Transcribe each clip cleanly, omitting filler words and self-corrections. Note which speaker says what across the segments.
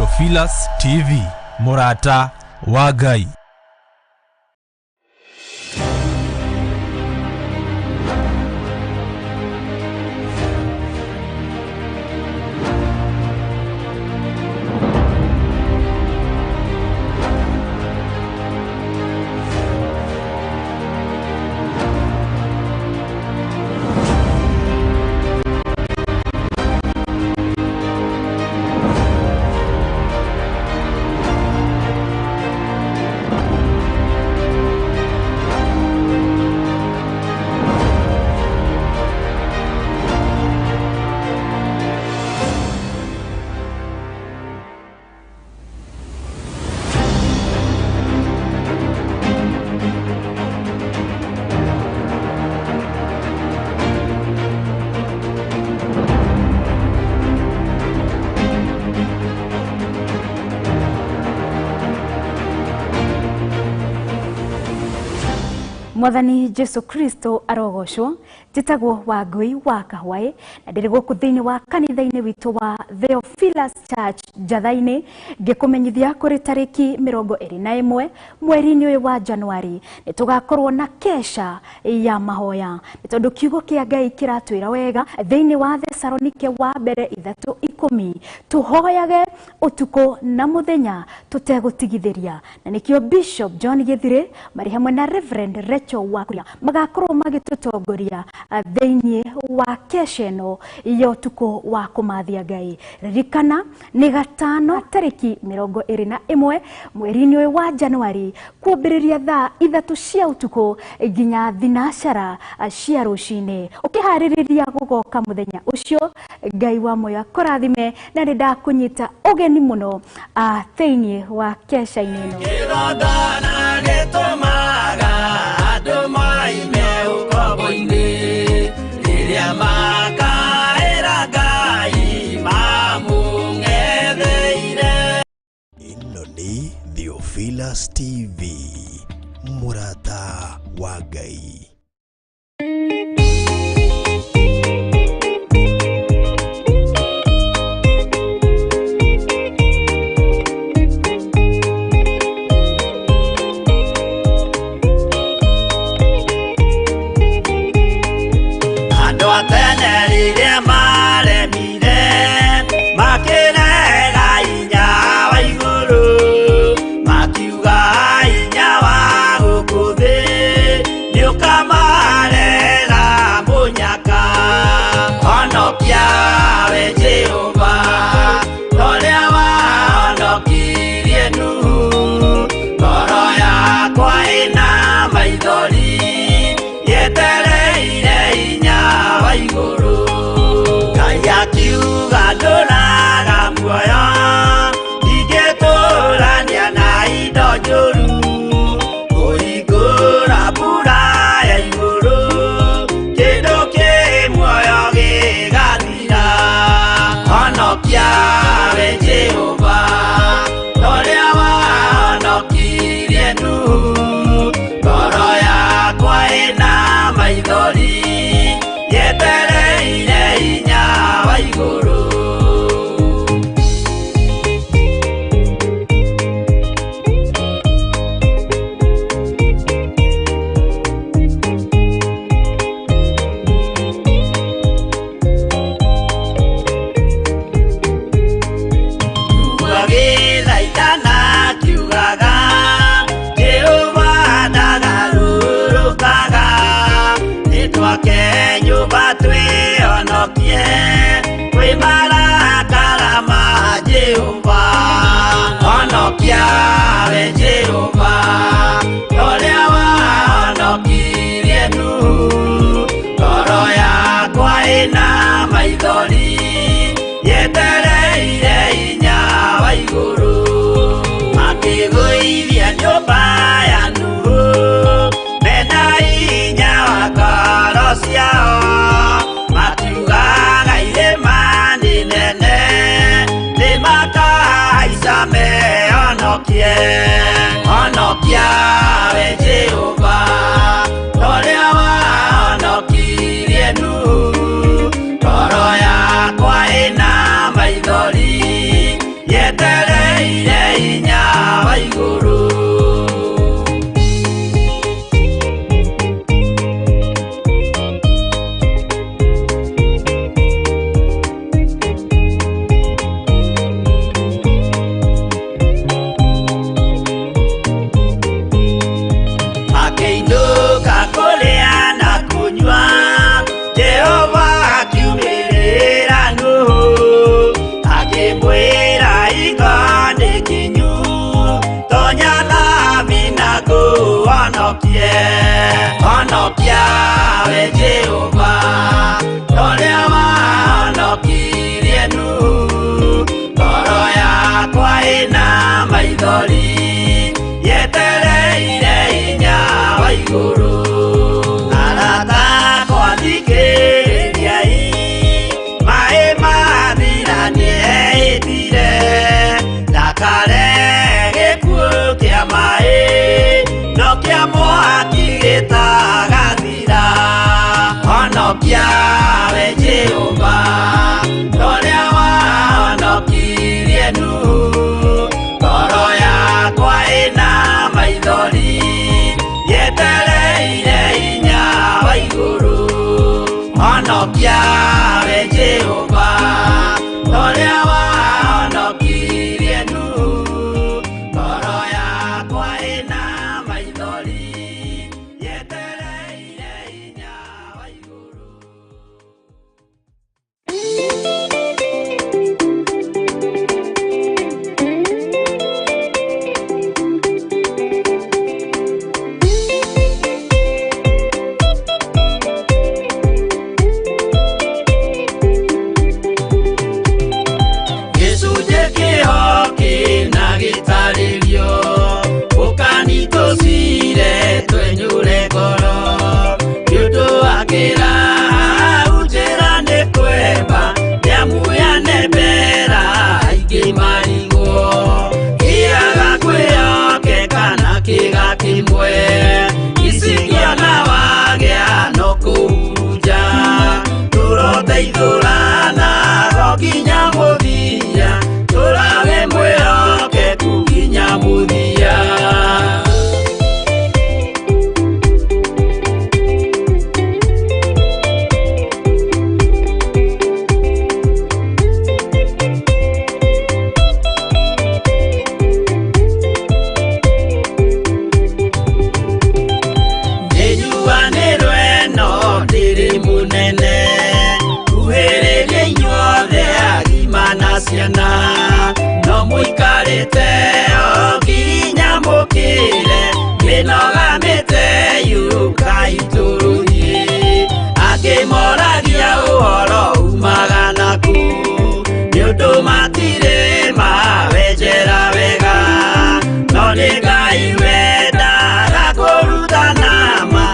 Speaker 1: Theophilus TV, mũrata wa Ngai.
Speaker 2: Mwathani Jesu Kristo arogocwo. Njĩtagwo Wangui wa Kahwaĩ na ndĩrĩ gũkũ thĩinĩ wa kanitha-inĩ witũ wa Theophilus Church Njatha-inĩ, ngĩkũmenyithia kũrĩ tarĩki 21 mweri-inĩ ũyũ wa Januari nĩ tũgakorwo na kesha ya mahoya, nĩ tondũ kiugo kĩa Ngai kĩratwĩra wega thĩinĩ wa Thesalonike wa mbere 3:10 tũhoyage ũtukũ na mũthenya tũtegũtigithĩria, na nĩkĩo Bishop John Gĩthirĩ marĩ hamwe na Reverend Rachel Wakuria magakorwo magĩtũtongoria thĩinĩ wa kesha ĩno ya ũtukũ wa kũmathia Ngai. Ririkana nĩ gatano tarĩki 21 mweri-inĩ ũyũ wa Januari kwambĩrĩria thaa 3 cia ũtukũ nginya 4 cia rũcinĩ. Ũkĩharĩrĩria gũgoka mũthenya ũcio, Ngai wa muoyo akũrathime, na nĩ ndakũnyita ũgeni mũno thĩinĩ wa kesha-inĩ ĩno.
Speaker 3: Kĩgongona gĩtũmaga andũ moime ũkombo-inĩ, rĩrĩa makaĩra Ngai mamũng'etheire.
Speaker 4: Ĩno nĩ Theophilus TV, mũrata wa Ngai.
Speaker 3: Andũ a tene rĩrĩa maremire makĩrega hinya wa igũrũ, makiuga hinya wa gũkũ thĩ nĩũkamarera mũnyaka. Honokia we Jehova torĩa wahonokirie Nuhu, ngoro yakwa ĩna maithori yetereire hinya wa igũrũ. Ngai akiuga ndũraga muoyo, ndingĩtũrania na indo njũru, kũhingũra mbura ya igũrũ, kĩndũ kĩ muoyo gĩgathira. Honokia we Jehova torĩa wahonokirie Nuhu, ngoro yakwa ĩna maithori yetereire hinya wa igũrũ. Agĩthaithana akiugaga Jehova ndagarũrũkaga, nĩtwake nyũmba twĩhonokie kwĩ marakara ma Jehova. Honokia we Jehova torĩa wahonokirie Nuhu, ngoro yakwa ĩna maithori yetereire hinya wa igũrũ. Makĩgũithia nyũmba ya Nuhu mena hinya wa ngoro ciao, makiugaga irĩma nĩ nene nĩmakahaica mehonokie. Honokia we Jehova torĩa wahonokirie Nuhu, ngoro yakwa ĩna maithori yetereire Yetereire hinya wa igũrũ. Akĩinũka kũrĩa na kũnyua, Jehova akiumĩrĩra Nuhu, akĩmwĩra iga nĩ kinyu, tonya thabina ngũhonokie. Honokia we Jehova, torĩa wahonokirie Nuhu, ngoro yakwa ĩna maithori, yetereire hinya wa igũrũ. Arata akwa thikĩrĩriai, maĩ mathira nĩehĩtire, ndakare gĩkuũ kĩa maĩ, no kĩa mwaki gĩtagathira. Honokia we Jehova, torĩa wahonokirie Nuhu, ngoro yakwa ĩna maithori, yetereire hinya wa igũrũ. Honokia we Jehova, torĩa wahonokirie Nuhu, ngoro yakwa ĩna maithori, yetereire hinya wa igũrũ. Gĩcunjĩ kĩho kĩna gĩtarĩrio, ũkani tũcire twenyũre ngoro, nĩ ũndũ wa kĩra hau njĩra nĩ kwemba, nĩamu yanembera aingĩ marigwo, kĩaga kwĩhokeka na kĩga kĩmwe, icingĩona wagĩa no kũhurunja, tũroteithũrana go nginya mũthia, tũrawe mwĩhokeku nginya mũthia. Nĩnjuanĩrwo ĩno ndĩrĩ mũnene, kuhĩrĩria inyuothe agima na ciana, no mũikarĩte o nginya mũkĩre, mĩnoga mĩte yũkai tũrũthiĩ. Angĩ moragia ũhoro umaga nakũ, nĩ ũndũ matirĩ mawenjera wega, no nĩ Ngai wendaga kũrutana ma,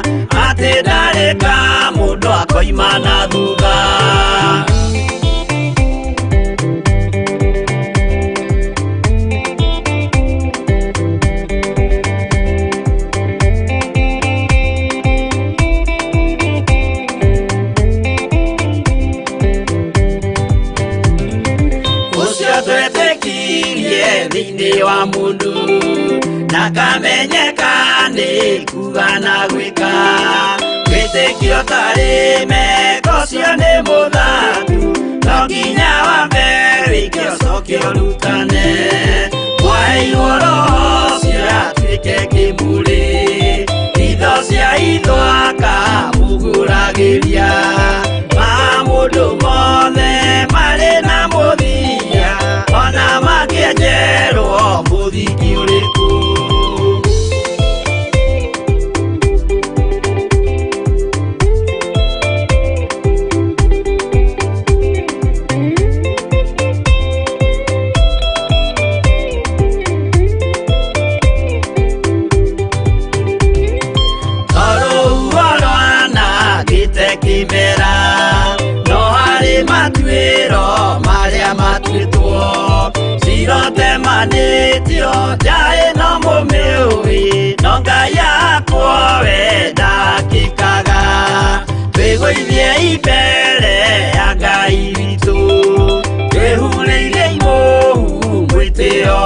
Speaker 3: atĩ ndarĩ ka mũndũ akoima na thutha. Ũcio twetĩkirie thĩinĩ wa mũndũ, na kamenyeka nĩ kuga na gwĩka, wĩtĩkio tarĩ meko ũcio nĩ mũthatu, no nginya wambe wĩke ũcoke ũrutane, mwaheirwo roho ũcio atuĩke kĩmũrĩ, itho cia itho akamũgũragĩria, ma mũndũ mothe marĩ na mũthia, ona mangĩenjerwo mũthingi ũrĩkũ. Rũhuho rwanangĩte kĩmera, no harĩ matuĩro marĩa matuĩtwo, cirotemanĩtio njaĩ no mũmĩũĩ, no Ngai akwo we ndakĩkaga. Twĩgũithie mbere ya Ngai witũ, twĩhurĩire imũhu mwĩtĩo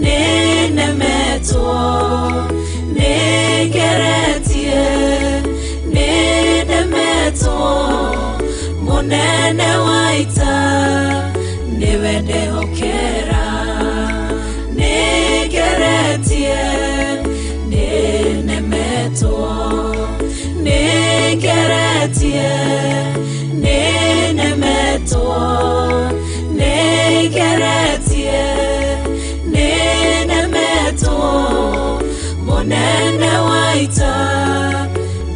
Speaker 5: Nĩnemetwo nĩngeretie nĩnemetwo mũnene wa ita nĩwe ndehokera nĩngeretie nĩnemetwo nĩngeretie nĩnemetwo nĩngeretie nĩnemetwo mũnene wa ita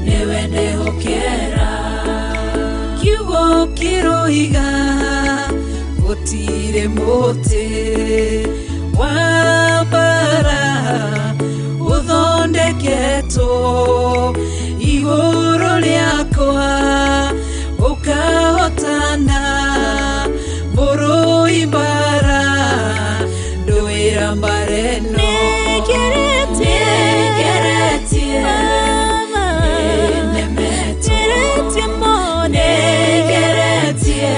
Speaker 5: nĩwe ndehokera kiugo kĩroiga gũtirĩ mũtĩ wa mbara ũthondeketwo igũrũ rĩakwa ũkahotana mũrũi mbara ndũĩra mbara ĩno nĩngeretie nĩnemetwo nĩngeretie.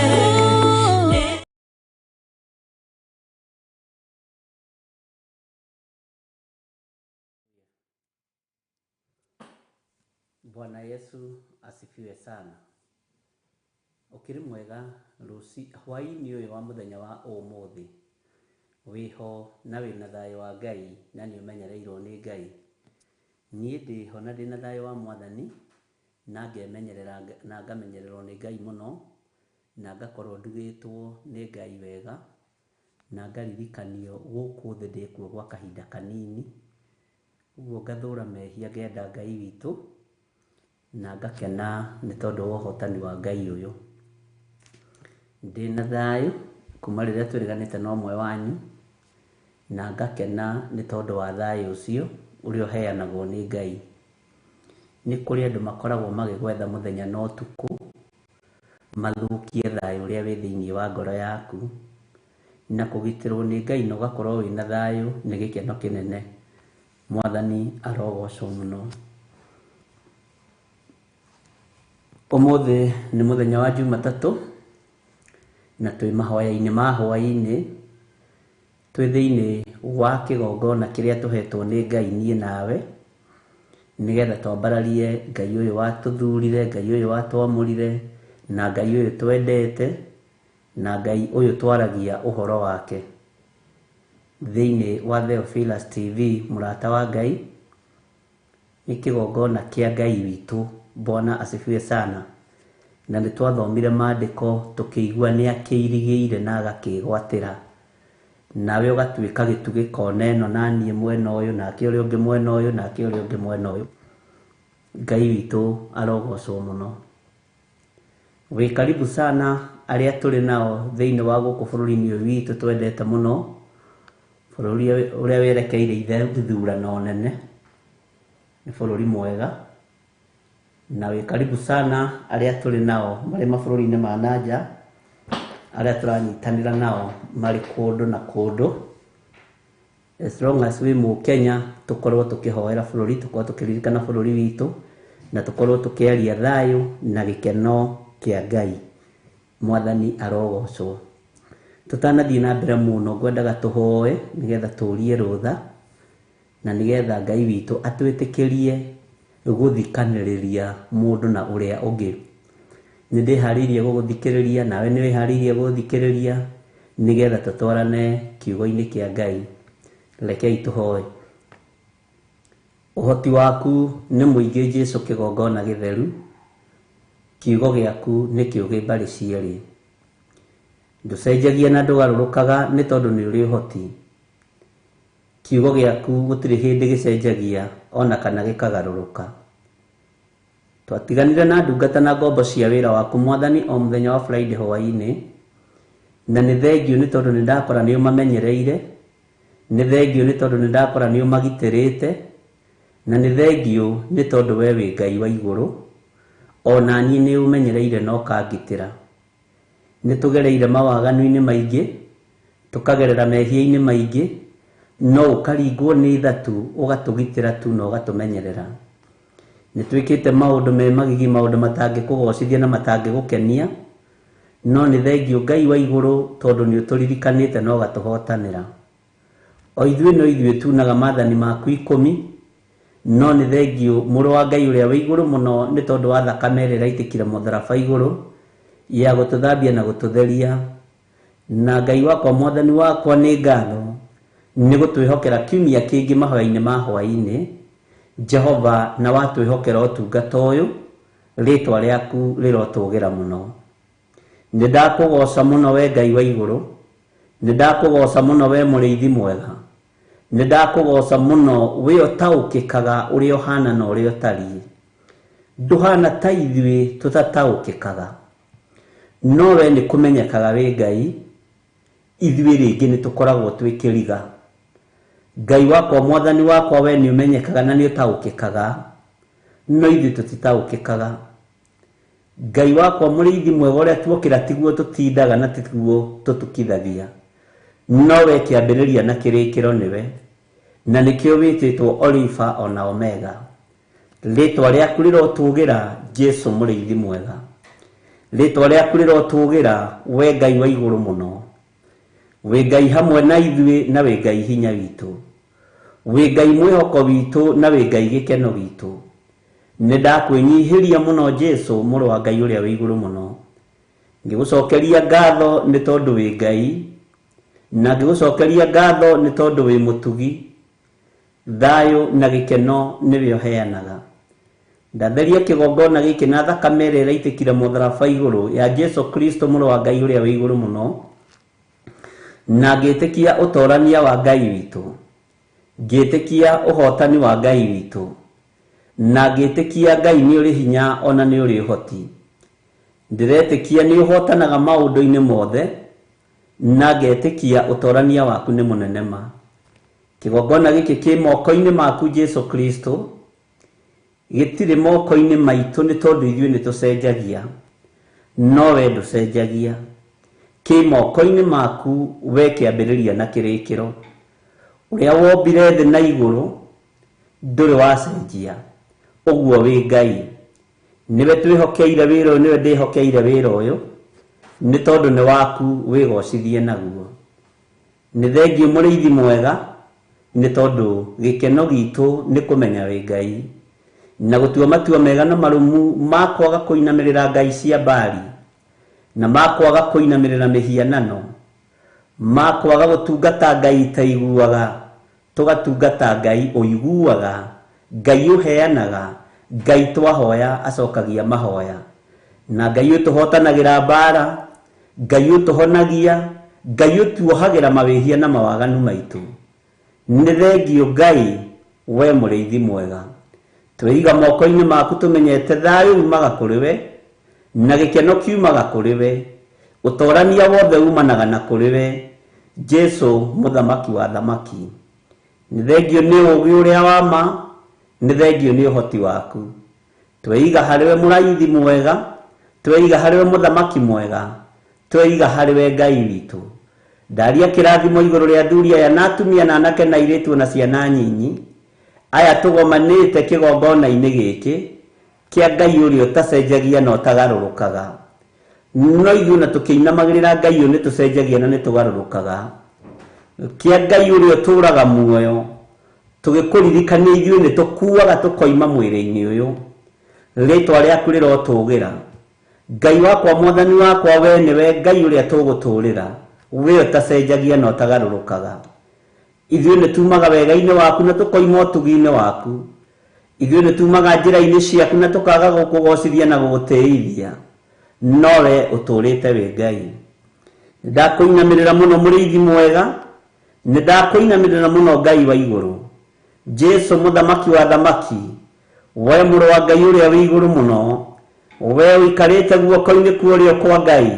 Speaker 6: Bwana Yesu asifiwe sana. Ũkĩrĩ mwega rũci hwaĩ-inĩ ũyũ wa mũthenya wa ũmũthĩ. Wĩho na wĩna thayũ wa Ngai na nĩ ũmenyereirwo nĩ Ngai. Niĩ ndĩho na ndĩna thayũ wa Mwathani na ngemenyerera na ngamenyererwo nĩ Ngai mũno na ngakorwo ndugĩtwo nĩ Ngai wega na ngaririkanio gũkũ thĩ ndĩkuo gwa kahinda kanini. Ũguo ngathũra mehia ngenda Ngai witũ na ngakena nĩ tondũ wa ũhotani wa Ngai ũyũ. Ndĩna thayũ kuma rĩrĩa twĩrĩganĩte na ũmwe wanyu na ngakena nĩ tondũ wa thayũ ũcio ũrĩa ũheanagwo nĩ Ngai. Nĩ kũrĩ andũ makoragwo magĩgwetha mũthenya na ũtukũ mathũkie thayũ ũrĩa wĩ thĩinĩ wa ngoro yaku, na kũgitĩrwo nĩ Ngai na ũgakorwo wĩna thayũ nĩ gĩkeno kĩnene. Mwathani arogocwo mũno. Ũmũthĩ nĩ mũthenya wa Jumatatũ na twĩ mahoya-inĩ ma hwaĩ-inĩ, twĩ thĩinĩ wa kĩgongona kĩrĩa tũhetwo nĩ Ngai niĩ nawe, nĩgetha twambararie Ngai ũyũ watũthurire, Ngai ũyũ watwamũrire, na Ngai ũyũ twendete, na Ngai ũyũ twaragia ũhoro wake. Thĩinĩ wa Theophilus TV, mũrata wa Ngai, nĩ kĩgongona kĩa Ngai witũ. Bwana asifiwe sana. Na nĩ twathomire maandĩko tũkĩigua nĩ akĩirigĩire na agakĩgwatĩra. Nawe ũgatuĩka gĩtugĩ kona ĩno na niĩ mwena ũyũ, nake ũrĩa ũngĩ mwena ũyũ, nake ũrĩa ũngĩ mwena ũyũ. Ngai witũ arogocwo mũno. Wĩ karibu sana arĩa tũrĩ nao thĩinĩ wa gũkũ bũrũri-inĩ ũyũ witũ twendete mũno, bũrũri ũrĩa werekeire ithurano nene, nĩ bũrũri mwega. Na wĩ karibu sana arĩa tũrĩ nao marĩ mabũrũri-inĩ ma nanja, arĩa tũranyitanĩra nao marĩ kũndũ na kũndũ. As long as wĩ mũkenya, tũkorwo tũkĩhoera bũrũri, tũkorwo tũkĩririkana bũrũri witũ, na tũkorwo tũkĩaria thayũ na gĩkeno kĩa Ngai. Mwathani arogocwo. Tũtanathiĩ na mbere mũno, ngwendaga tũhoe nĩgetha tũrie rũtha na nĩgetha Ngai witũ atwĩtĩkĩrie gũthikanĩrĩria mũndũ na ũrĩa ũngĩ. Nĩ ndĩharĩirie gũgũthikĩrĩria, nawe nĩ wĩharĩirie gũthikĩrĩria nĩgetha tũtwarane kiugo-inĩ kĩa Ngai. Rekei tũhoe. Ũhoti waku nĩ mũingĩ Jesũ kĩgongona gĩtheru, kiugo gĩaku nĩ kĩũgĩ mbarĩ cierĩ. Ndũcenjagia na ndũgarũrũkaga nĩ tondũ nĩ ũrĩ ũhoti. Kiugo gĩaku gũtirĩ hĩndĩ gĩcenjagia ona kana gĩkagarũrũka. Twatiganire na ndungata na ngombo cia wĩra waku Mwathani o mũthenya wa Friday hwaĩ-inĩ, na nĩ thengiũ nĩ tondũ nĩ ndakora nĩ ũmamenyereire, nĩ thengiũ nĩ tondũ nĩ ndakora nĩ ũmagitĩrĩte, na nĩ thengiũ nĩ tondũ we wĩ Ngai wa igũrũ, ona niĩ nĩ ũmenyereire na ũkangitĩra. Nĩ tũgereire mawaganu-inĩ maingĩ, tũkagerera mehia-inĩ maingĩ, no ũkaringwo nĩ ithatũ ũgatũgitĩra tu na ũgatũmenyerera. Nĩ twĩkĩte maũndũ me magigi, maũndũ matangĩkũgocithia na matangĩgũkenia, no nĩ thengiũ Ngai wa igũrũ tondũ nĩ ũtũririkanĩte na ũgatũhotanĩra. O ithuĩ no ithuĩ tunaga maathani maku 10, no nĩ thengiũ mũrũ wa Ngai ũrĩa wĩ igũrũ mũno nĩ tondũ wa thakame ĩrĩa ĩraitĩkire mũtharaba igũrũ ya gũtũthambia na gũtũtheria. Na Ngai wakwa mwathani wakwa nĩ ngatho nĩ gũtwĩhokera kiumia kĩngĩ mahoya-inĩ ma hwaĩ-inĩ Jehova, na watwĩhokera ũtungata ũyũ, rĩtwa rĩaku rĩrotũgĩra mũno. Nĩ ndakũgoca mũno we Ngai wa igũrũ, nĩ ndakũgoca mũno we mũrĩithi mwega, nĩ ndakũgoca mũno we ũtaũkĩkaga ũrĩa ũhana na ũrĩa ũtariĩ. Ndũhana ta ithuĩ tũtataũkĩkaga, no we nĩ kũmenyekaga wĩ Ngai. Ithuĩ rĩngĩ nĩ tũkoragwo twĩ kĩriga. Ngai wakwa mwathani wakwa we nĩ ũmenyekaga na nĩ ũtaũkĩkaga, no ithuĩ tũtitaũkĩkaga. Ngai wakwa mũrĩithi mwega ũrĩa tuokĩra tiguo tũtindaga na tiguo tũtukithagia, no we kĩambĩrĩria na kĩrĩkĩro nĩwe, na nĩkĩo wĩtĩtwo Olifa ona Omega. Rĩtwa rĩaku rĩrotũgĩra Jesu mũrĩithi mwega, rĩtwa rĩaku rĩrotũgĩra we Ngai wa igũrũ mũno. Wĩ Ngai hamwe na ithuĩ na wĩ Ngai hinya witũ, wĩ Ngai mwĩhoko witũ na wĩ Ngai gĩkeno gitũ. Nĩ ndakwĩnyihĩria mũno Jesu mũrũ wa Ngai ũrĩa wĩ igũrũ mũno, ngĩgũcokeria ngatho nĩ tondũ wĩ Ngai, na ngĩgũcokeria ngatho nĩ tondũ wĩ mũtugi. Thayũ na gĩkeno nĩwe ũheanaga. Ndatheria kĩgongona gĩkĩ na thakame ĩrĩa ĩraitĩkire mũtharaba igũrũ ya Jesu Kristo mũrũ wa Ngai ũrĩa wĩ igũrũ mũno, na ngĩtĩkia ũtorania wa Ngai witũ, ngĩtĩkia ũhotani wa Ngai witũ, na ngĩtĩkia Ngai nĩ ũrĩ hinya ona nĩ ũrĩ ũhoti. Ndĩretĩkia nĩ ũhotanaga maũndũ-inĩ mothe, na ngetĩkia ũtorania waku nĩ mũnene ma. Kĩgongona gĩkĩ kĩ moko-inĩ maku Jesu Kristo, gĩtirĩ moko-inĩ maitũ nĩ tondũ ithuĩ nĩ tũcenjagia, no we ndũcenjagia. Kĩ moko-inĩ maku we kĩambĩrĩria na kĩrĩkĩro. Ũrĩa wombire thĩ na igũrũ ndũrĩ wacenjia, ũguo wĩ Ngai. Nĩwe twĩhokeire wĩra ũyũ, nĩwe ndĩhokeire wĩra ũyũ, nĩ tondũ nĩ waku wĩgocithie naguo. Nĩ thengiũ mũrĩithi mwega nĩ tondũ gĩkeno gitũ nĩ kũmenya wĩ Ngai, na gũtua matua mega na marũmu ma kwaga kũinamĩrĩra ngai cia Baali, na ma kwaga kũinamĩrĩra mĩhianano, ma kwaga gũtungata ngai itaiguaga, tũgatungata ngai ũiguaga, Ngai ũheanaga, Ngai twahoya acokagia mahoya, na Ngai ũtũhotanagĩra mbara, Ngai ũtũhonagia, Ngai ũtuohagĩra mawĩhia na mawaganu maitũ. Nĩ thengiũ Ngai we mũrĩithi mwega. Twĩiga moko-inĩ maku tũmenyete thayũ umaga kũrĩ we, na gĩkeno kiumaga kũrĩ we, ũtorania wothe umanaga na kũrĩ we, Jesu mũthamaki wa thamaki. Nĩ thengiũ nĩ ũũgĩ ũrĩa wa ma, nĩ thengiũ nĩ ũhoti waku. Tweiga harĩ we mũraithi mwega, tweiga harĩ we mũthamaki mwega, tweiga harĩ we Ngai witũ. Ndaria kĩrathimo igũrũ rĩa athuri aya na atumia na anake na airĩtu na ciana nyinyi, aya tũgomanĩte kĩgongona-inĩ gĩkĩ kĩa Ngai ũrĩa ũtacenjagia na ũtagarũrũkaga. No ithuĩ na tũkĩinamagĩrĩra Ngai ũyũ nĩ tũcenjagia na nĩ tũgarũrũkaga. Kĩa Ngai ũrĩa ũtũũraga muoyo, tũgĩkũririkania ithuĩ nĩ tũkuaga tũkoima mwĩrĩ-inĩ ũyũ. Rĩtwa rĩaku rĩrotũgĩra. Ngai wakwa mwathani wakwa we nĩwe Ngai ũrĩa tũgũtũũrĩra, we ũtacenjagia na ũtagarũrũkaga. Ithuĩ nĩ tumaga wega-inĩ waku na tũkoima ũtugi-inĩ waku. Ithuĩ nĩ tumaga njĩra-inĩ ciaku na tũkaga gũkũgocithia na gũgũtĩithia, no we ũtũũrĩte wĩ Ngai. Nĩ ndakũinamĩrĩra mũno mũrĩithi mwega, nĩ ndakũinamĩrĩra mũno Ngai wa igũrũ, Jesu mũthamaki wa thamaki, we mũrũ wa Ngai ũrĩa wĩ igũrũ mũno, we ũikarĩte guoko-inĩ kwa ũrĩo kwa Ngai.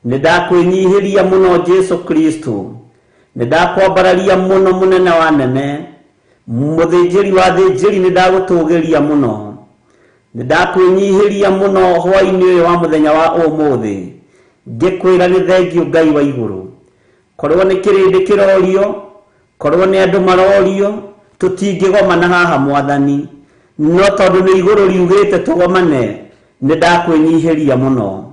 Speaker 6: Nĩ ndakwĩnyihĩria mũno Jesu Kristo, nĩ ndakwambararia mũno mũnene wa nene, mũthĩnjĩri wa thĩnjĩri, nĩ ndagũtũgĩria mũno. Nĩ ndakwĩnyihĩria mũno hwaĩ-inĩ ũyũ wa mũthenya wa ũmũthĩ, ngĩkwĩra nĩ thengiũ Ngai wa igũrũ. Korwo nĩ kĩrĩndĩ kĩrorio, korwo nĩ andũ marorio, tũtingĩgomana haha mwathani, no tondũ nĩ igũrũ riugĩte tũgomane, nĩ ndakwĩnyihĩria mũno.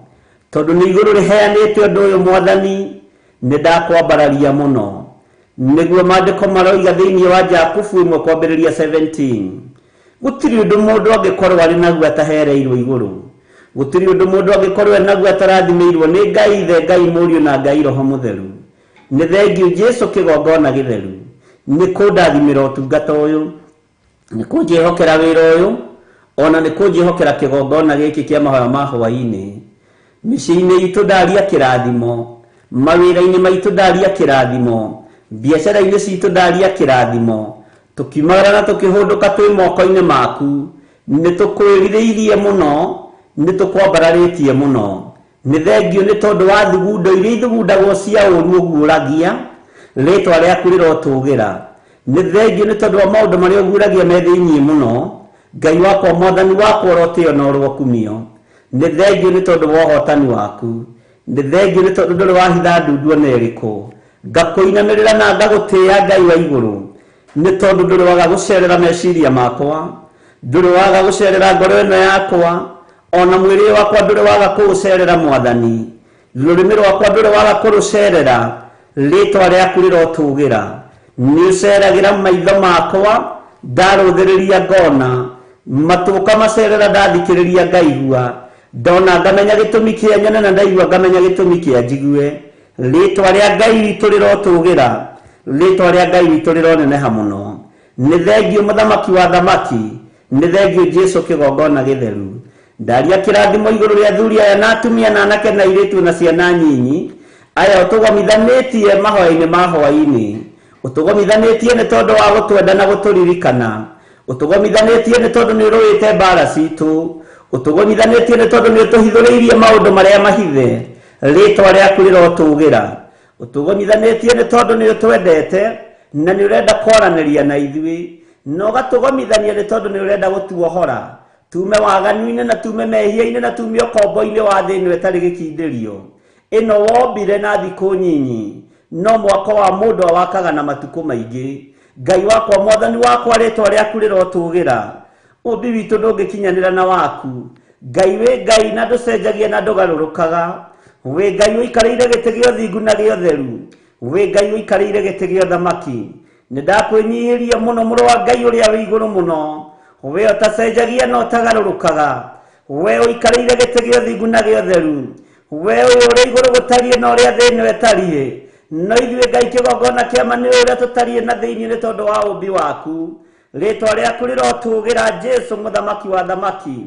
Speaker 6: Tondũ nĩ igũrũ rĩheanĩte ũndũ ũyũ mwathani, nĩ ndakwambararia mũno. Nĩguo maandĩko maroiga thĩinĩ wa Jakubu 1 kwambĩrĩria 17. Gũtirĩ ũndũ mũndũ angĩkorwo arĩ naguo atahereirwo igũrũ. Gũtirĩ ũndũ mũndũ angĩkorwo naguo atarathimĩirwo nĩ Ngai Ithe, Ngai Mũriũ na Ngai Roho Mũtheru. Nĩ thengiũ Jesũ kĩgongona gĩtheru nĩ kũndathimĩra ũtungata ũyũ, nĩ kũnjĩhokera wĩra ũyũ, ona nĩ kũnjĩhokera kĩgongona gĩkĩ kĩa mahoya ma hwaĩ-inĩ. Mĩciĩ-inĩ itũ ndaria kĩrathimo, mawĩra-inĩ maitũ ndaria kĩrathimo, biacara-inĩ citũ ndaria kĩrathimo. Tũkiumagara na tũkĩhũndũka twĩ moko-inĩ maku, nĩ tũkwĩrirĩirie mũno, nĩ tũkwambararĩtie mũno. Nĩ thengiũ nĩ tondũ wa thugundo iria ithugundagwo cia ũũru ũguũragia, rĩtwa rĩaku rĩrotũgĩra. Nĩ thengiũ nĩ tondũ wa maũndũ marĩa ũguũragia me thĩinĩ mũno, Ngai wakwa Mwathani wakwa ũrotĩo na ũrokumio. Nĩ thengiũ nĩ tondũ wa ũhotani waku. Nĩ thengiũ nĩ tondũ ndũrĩ wahitha ndundu ona ĩrĩkũ. Ngakũinamĩrĩra na ngagũtĩĩa Ngai wa igũrũ, nĩ tondũ ndũrĩ waga gũcerera meciria makwa, ndũrĩ waga gũcerera ngoro ĩno yakwa, ona mwĩrĩ wakwa ndũrĩ waga kũũcerera Mwathani, rũrĩmĩ rwakwa ndũrĩ waga kũrũcerera, rĩtwa rĩaku rĩrotũgĩra. Nĩ ũceragĩra maitho makwa, ndarũthĩrĩria ngona, matũ ũkamacerera ndathikĩrĩria ngaigua, ndona ngamenya gĩtũmi kĩa nyone na ndaigua ngamenya gĩtũmi kĩa njigue. Rĩtwa rĩa Ngai witũ rĩrotũgĩra, rĩtwa rĩa Ngai witũ rĩroneneha mũno. Nĩ thengiũ mũthamaki wa thamaki, nĩ thengiũ Jesũ kĩgongona gĩtheru. Ndaria kĩrathimo igũrũ rĩa athuri aya na atumia na anake na airĩtu na ciana nyinyi, aya ũtũgomithanĩtie mahoya-inĩ ma hwaĩ-inĩ. Ũtũgomithanĩtie nĩ tondũ wa gũtwenda na gũtũririkana. Ũtũgomithanĩtie nĩ tondũ nĩ ũrũĩte mbara citũ. Ũtũgomithanĩtie nĩ tondũ nĩ ũtũhithũrĩirie maũndũ marĩa mahithe, rĩtwa rĩaku rĩrotũgĩra. Ũtũgomithanĩtie nĩ tondũ nĩ ũtwendete na nĩ ũrenda kwaranĩria na ithuĩ, na ũgatũgomithania nĩ tondũ nĩ ũrenda gũtuohora tume waganu-inĩ na tume mehia-inĩ na tume ũkombo-inĩ wa thĩ ĩno ĩtarĩ gĩkindĩrio. Ĩno wombire na thikũ nyinyi, no mwako wa mũndũ awakaga na matukũ maingĩ. Ngai wakwa Mwathani wakwa, rĩtwa rĩaku rĩrotũgĩra. Ũmbi witũ ndũngĩkinyanĩra na waku. Ngai wĩ Ngai na ndũcenjagia na ndũgarũrũkaga. Wĩ Ngai ũikarĩire gĩtĩ gĩa ũthingu na gĩa ũtheru. Wĩ Ngai ũikarĩire gĩtĩ gĩa ũthamaki. Nĩ ndakwĩnyihĩria mũno mũrũ wa Ngai ũrĩa wĩ igũrũ mũno, we ũtacenjagia na ũtagarũrũkaga, we ũikarĩire gĩtĩ gĩa ũthingu na gĩa ũtheru, we ũyũ ũrĩ igũrũ gũtariĩ na ũrĩa thĩ ĩno ĩtariĩ. No ithuĩ Ngai kĩgongona kĩama nĩ ũrĩa tũtariĩ na thĩinĩ nĩ tondũ wa ũmbi waku. Rĩtwa rĩaku rĩrotũgĩra Jesũ mũthamaki wa thamaki.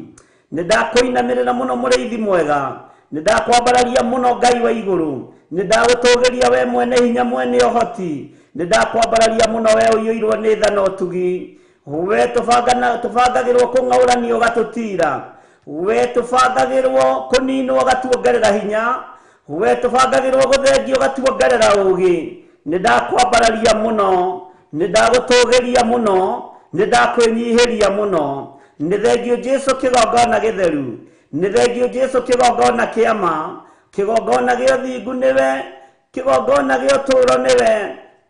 Speaker 6: Nĩ ndakũinamĩrĩra mũno mũrĩithi mwega, nĩ ndakwambararia mũno Ngai wa igũrũ, nĩ ndagũtũgĩria we mwene hinya mwene ũhoti, nĩ ndakwambararia mũno we ũiyũirwo nĩ tha na ũtugi. We tũbangagĩrwo kũng'aũranio ũgatũtira, we tũbangagĩrwo kũninwo ũgatuongerera hinya, we tũbangagĩrwo gũthengio ũgatuongerera ũũgĩ. Nĩ ndakwambararia mũno, nĩ ndagũtũgĩria mũno, nĩ ndakwĩnyihĩria mũno. Nĩ thengiũ Jesũ kĩgongona gĩtheru, nĩ thengiũ Jesũ kĩgongona kĩama, kĩgongona gĩa ũthingu nĩwe, kĩgongona gĩa ũtũũro nĩwe,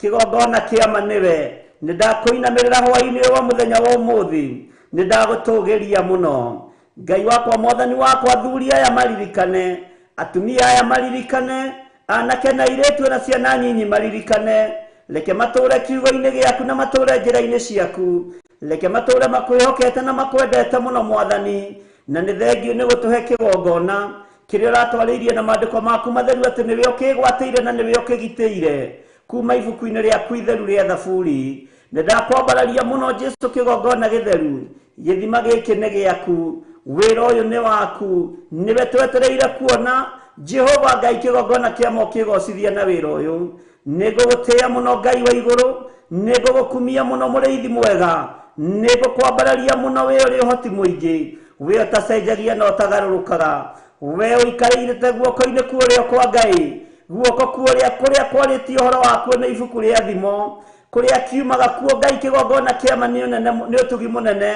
Speaker 6: kĩgongona kĩama nĩwe. Nĩ ndakũinamĩrĩra hwaĩ-inĩ ũyũ wa mũthenya wa ũmũthĩ, nĩ ndagũtũgĩria mũno. Ngai wakwa Mwathani wakwa, athuri aya maririkane, atumia aya maririkane, anake na airĩtu na ciana nyinyi maririkane. Reke matũũre kiugo-inĩ gĩaku na matũũre njĩra-inĩ ciaku. Reke matũũre makwĩhokete na makwendete mũno Mwathani. Na nĩ thengiũ nĩ gũtũhe kĩgongona kĩrĩa ũratwarĩirie na maandĩko maku matheru atĩ nĩwe ũkĩgwatĩire na nĩwe ũkĩgitĩire kuma ibuku-inĩ rĩaku itheru rĩa Thaburi. Nĩ ndakwambararia mũno Jesũ kĩgongona gĩtheru, gĩthima gĩkĩ nĩ gĩaku, wĩra ũyũ nĩ waku, nĩwe twetereire kuona Jehova Ngai kĩgongona kĩama ũkĩgocithia na wĩra ũyũ. Nĩ ngũgũtĩĩa mũno Ngai wa igũrũ, nĩ ngũgũkumia mũno mũrĩithi mwega, nĩ ngũkwambararia mũno wĩ ũrĩ ũhoti mũingĩ, we ũtacenjagia na ũtagarũrũkaga, we ũikarĩire guoko-inĩ kwa ũrĩo kwa Ngai, guoko kwa ũrĩa kũrĩa kwarĩtie ũhoro wakuo nĩ ibuku rĩa Thimo, kũrĩa kiumaga kuo Ngai kĩgongona kĩama nĩ ũnene, nĩ ũtugi mũnene,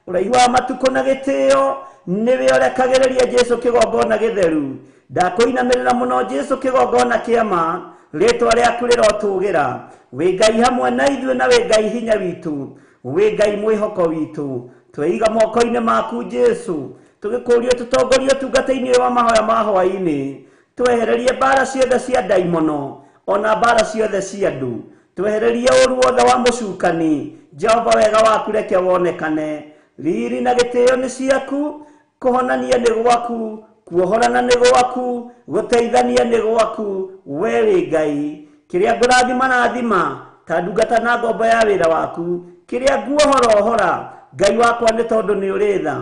Speaker 6: ũraihu wa matukũ na gĩtĩo, nĩwe ũrekagĩrĩria Jesũ kĩgongona gĩtheru. Ndakũinamĩrĩra mũno Jesũ kĩgongona kĩama, rĩtwa rĩaku rĩrotũgĩra. Wĩ Ngai hamwe na ithuĩ na wĩ Ngai hinya witũ, wĩ Ngai mwĩhoko witũ. Tweiga moko-inĩ maku Jesũ, tũgĩkũũria tũtongorie ũtungata-inĩ ũyũ wa mahoya ma hwaĩ-inĩ, twehererie mbara ciothe cia ndaimono, ona mbara ciothe cia andũ. Twehererie ũru wothe wa mũcukani. Jehova wega waku reke wonekane. Riri na gĩtĩo nĩ ciaku, kũhonania nĩ gwaku, kuohorana nĩ gwaku, gũteithania nĩ gwaku, we wĩ Ngai. Kĩrĩa ngũrathima rathima ta ndungata na ngombo ya wĩra waku, kĩrĩa nguohora ohora Ngai wakwa nĩ tondũ nĩ ũrĩ tha,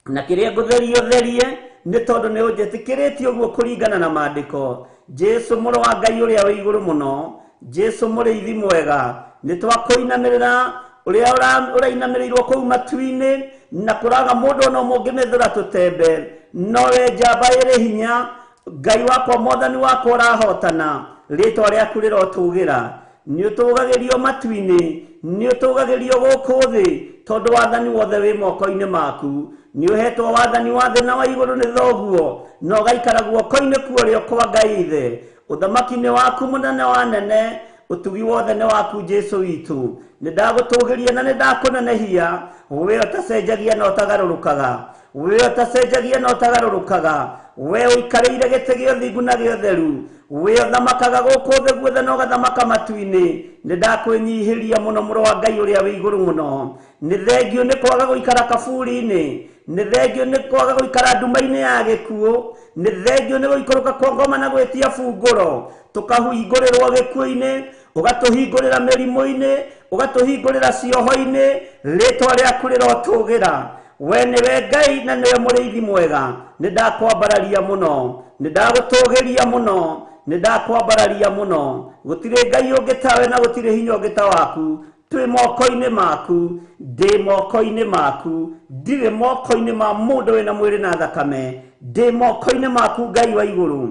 Speaker 6: na kĩrĩa ngũtheria ũtherie nĩ tondũ nĩ ũnjĩtĩkĩrĩtie ũguo kũringana na maandĩko. Jesu mũrũ wa Ngai ũrĩa wĩ igũrũ mũno, Jesu mũrĩithi mwega, nĩ twakũinamĩrĩra ũrĩa ũrainamĩrĩirwo kũu matu-inĩ, na kũraga mũndũ ona ũmwe ũngĩmĩthũra tũtembe, nowe njamba ĩrĩ hinya. Ngai wakwa mwathani wakwa ũrahotana, rĩtwa rĩaku rĩrotũgĩra. Nĩ ũtũgagĩrio matu-inĩ, nĩ ũtũgagĩrio gũkũ thĩ, tondũ wathani wothe wĩ moko-inĩ maku. Nĩ ũhetwo wathani wa thĩ na wa igũrũ nĩ thoguo, na ũgaikara guoko-inĩ kuo kwa Ngai ithe. Ũthamaki nĩ waku mũnene wa nene, ũtugi wothe nĩ waku Jesu witũ. Nĩ ndagũtũgĩria na nĩ ndakũnenehia, we ũtacenjagia na ũtagarũrũkaga, we ũtacenjagia na ũtagarũrũkaga, we ũikarĩire gĩtĩ gĩa ũthingu na gĩa ũtheru, we ũthamakaga gũkũ thĩ guothe na ũgathamaka matu-inĩ. Nĩ ndakwĩnyihĩria mũno mũrũ wa Ngai ũrĩa wĩ igũrũ mũno. Nĩ thengio nĩ kwaga gũikara kaburi-inĩ, nĩ thengio nĩ kwaga gũikara nduma-inĩ ya gĩkuũ, nĩ thengio nĩ gũikũrũka kwa ngoma na gwĩtia bungũro, tũkahingũrĩrwo gĩkuũ-inĩ, ũgatũhingũrĩra mĩrimũ-inĩ, ũgatũhingũrĩra cioho-inĩ. Rĩtwa rĩaku rĩrotũgĩra. We nĩwe Ngai na nĩwe mũrĩithi mwega. Nĩ ndakwambararia mũno, nĩ ndagũtũgĩria mũno, nĩ ndakwambararia mũno. Gũtirĩ Ngai ũngĩ tawe na gũtirĩ hinya ũngĩ ta waku. Twĩ moko-inĩ maku, ndĩ moko-inĩ maku, ndirĩ moko-inĩ ma mũndũ wĩna mwĩrĩ na thakame. Ndĩ moko-inĩ maku Ngai wa igũrũ,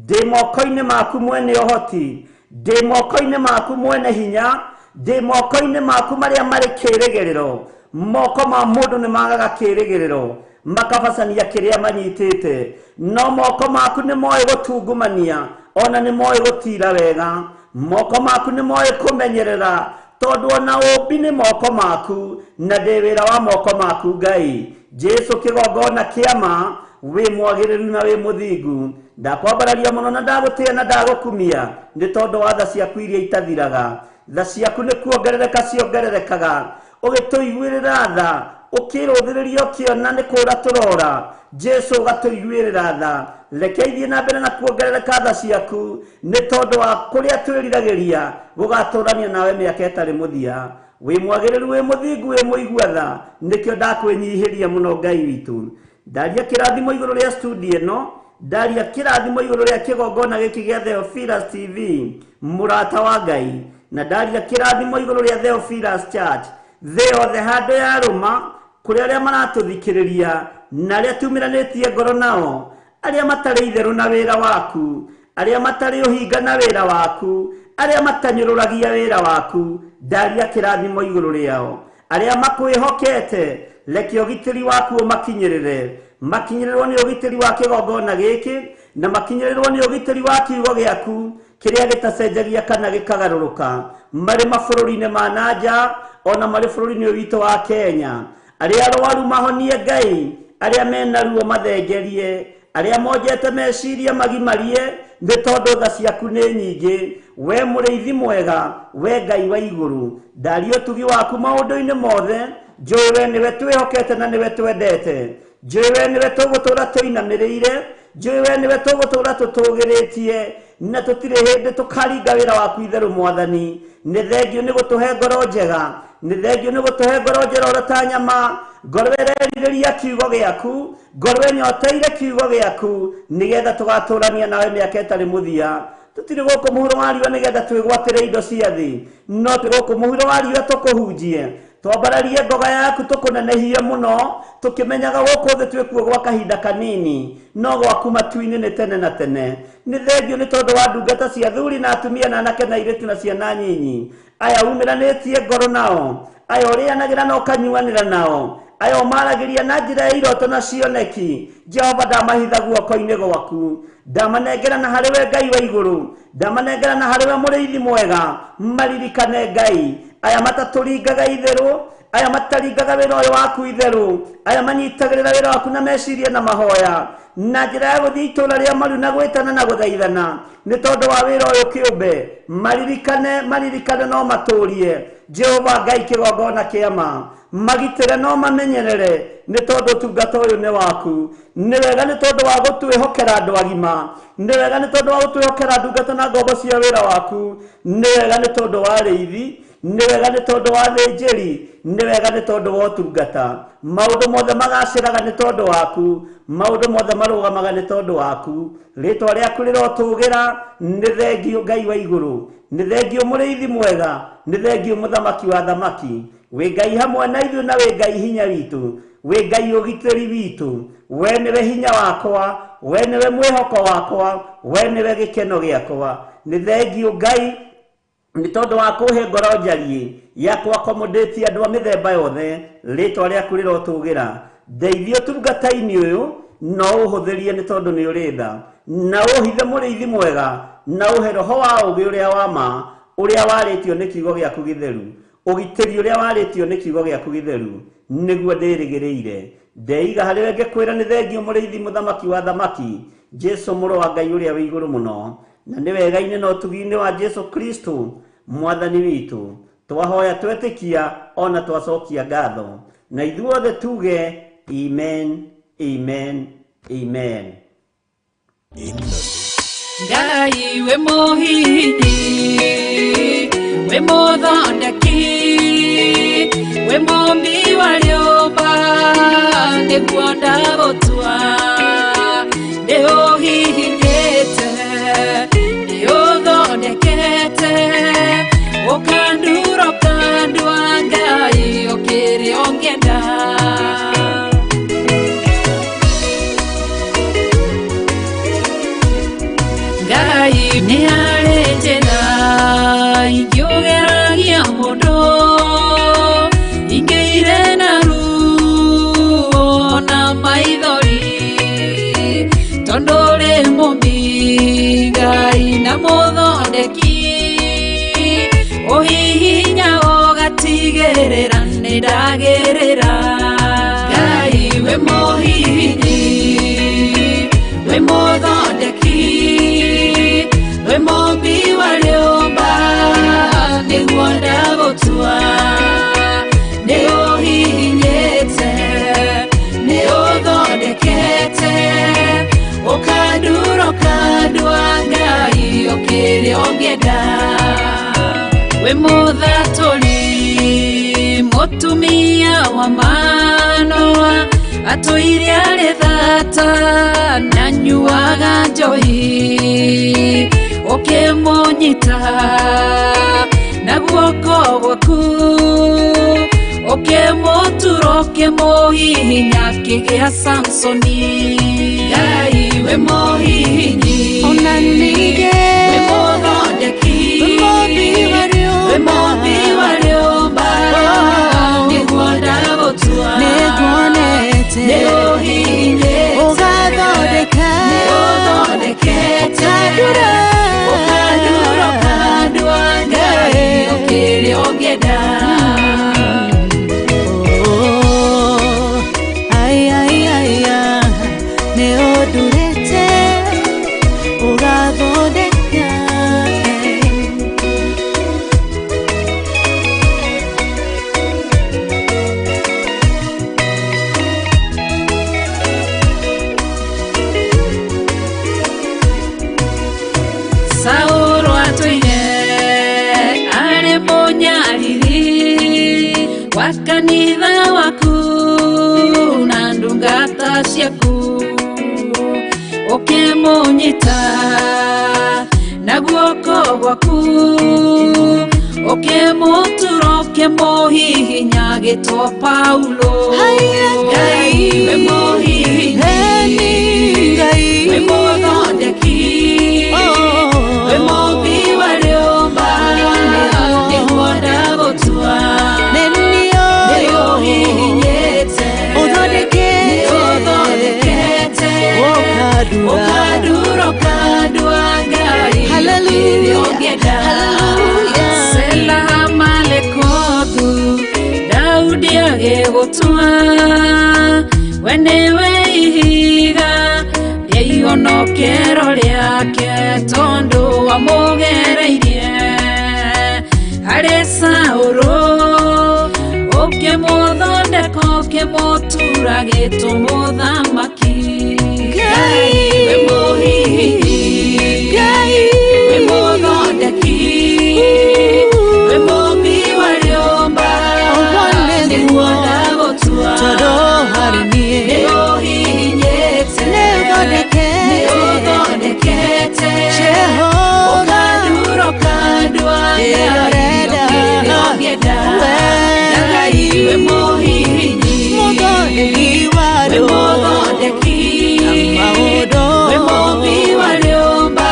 Speaker 6: ndĩ moko-inĩ maku mwene ũhoti, ndĩ moko-inĩ maku mwene hinya, ndĩ moko-inĩ maku marĩa marĩ kĩrĩgĩrĩro. Moko ma mũndũ nĩ magaga kĩrĩgĩrĩro, makabacania kĩrĩa manyitĩte, no moko maku nĩ moĩ gũtungumania, ona nĩ moĩ gũtira wega. Moko maku nĩ moĩ kũmenyerera, tondũ ona ũmbi nĩ moko maku, na ndĩ wĩra wa moko maku Ngai. Jesu kĩgongona kĩama, wĩ mwagĩrĩru na wĩ mũthingu. Ndakwambararia mũno na ndagũtĩĩa na ndagũkumia, nĩ tondũ wa tha ciaku iria itathiraga. Tha ciaku nĩ kuongerereka ciongererekaga, ũgĩtũiguĩrĩra tha, ũkĩrũthĩrĩria ũkĩona nĩ kũra tũrora. Jesu ũgatũiguĩrĩra tha. Reke ithiĩ na mbere na kuongerereka tha ciaku, nĩ tondũ wa kũrĩa twĩriragĩria gũgatũrania nawe mĩaka ĩtarĩ mũthia. Wĩ mwagĩrĩru, wĩ mũthingu, wĩ mũigua tha, nĩkĩo ndakwĩnyihĩria mũno Ngai witũ. Ndaria kĩrathimo igũrũ rĩa studio ĩno, ndaria kĩrathimo igũrũ rĩa kĩgongona gĩkĩ gĩa Theophilus TV, mũrata wa Ngai, na ndaria kĩrathimo igũrũ rĩa Theophilus Church, thĩ yothe handũ ya rũma, kũrĩ arĩa maratũthikĩrĩria na arĩa tumĩranĩtie ngoro nao, arĩa matarĩ itherũ na wĩra waku, arĩa matarĩ ũhinga na wĩra waku, arĩa matanyũrũragia wĩra waku, ndaria kĩrathimo igũrũ rĩao. Arĩa makwĩhokete, reke ũgitĩri waku ũmakinyĩrĩre, makinyĩrĩrwo nĩ ũgitĩri wa kĩgongona gĩkĩ, na makinyĩrĩrwo nĩ ũgitĩri wa kiugo gĩaku kĩrĩa gĩtacenjagia kana gĩkagarũrũka, marĩ mabũrũri-inĩ ma nanja ona marĩ bũrũri-inĩ ũyũ witũ wa Kenya. Arĩa arwaru mahonie Ngai, arĩa mena ruo mathengerie, arĩa monjete meciria magimarie, nĩ tondũ tha ciaku nĩ nyingĩ. We mũrĩithi mwega, we Ngai wa igũrũ, ndaria ũtugi waku maũndũ-inĩ mothe. Njũĩ we nĩwe twĩhokete na nĩwe twendete, njũĩ we nĩwe tũgũtũra tũinamĩrĩire, njũĩ we nĩwe tũgũtũra tũtũgĩrĩtie, na tũtirĩ hĩndĩ tũkaringa wĩra waku itherũ mwathani. Nĩ thengio nĩ gũtũhe ngoro njega, nĩ thengio nĩ gũtũhe ngoro njega ta nyama, ngoro ĩrerirĩria kiugo gĩaku, ngoro ĩnyoteire kiugo gĩaku, nĩgetha tũgatũrania nawe mĩaka ĩtarĩ mũthia. Tũtirĩ gũkũ mũhuro wa riũa nĩgetha twĩgwatĩre indo cia thĩ, no twĩ gũkũ mũhuro wa riũa tũkũhunjie, twambararie ngoga yaku, tũkũnenehie mũno, tũkĩmenyaga gũkũ thĩ twĩkuo gwa kahinda kanini, no gwaku matu-inĩ nĩ tene na tene. Nĩ thengio nĩ tondũ wa ndungata cia athuri na atumia na anake na airĩtu na ciana nyinyi, aya umĩranĩtie ngoro nao, aya ũrĩanagĩra na ũkanyuanĩra nao, aya ũmaragĩria na njĩra ya iroto na cioneki. Jehova ndamahitha guoko-inĩ gwaku, ndamanengera na harĩ we Ngai wa igũrũ, ndamanengera na harĩ we mũrĩithi mwega. Maririkane Ngai, Aya matatũringaga itherũ, aya mataringaga wĩra ũyũ waku itherũ, aya manyitagĩrĩra wĩra waku na meciria na mahoya na njĩra ya gũthiĩ itũũra rĩa maru na gwĩtana na gũthaithana nĩ tondũ wa wĩra ũyũ kĩũmbe. Maririkane, maririkane no matũrie Jehova Ngai kĩgongona kĩa ma, magitĩre no mamenyerere nĩ tondũ ũtungata ũyũ nĩ waku. Nĩ wega nĩ tondũ wa gũtwĩhokera andũ agima, nĩ wega nĩ tondũ wa gũtwĩhokera ndungata na ngombo cia wĩra waku, nĩ wega nĩ tondũ wa arĩithi, nĩ wega nĩ tondũ wa athĩnjĩri, nĩ wega nĩ tondũ wa ũtungata. Maũndũ mothe magacĩraga nĩ tondũ waku, maũndũ mothe marũgamaga nĩ tondũ waku. Rĩtwa rĩaku rĩrotũgĩra. Nĩ thengio Ngai wa igũrũ, nĩ thengio mũrĩithi mwega, nĩ thengio mũthamaki wa thamaki. Wĩ Ngai hamwe na ithuĩ na wĩ Ngai hinya witũ, wĩ Ngai ũgitĩri witũ. We nĩwe hinya wakwa, we nĩwe mwĩhoko wakwa, we nĩwe gĩkeno gĩakwa. Nĩ thengio Ngai nĩ tondũ wa kũhe ngoro njariĩ ya kũ-accommodate andũ a mĩthemba yothe. Rĩtwa rĩaku rĩrotũgĩra. Ndeithia ũtungata-inĩ ũyũ no ũhũthĩrie nĩ tondũ nĩ ũrĩ tha, na ũhithe mũrĩithi mwega, na ũhe roho wa ũũgĩ ũrĩa wa ma, ũrĩa warĩtio nĩ kiugo gĩaku gĩtheru, ũgitĩri ũrĩa warĩtio nĩ kiugo gĩaku gĩtheru, nĩguo ndĩrĩgĩrĩire. Ndeiga harĩ we ngĩkwĩra nĩ thengio mũrĩithi mũthamaki wa thamaki, Jesu mũrũ wa Ngai ũrĩa wĩ igũrũ mũno. Na nĩ wega-inĩ na ũtugi-inĩ wa Jesu Kristo mwathani witũ twahoya twetĩkia ona twacokia ngatho, na ithuothe tuge amen, amen, amen.
Speaker 5: Ngai we mũhihinyi, we mũthondeki, we mũmbi wa rĩũmba, nĩguo ndagũtua. Nĩ ũhihinyĩte, nĩ ũthondekete, ũkandura ũkandua Ngai ũkĩrĩ ũngĩenda. Ngai nĩ harĩ njĩra ingĩũgeragia mũndũ, ingĩire na ruo na maithori, tondũ ũrĩ mũmbi Ngai na mũthondeki, ũhihinya ũgatigĩrĩra nĩ ndagĩrĩra. Ngai we mũhihinyi, we mũthondeki, we mũmbi wa rĩũmba, nĩguo ndagũtua. Nĩ ũhihinyĩte, nĩ ũthondekete, ũkandura ũkandua Ngai ũkĩrĩ ũngĩenda. We mũthatũri, mũtumia wa Manoa, atũire arĩ thata na nyuaga njohi, ũkĩmũnyita na guoko gwaku, ũkĩmũtura ũkĩmũhihinya akĩgĩa Samsoni. Ngai we mũhihinyi,
Speaker 7: Ona ningĩ
Speaker 5: we mũthondeki,
Speaker 7: we mũmbi wa
Speaker 5: we
Speaker 7: rĩũmba,
Speaker 5: mũmbi wa rĩũmba, nĩguo ndagũtua.
Speaker 7: Nĩnguonete
Speaker 5: Nĩ ũhihinyĩte,
Speaker 7: ũgathondeka,
Speaker 5: nĩ ũthondekete,
Speaker 7: ũkandura,
Speaker 5: ũkandura ũkandua Ngai ũkĩrĩ ũngĩenda.
Speaker 7: Oh, ai, ai, ai, ah, nĩ ũndurĩte ũgathondeka.
Speaker 5: Saũlũ atũire arĩ mũnyariri wa kanitha waku na ndungata ciaku, ũkĩmũnyita na guoko gwaku, ũkĩmũtura ũkĩmũhihinya agĩtwo Paulo.
Speaker 7: Haiya,
Speaker 5: Ngai we mũhihinyi,
Speaker 7: Eni Ngai,
Speaker 5: we mũthondeki,
Speaker 7: Oh.
Speaker 5: we mũmbi wa rĩũmba, nĩguo ndagũtua.
Speaker 7: Nĩ
Speaker 5: Nĩ
Speaker 7: niĩ
Speaker 5: ũhihinyĩte,
Speaker 7: ũthondekete,
Speaker 5: nĩ ũthondekete,
Speaker 7: ũkandura,
Speaker 5: ũkandura ũkandua Ngai
Speaker 7: Hallelujah.
Speaker 5: ũkĩrĩ ũngĩenda.
Speaker 7: Hallelujah.
Speaker 5: Selamu alaikum. Agĩgũtua we nĩwe ihiga rĩa ihonokero rĩake tondũ wamũgereirie harĩ Saũlũ ũkĩmũthondeka ũkĩmũtura gĩtũmũthamaki. Ngai wĩ mũhihinyi, Ngai wĩ mũthondeki, wĩ mũmbi wa rĩũmba, nĩguo ndagũtua
Speaker 7: Tondũ harĩ niĩ
Speaker 5: nĩũhihinyĩte, nĩũthondekete,
Speaker 7: Jehova.
Speaker 5: Ũkandura ũkandua Ngai ũkĩrĩa ũngĩenda. Ngai wĩ mũhihinyi,
Speaker 7: Mũthondeki wa
Speaker 5: wĩ mũthondeki,
Speaker 7: maũndũ.
Speaker 5: Wĩ mũmbi wa rĩũmba,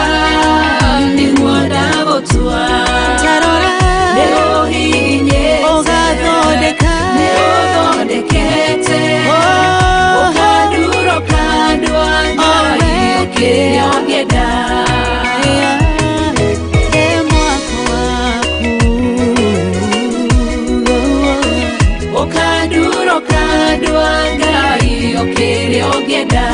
Speaker 5: nĩguo ndagũtua.
Speaker 7: Tarora.
Speaker 5: Nĩũhihinyĩte,
Speaker 7: Ũgathondeka.
Speaker 5: Nĩũthondekete, ũkandura ũkandua Ngai ũkĩrĩa ũngĩenda.
Speaker 7: Ndĩ mwako waku.
Speaker 5: Ũkandura ũkandua Ngai ũkĩrĩa ũngĩenda.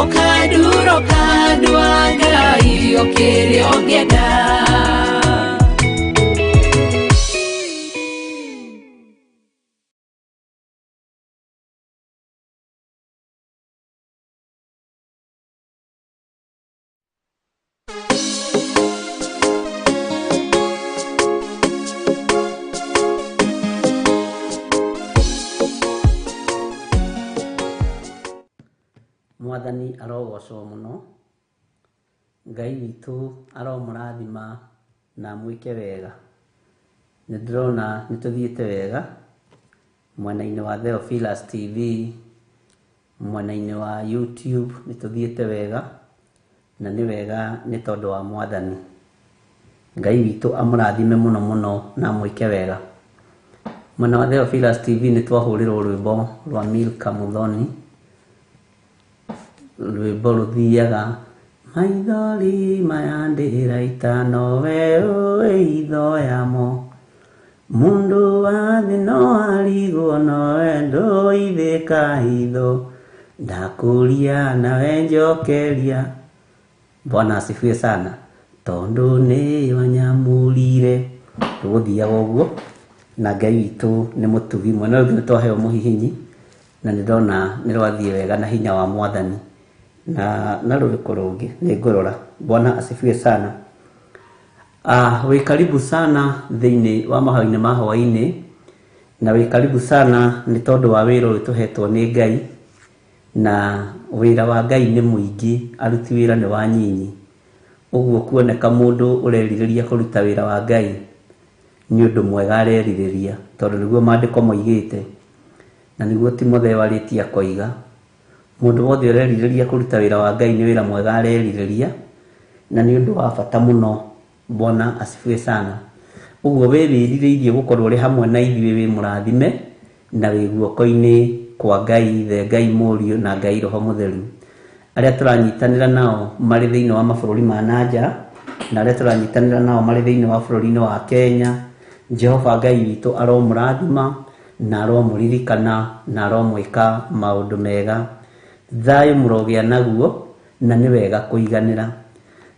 Speaker 5: Ũkandura ũkandua Ngai ũkĩrĩa ũngĩenda.
Speaker 6: Mwathani arogocwo mũno, Ngai witũ aromũrathima na amwĩke wega. Nĩ ndĩrona nĩ tũthiĩte wega mwena-inĩ wa Theophilus TV, mwena-inĩ wa YouTube nĩ tũthiĩte wega, na nĩ wega nĩ tondũ wa Mwathani. Ngai witũ amũrathime mũno mũno na amwĩke wega. Mwena wa Theophilus TV nĩ twahũrĩrwo rwĩmbo rwa Milka Muthoni, rwĩmbo rũthiaga maithori maya ndĩraita nowe ũĩ ithoyamo, mũndũ wa thĩ no arigwo nowe ndũithĩka hitho, ndakũria nawe njokeria. Bwana asifiwe sana, tondũ nĩ wanyamũrire. Tũgũthiaga ũguo na Ngai witũ nĩ mũtugi. Mwena ũyũ ũngĩ nĩ twaheo mũhihinyi na nĩ ndona nĩ rwathiĩ wega na hinya wa Mwathani. Na rũrĩkũ rũngĩ nĩ ngũrora. Bwana asifiwe sana. Wĩ karibu sana thĩinĩ wa mahoya-inĩ ma hwaĩ-inĩ, na wĩ karibu sana nĩ tondũ wa wĩra ũyũ tũhetwo nĩ Ngai, na wĩra wa Ngai nĩ mũingĩ, aruti wĩra nĩ wanyinyi. Ũguo kuoneka mũndũ ũrerirĩria kũruta wĩra wa Ngai nĩ ũndũ mwega arerirĩria, tondũ nĩguo maandĩko moigĩte, na nĩguo Timotheo arĩtie akoiga, mũndũ wothe ũrerirĩria kũruta wĩra wa Ngai nĩ wĩra mwega arerirĩria, na nĩ ũndũ wa bata mũno. Bwana asifiwe sana. Ũguo wĩ wĩrirĩirie gũkorwo ũrĩ hamwe na ithuĩ, wĩ mũrathime na wĩ guoko-inĩ kwa Ngai Ithe, Ngai Mũriũ na Ngai Roho Mũtheru. Arĩa tũranyitanĩra nao marĩ thĩinĩ wa mabũrũri ma na nja, na arĩa tũranyitanĩra nao marĩ thĩinĩ wa bũrũri-inĩ wa Kenya, Jehova Ngai witũ aromũrathima na aromũririkana na aromwĩka maũndũ mega. Thayũ mũrogĩa naguo na nĩ wega kũiganĩra.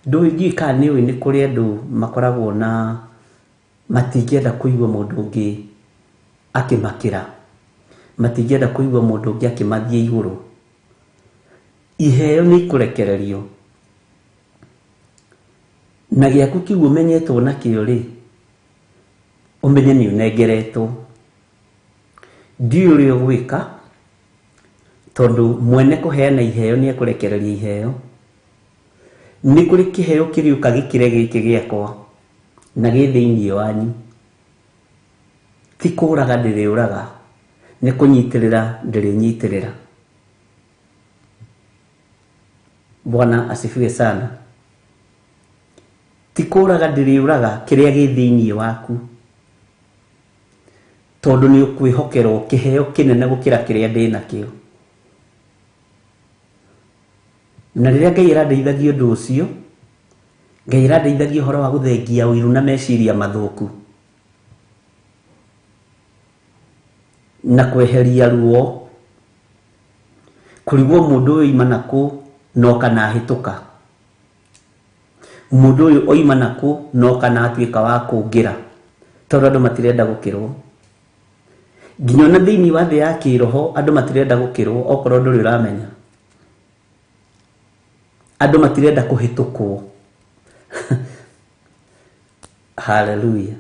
Speaker 6: Ndũĩ ndiũĩ kana nĩ ũĩ nĩ kũrĩ andũ makoragwo na matingĩenda kũigua mũndũ ũngĩ akĩmakĩra, matingĩenda kũigua mũndũ ũngĩ akĩmathiĩ igũrũ. Iheo nĩ ikũrekererio, na gĩaku kĩu ũmenyetwo nakĩo rĩ, ũmenye nĩ ũnengeretwo. Ndiũĩ ũrĩa ũgwĩka, tondũ mwene kũheana iheo nĩ ekũrekereria iheo. Nĩ kũrĩ kĩheo kĩrĩũka gĩkĩre gĩkĩ gĩakwa na gĩ thĩinĩ wanyu. Ti kũraga ndĩrĩũraga, nĩ kũnyitĩrĩra ndĩrĩnyitĩrĩra. Bwana asifiwe sana. Ti kũraga ndĩrĩũraga kĩrĩa gĩ thĩinĩ waku, tondũ nĩ ũkwĩhokerwo kĩheo kĩnene gũkĩra kĩrĩa ndĩnakĩo. Na rĩrĩa Ngai arandeithagia ũndũ ũcio, Ngai arandeithagia ũhoro wa gũthengia ũiru na meciria mathũku na kweheria ruo, kũrigwo mũndũ ũyũ oima nakũ no kana ahĩtũka, mũndũ ũyũ oima nakũ no kana atuĩka wa kũngĩra, tondũ andũ matirenda gũkĩrwo. Nginya ona thĩinĩ wa thĩ ya kĩroho andũ matirenda gũkĩrwo, okorwo ndũrĩ ũramenya. Andũ matirenda kũhĩtũkwo. Haleluya.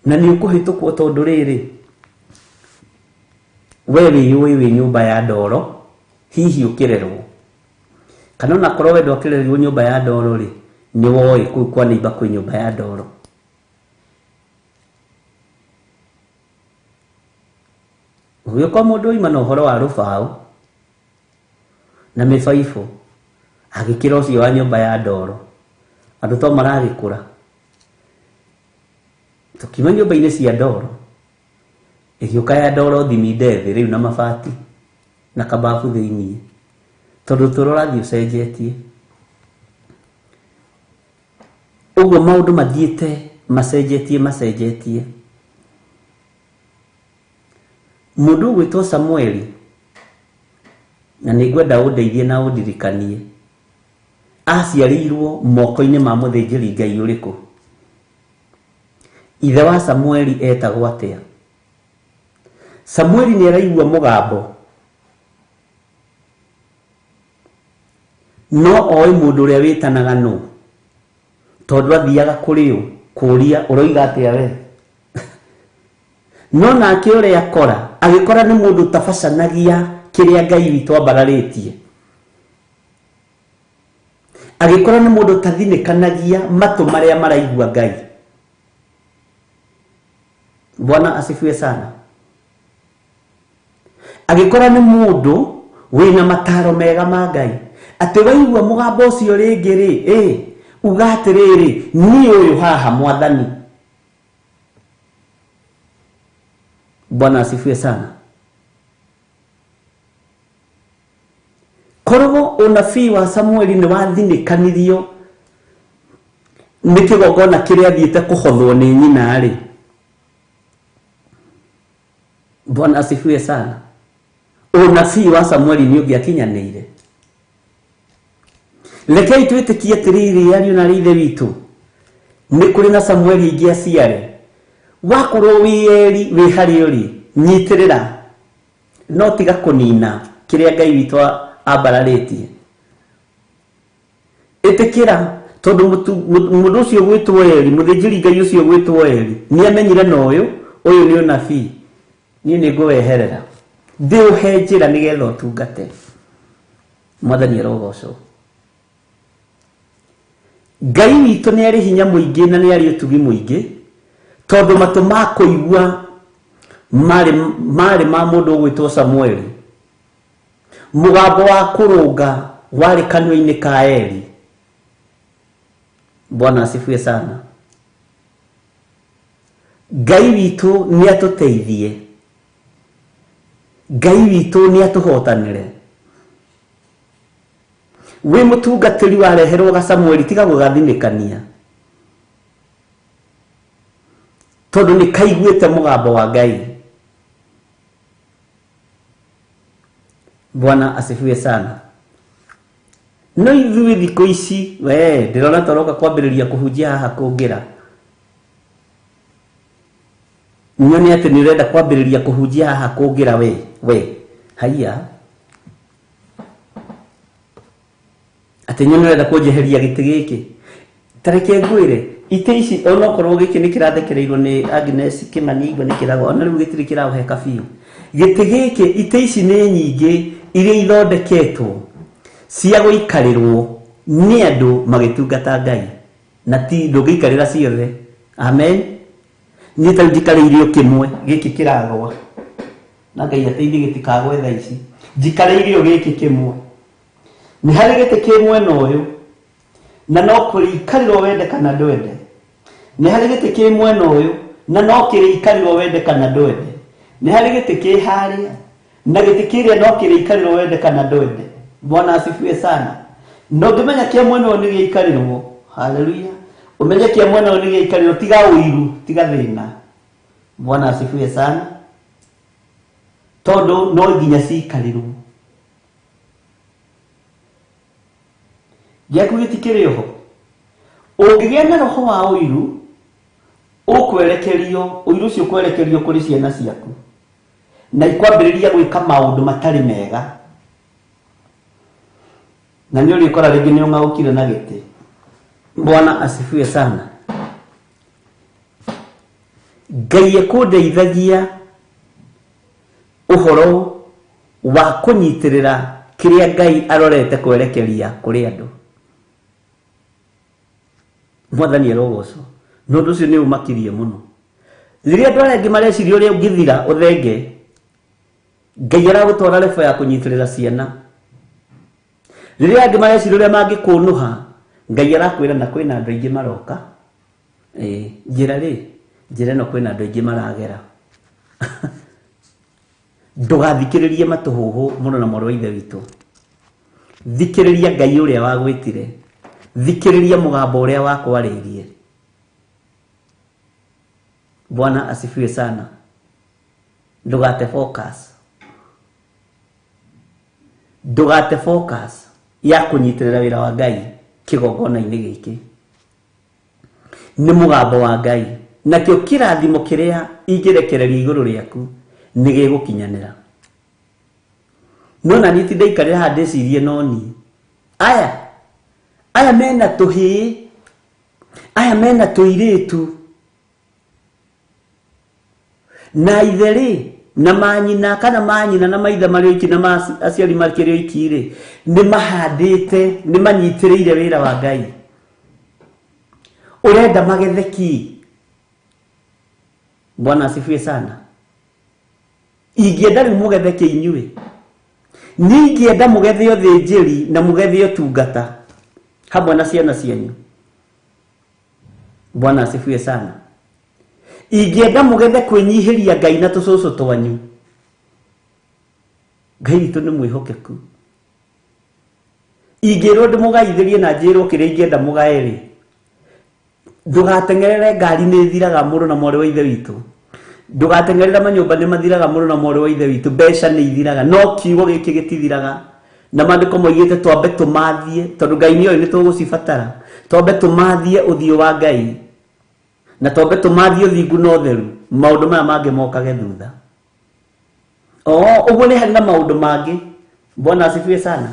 Speaker 6: Na nĩ ũkũhĩtũkwo tondũ rĩrĩ, we wĩyũĩ wĩ nyũmba ya ndoro, hihi ũkĩrerwo. Kana onakorwo we ndwakĩrerirwo nyũmba ya ndoro rĩ, nĩ woĩ kũu kwa neighbor kwĩ nyũmba ya ndoro. Ũgĩũka mũndũ oima na ũhoro wa rũbaũ na mĩbaibũ, agĩkĩra ũcio wa nyũmba ya ndoro. Andũ to maragĩkũra. Tũkiuma nyũmba-inĩ cia ndoro, ĩgĩũka ya ndoro thiminde thĩ rĩu na mabati na kababu thĩiniĩ, tondũ ũtũũro ũrathiĩ ũcenjetie. Ũguo maũndũ mathiĩte macenjetie macenjetie. Mũndũ ũgwĩtwo Samueli, na nĩ ngwenda ũndeithie na ũndirikanie, aciarĩirwo moko-inĩ ma mũthĩnjĩri Ngai ũrĩkũ? Ithe wa Samueli etagwo atĩa? Samueli nĩ araigua mũgambo, no oĩ mũndũ ũrĩa wĩtanaga nũ, tondũ athiaga kũrĩ ũ kũũria ũroiga atĩa we. No nake ũrĩa akora, agĩkora nĩ mũndũ ũtabacanagia kĩrĩa Ngai witũ ambararĩtie. Agĩkora nĩ mũndũ ũtathinĩkanagia matũ marĩa maraigua Ngai. Bwana asifiwe sana. Agĩkora nĩ mũndũ wĩna mataro mega ma Ngai, atĩ waigua mũgambo ũcio rĩngĩ rĩ, uga atĩrĩrĩ, niĩ ũyũ haha mwathani. Bwana asifiwe sana. Korwo unabii wa Samueli nĩ wathinĩkanirio nĩ kĩgongona kĩrĩa athiĩte kũhothwo nĩ nyina rĩ. Bwana asifiwe sana. Unabii wa Samueli nĩ ũngĩakinyanĩire. Rekei twĩtĩkie atĩrĩrĩ, ariũ na arĩ ithe witũ, nĩ kũrĩ na Samueli ingĩ aciare. Wakorwo wĩ eri wĩ harĩa ũrĩ, nyitĩrĩra, no tiga kũnina kĩrĩa Ngai witũ ambararĩtie. Ĩtĩkĩra, tondũ mũndũ ũcio ũgwĩtwo Eli, mũthĩnjĩri Ngai ũcio ũgwĩtwo Eli, nĩ amenyire na ũyũ, ũyũ nĩ ũnabii, niĩ nĩ ngũweherera, ndĩũhe njĩra nĩgetha ũtungate. Mwathani arogocwo. Ngai witũ nĩ arĩ hinya mũingĩ na nĩ arĩ ũtugi mũingĩ, tondũ matũ ma kũigua marĩ ma mũndũ ũgwĩtwo Samueli. Mũgambo wa kũrũnga warĩ kanua-inĩ ka Eli. Bwana asifiwe sana. Ngai witũ nĩ atũteithie, Ngai witũ nĩ atũhotanĩre. Wĩ mũtungatĩri wareherwo ga Samueli, tiga gũgathinĩkania, tondũ nĩ kaiguĩte mũgambo wa Ngai. Bwana asifiwe sana. No ithuĩ thikũ ici, we ndĩrona toroka kwambĩrĩria kũhunjia haha kũngĩra. Nyone atĩ nĩ ũrenda kwambĩrĩria kũhunjia haha kũngĩra we, we. Haiya. Atĩ nyone ũrenda kũnjeheria gĩtĩ gĩkĩ. Ta reke ngwĩre, itĩ ici onokorwo gĩkĩ nĩ kĩrathekereirwo nĩ Agnes Kĩmani, igua nĩ kĩragwa, ona rĩu gĩtirĩ kĩraũheka biũ. Gĩtĩ gĩkĩ, itĩ ici nĩ nyingĩ iria ithondeketwo cia gũikarĩrwo nĩ andũ magĩtungata Ngai, na ti ndũngĩikarĩra ciothe. Amen. Niĩ ta rĩu njikarĩire o kĩmwe gĩkĩ kĩragwa, na Ngai ateithie gĩtikagwe thaa ici. Njikarĩire o gĩkĩ kĩmwe. Nĩ harĩ gĩtĩ kĩ mwena ũyũ, na no kũrĩikarĩrwo wende kana ndwende. Nĩ harĩ gĩtĩ kĩ mwena ũyũ, na no kĩrĩikarĩrwo wende kana ndwende. Nĩ harĩ gĩtĩ kĩ harĩa, na gĩtĩ kĩrĩa no kĩrĩikarĩrwo wende kana ndwende. Bwana asifiwe sana. Na ũngĩmenya kĩa mwena ũyũ nĩ gĩikarĩrwo, Haleluya. Ũmenye kĩa mwena ũyũ nĩ gĩikarĩro, tiga ũiru, tiga thĩna. Bwana asifiwe sana. Tondũ no nginya ciikarĩrwo. Gĩaku gĩtikĩrĩ oho. Ũngĩgĩa na roho wa ũiru, ũkwerekerio, ũiru ũcio ũkwerekerio kũrĩ ciana ciaku. Na ikwambĩrĩria gwĩka maũndũ matarĩ mega. Na nĩ ũrĩkora rĩngĩ nĩ ũng'aũkire na gĩtĩ. Bwana asifiwe sana. Ngai ekũndeithagia ũhoro wa kũnyitĩrĩra kĩrĩa Ngai arorete kwerekeria kũrĩ andũ. Mwathani arogocwo. Na ũndũ ũcio nĩ ũmakirie mũno. Rĩrĩa andũ arĩa angĩ mareciria ũrĩa ũngĩthira ũthenge, Ngai aragũtwara level ya kũnyitĩrĩra ciana. Rĩrĩa angĩ mareciria ũrĩa mangĩkũnũha, Ngai arakwĩra na kwĩna andũ aingĩ maroka. Njĩra rĩ, njĩra ĩno kwĩna andũ aingĩ maragera. Ndũgathikĩrĩrie matũhũhũ mũno na mwarĩ wa ithe witũ. Thikĩrĩria Ngai ũrĩa wagwĩtire. Thikĩrĩria mũgambo ũrĩa wakwarĩirie. Bwana asifiwe sana. Ndũgate focus. Ndũgate focus ya kũnyitĩrĩra wĩra wa Ngai kĩgongona-inĩ gĩkĩ. Nĩ mũgambo wa Ngai. Nakĩo kĩrathimo kĩrĩa ingĩrekereria igũrũ rĩaku nĩ gĩgũkinyanĩra. No na niĩ ti ndaikarĩra haha ndĩcirie no niĩ. Aya mena tũhĩĩ, aya mena tũirĩtu. Na ithe rĩ, na manyina kana manyina na maithe marĩ oiki na aciari makĩrĩ oiki rĩ, nĩ mahandĩte, nĩ manyitĩrĩire wĩra wa Ngai. Ũrenda magethe kĩ? Bwana asifiwe sana. Ingĩenda rĩu mũgethe kĩ inyuĩ? Niĩ ingĩenda mũgethe ũthĩnjĩri na mũgethe ũtungata hamwe na ciana cianyu. Bwana asifiwe sana. Ingĩenda mũgethe kwĩnyihĩria Ngai na tũcũcũ twanyu. Ngai witũ nĩ mwĩhokeku. Ingĩrwo ndĩmũgaithĩrie na njĩrwo kĩrĩa ingĩenda mũgae rĩ, ndũgateng'erere ngari nĩ ĩthiraga mũrũ na mwarĩ wa ithe witũ. Ndũgateng'erere manyũmba nĩ mathiraga mũrũ na mwarĩ wa ithe witũ. Mbeca nĩ ithiraga, no kiugo gĩkĩ gĩtithiraga. Na maandĩko moigĩte twambe tũmathiĩ, tondũ Ngai nĩoĩ nĩ tũgũcibatara. Twambe tũmathiĩ ũthiũ wa Ngai. Na twambe tũmathiĩ ũthingu na ũtheru, maũndũ maya mangĩ mokage thutha. Ũguo nĩ harĩ na maũndũ mangĩ. Bwana asifiwe sana.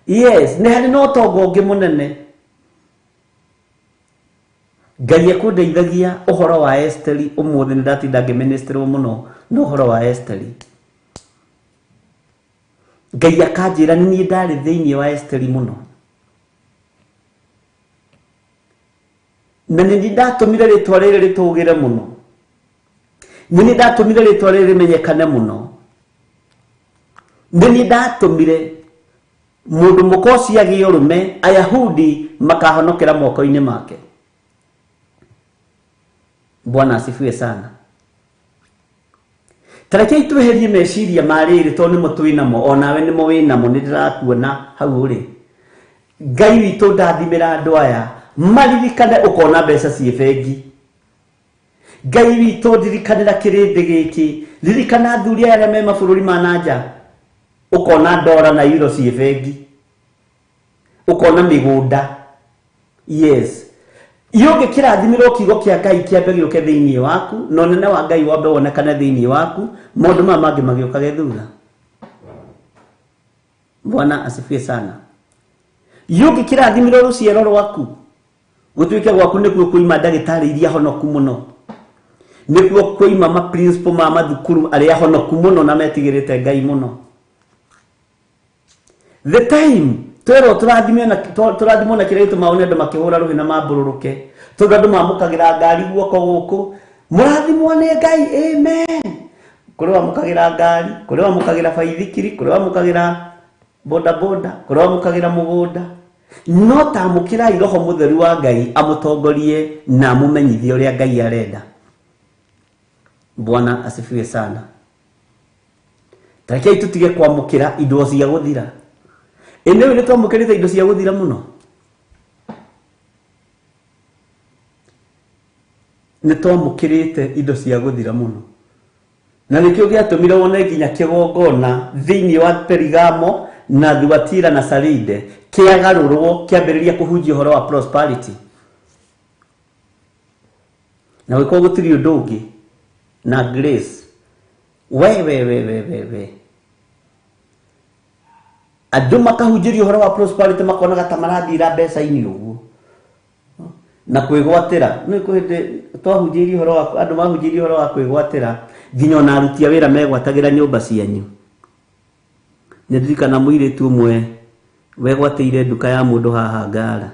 Speaker 6: Yes, nĩ harĩ na ũtonga ũngĩ mũnene. Ngai ekũndeithagia ũhoro wa Esteri ũmũthĩ nĩ ndatinda ngĩministerwo mũno na ũhoro wa Esteri. Ngai akanjĩra nĩ niĩ ndarĩ thĩinĩ wa Esteri mũno. Na nĩ niĩ ndatũmire rĩtwa rĩrĩ rĩtũgĩre mũno. Nĩ niĩ ndatũmire rĩtwa rĩrĩ rĩmenyekane mũno. Nĩ niĩ ndatũmire mũndũ mũka ũcio agĩe ũrũme, Ayahudi makahonokera moko-inĩ make. Bwana asifiwe sana. Tarekei tweherie meciria ma rĩrĩ tondũ nĩmo twĩnamo, onawe nĩmo wĩnamo, nĩ ndĩrakuona hau ũrĩ. Ngai witũ ndathimĩra andũ aya, maririkane ũkona mbeca ciĩ bengi. Ngai witũ ndirikanĩra kĩrĩndĩ gĩkĩ, ririkana athuri aya arĩa me mabũrũri ma na nja, ũkona ndora na euro ciĩ bengi, ũkona mĩgũnda. Yes. Iyo ũngĩkĩrathimĩrwo kiugo kĩa Ngai kĩambe gĩũke thĩinĩ waku, na ũnene wa Ngai wambe wonekane thĩinĩ waku, maũndũ maya mangĩ magĩũkage thutha. Bwana asifiwe sana. Iyo ũngĩkĩrathimĩrwo rũciaro rwaku, gũtuĩke gwaku nĩkuo kũima ndagĩtarĩ iria honoku mũno, nĩkuo kũima ma principal ma mathukuru arĩa honoku mũno na metigĩrĩte Ngai mũno. The time twerwo tũrathimwo na tũrathimwo na kĩrĩa gĩtũmaga one andũ makĩhũra rũhĩ na mambũrũrũke, tondũ andũ mamũkagĩra ngari guoko gũkũ, mũrathimwo nĩ Ngai, amen. Kũrĩ wamũkagĩra ngari, kũrĩ wamũkagĩra baithikiri, kũrĩ wamũkagĩra boda boda, kũrĩ wamũkagĩra mũgũnda. No tamũkĩrai Roho Mũtheru wa Ngai amũtongorie na amũmenyithie ũrĩa Ngai arenda. Bwana asifiwe sana. Tarekei tũtige kwamũkĩra indo cia gũthira. Ĩ nĩũĩ nĩ twamũkĩrĩte indo cia gũthira mũno. Nĩ twamũkĩrĩte indo cia gũthira mũno. Na nĩkĩo gĩatũmire wone nginya kĩgongona thĩinĩ wa Perigamo na Thuatira na Saride kĩagarũrwo kĩambĩrĩria kũhunjia ũhoro wa prosperity. Na gũkorwo gũtirĩ ũndũ ũngĩ na grace. We we we we we we. Andũ makahunjĩrio ũhoro wa prosperity makonaga ta marathira mbeca-inĩ ũguo. Na kwĩgwatĩra nĩ kwĩ hĩndĩ twahunjĩirie ũhoro wa andũ mahunjĩirie ũhoro wa kwĩgwatĩra nginya ona aruti a wĩra megwatagĩra nyũmba cianyu. Nĩ ndirikana mũirĩtu ũmwe wegwatĩire nduka ya mũndũ haha Ngara.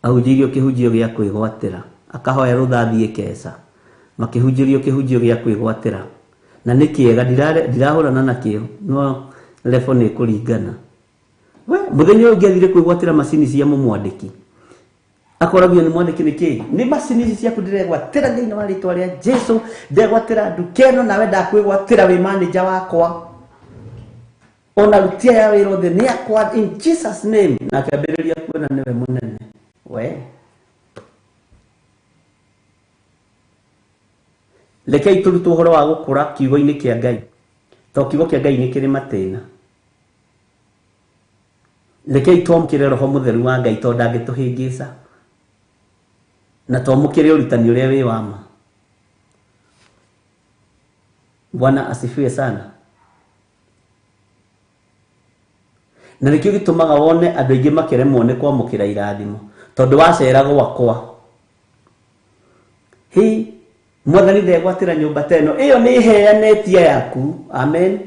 Speaker 6: Ahunjĩirio kĩhunjio gĩa kwĩgwatĩra. Akahoya rũtha athiĩ Keca. Makĩhunjĩrio kĩhunjio gĩa kwĩgwatĩra. Na nĩ kĩega ndirahũrana nakĩo no level nĩ kũringana. We mũthenya ũyũ ũngĩ athire kwĩgwatĩra macini cia mũmwandĩki. Akoragio nĩ mwandĩki nĩ kĩ? Nĩ macini ici ciaku ndĩregwatĩra thĩinĩ wa rĩtwa rĩa Jesu, ndegwatĩra nduka ĩno nawe ndakwĩgwatĩra wĩ manager wakwa. Ona aruti aya wĩra othe nĩ akwa in Jesus name. Na akĩambĩrĩria kuona nĩwe mũnene. We. Rekei tũrutwo ũhoro wa gũkũra kiugo-inĩ kĩa Ngai. To kiugo kĩa Ngai nĩ kĩrĩ matĩna. Rekei twamũkĩre Roho Mũtheru wa Ngai tondũ ndangĩtũhĩngĩca. Na twamũkĩre ũrutani ũrĩa wĩ wa ma. Bwana asifiwe sana. Na nĩkĩo gĩtũmaga wone andũ aingĩ makĩremwo nĩ kwamũkĩra irathimo tondũ wacera gwakwa. Hi, mwathani ndegwatĩra nyũmba ta ĩno, ĩyo nĩ ĩheanĩtie yaku. Amen.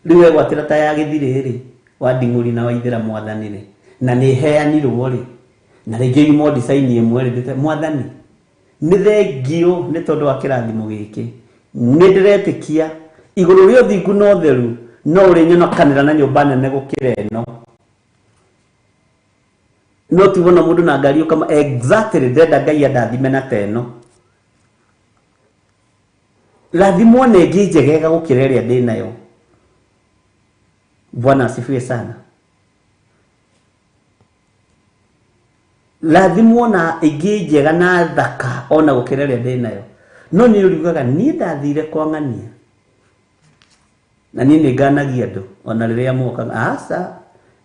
Speaker 6: Rĩu wegwatĩra ta ya gĩthirĩ rĩ, wa nding'ũri na waithĩra mwathani rĩ, na nĩ ĩheanirwo rĩ, na rĩngĩ yuma design ĩmwe rĩ, mwathani nĩ thengio nĩ tondũ wa kĩrathimo gĩkĩ. Nĩ ndĩretĩkia igũrũ rĩa ũthingu na ũtheru no ũrĩnyonokanĩra na nyũmba nene gũkĩra ĩno. No ti wona mũndũ na ngari ũkama exactly ndĩrenda Ngai andathime na ta ĩno. Rathimwo na ĩngĩ njegega gũkĩra ĩrĩa ndĩ nayo. Bwana asifiwe sana. Rathimwo na ĩngĩ njega na thaka ona gũkĩra ĩrĩa ndĩ nayo. No nĩ ũriugaga niĩ ndathire kwa ng'ania. Na niĩ nĩ nganagia andũ ona rĩrĩa moka, aca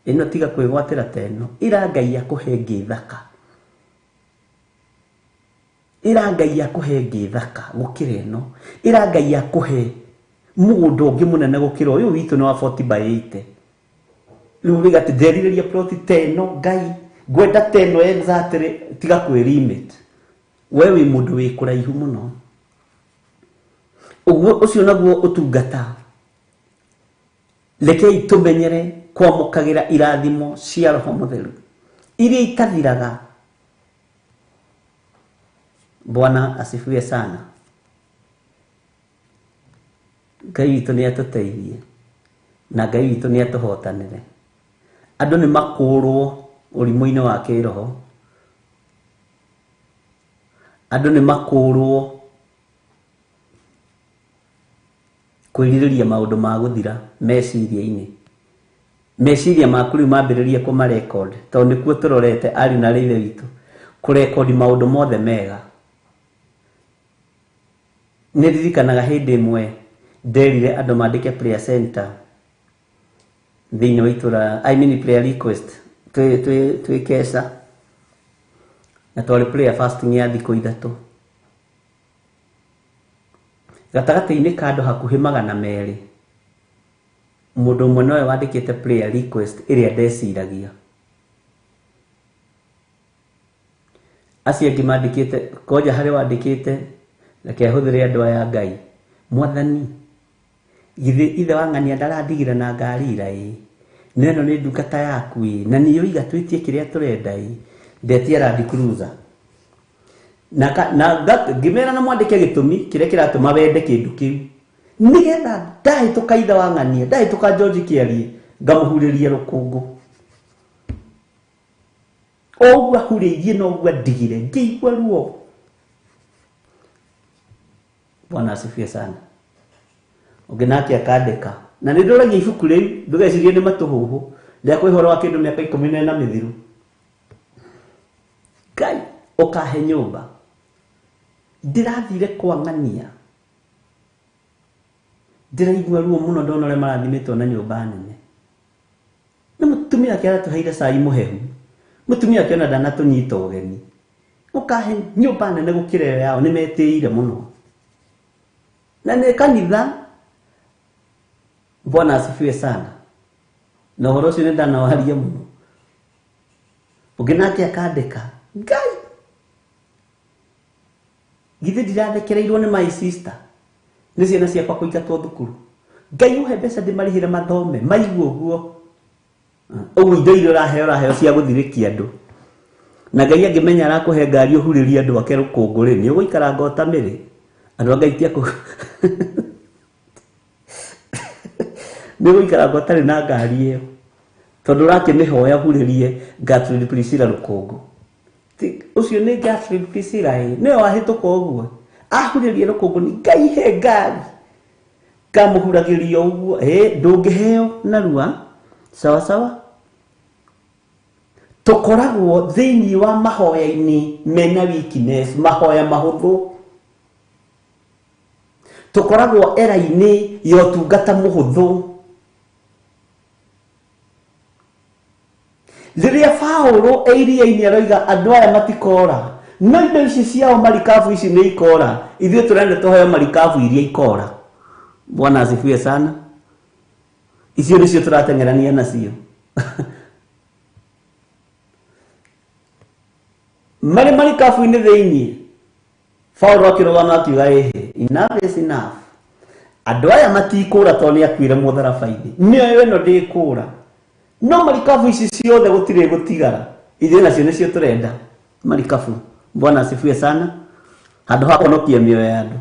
Speaker 6: ĩno tiga kwĩgwatĩra ta ĩno, ĩra Ngai akũhe ĩngĩ thaka. Ĩra Ngai akũhe ĩngĩ thaka gũkĩra ĩno. Ĩra Ngai akũhe mũgũnda ũngĩ mũnene gũkĩra ũyũ witũ nĩ wa 40 by 80. Rĩu rĩga atĩ nderirĩria plot ta ĩno, Ngai ngwenda ta ĩno exactly, tiga kwĩ limit. We wĩ mũndũ wĩ kũraihu mũno. Ũguo ũcio naguo ũtungata. Rekei tũmenyere kwamũkagĩra irathimo cia Roho Mũtheru iria itathiraga. Bwana asifiwe sana. Ngai witũ nĩ atũteithie na Ngai witũ nĩ atũhotanĩre. Andũ nĩ makũrwo ũrimũ-inĩ wa kĩroho. Andũ nĩ makũrwo kwĩrirĩria maũndũ ma gũthira meciria-inĩ. Meciria maku rĩu mambĩrĩrie kũmarecord tondũ nĩkuo tũrorete ariũ na aarĩ a Ithe witũ kũrekondi maũndũ mothe mega. Nĩ ndirikanaga hĩndĩ ĩmwe nderire andũ mandĩke prayer center thĩinĩ wa itũra, I mean prayer request, twĩ Keca, na twarĩ prayer fasting ya thikũ ithatũ. Gatagatĩ-inĩ ka andũ hakuhĩ 200, mũndũ ũmwe nowe wandĩkĩte prayer request ĩrĩa ndeciragia. Acio angĩ mandĩkĩte, koja harĩ wandĩkĩte, reke hũthĩre andũ aya Ngai. Mwathani, githĩ ithe wa ng'ania ndarandigĩra na ngari ira ĩ? Na ĩno nĩ ndungata yaku ĩ, na nĩ ũiga twĩtie kĩrĩa tũrenda ĩ. Ndetia Land Cruiser. Na ngĩmera na mwandĩke gĩtũmi kĩrĩa kĩratũma wende kĩndũ kĩu. Nĩgetha ndahĩtũka ithe wa ng'ania, ndahĩtũka George Kĩarie, ngamũhurĩria rũkũngũ. O ũguo ahurĩirie na ũguo andigire, ngĩigua ruo. Bwana asifiwe sana. Ũngĩ nake akandĩka. Na nĩ ndũragia ibuku rĩu, ndũgecirie nĩ matũhũhũ. Rĩa kwĩhoro wa kĩndũ mĩaka 14 mĩthiru. Ngai, ũkahe nyũmba. Ndĩrathire kwa ng'ania. Ndĩraigua ruo mũno ndona ũrĩa marathimĩtwo na nyũmba nene. Na mũtumia ake aratũheire cai mũhehu. Mũtumia ake ona ndanatũnyita ũgeni. Ũkahe nyũmba nene gũkĩra ĩyo yao, nĩmetĩire mũno. Na nĩ kanitha. Bwana asifiwe sana. Na ũhoro ũcio nĩ ndanawaria mũno. Ũngĩ nake akandĩka, Ngai, githĩ ndirathekereirwo nĩ my sister, nĩ ciana ciakwa kũingatwo thukuru. Ngai ũhe mbeca ndĩmarĩhĩre mathome, maigue ũguo. Ũguo indo iria ũraheo ũraheo cia gũthirĩkia andũ. Na Ngai angĩmenya arakũhe ngari ũhurĩrie andũ ake rũkũngũ rĩ, nĩ ũgũikaranga ũtamĩrĩ. Andũ a Ngai ti akũ nĩ ũgũikaranga ũtarĩ na ngari ĩyo. Tondũ ũrakĩmĩhoya ũhurĩrie Gertrude Priscilla rũkũngũ. Ũcio nĩ Gertrude Priscilla ĩ, nĩwe wahĩtũka ũguo. Ahurĩrie rũkũngũ nĩ Ngai he ngari. Ngamũhuragĩria ũguo, ndũngĩheo narua. Sawa sawa. Tũkoragwo thĩinĩ wa mahoya-inĩ mena weakness, mahoya mahũthũ. Tũkoragwo era-inĩ ya ũtungata mũhũthũ. Rĩrĩa Paũlũ e iria-inĩ aroiga andũ aya matikora, no indo ici ciao marikabu ici nĩ ikora, ithuĩ tũrenda tũheo marikabu iria ikora. Bwana asifiwe sana. Icio nĩcio tũrateng'erania nacio. Marĩ marikabu-inĩ thĩinĩ, Paũlũ akĩrũgama akiuga ĩhĩ, enough is enough. Andũ aya matikũra tondũ nĩ akuire mũtharaba-inĩ. Mĩoyo ĩno ndĩkũra. No marikabu ici ciothe gũtirĩ gũtigara. Ithuĩ nacio nĩcio tũrenda. Marikabu. Bwana asifiwe sana. Handũ ha kũhonokia mĩoyo ya andũ.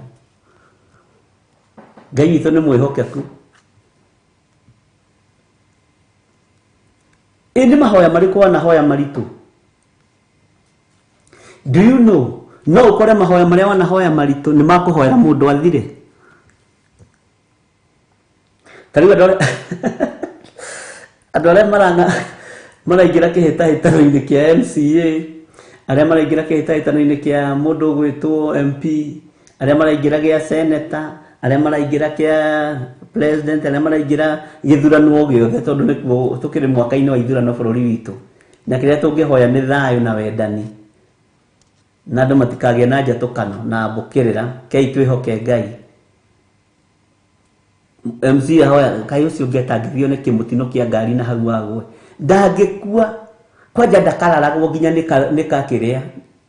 Speaker 6: Ngai witũ nĩ mwĩhokeku. Ĩ nĩ mahoya marĩkũ wanahoya maritũ? Do you know? No ũkore mahoya marĩa wanahoya maritũ nĩ makũhoya mũndũ athire. Ta rĩu andũ arĩa maraingĩra kĩhĩtahĩtano-inĩ kĩa MCA, arĩa maraingĩra kĩhĩtahĩtano-inĩ kĩa mũndũ ũgwĩtwo MP, arĩa maraingĩra gĩa senator, arĩa maraingĩra kĩa president, arĩa maraingĩra gĩthurano o gĩothe, tondũ nĩkuo tũkĩrĩ mwaka-inĩ wa ithurano bũrũri witũ. Na kĩrĩa tũngĩhoya nĩ thayũ na wendani. Na andũ matikagĩe na njatũkano na mbũkĩrĩra, kei twĩhoke Ngai. MC ahoya kaĩ ũcio ũngĩ atangĩthio nĩ kĩmũtino kĩa ngari na hau agwe. Ndangĩkua, kwanja ndakararagwo nginya nĩ kakĩrĩa,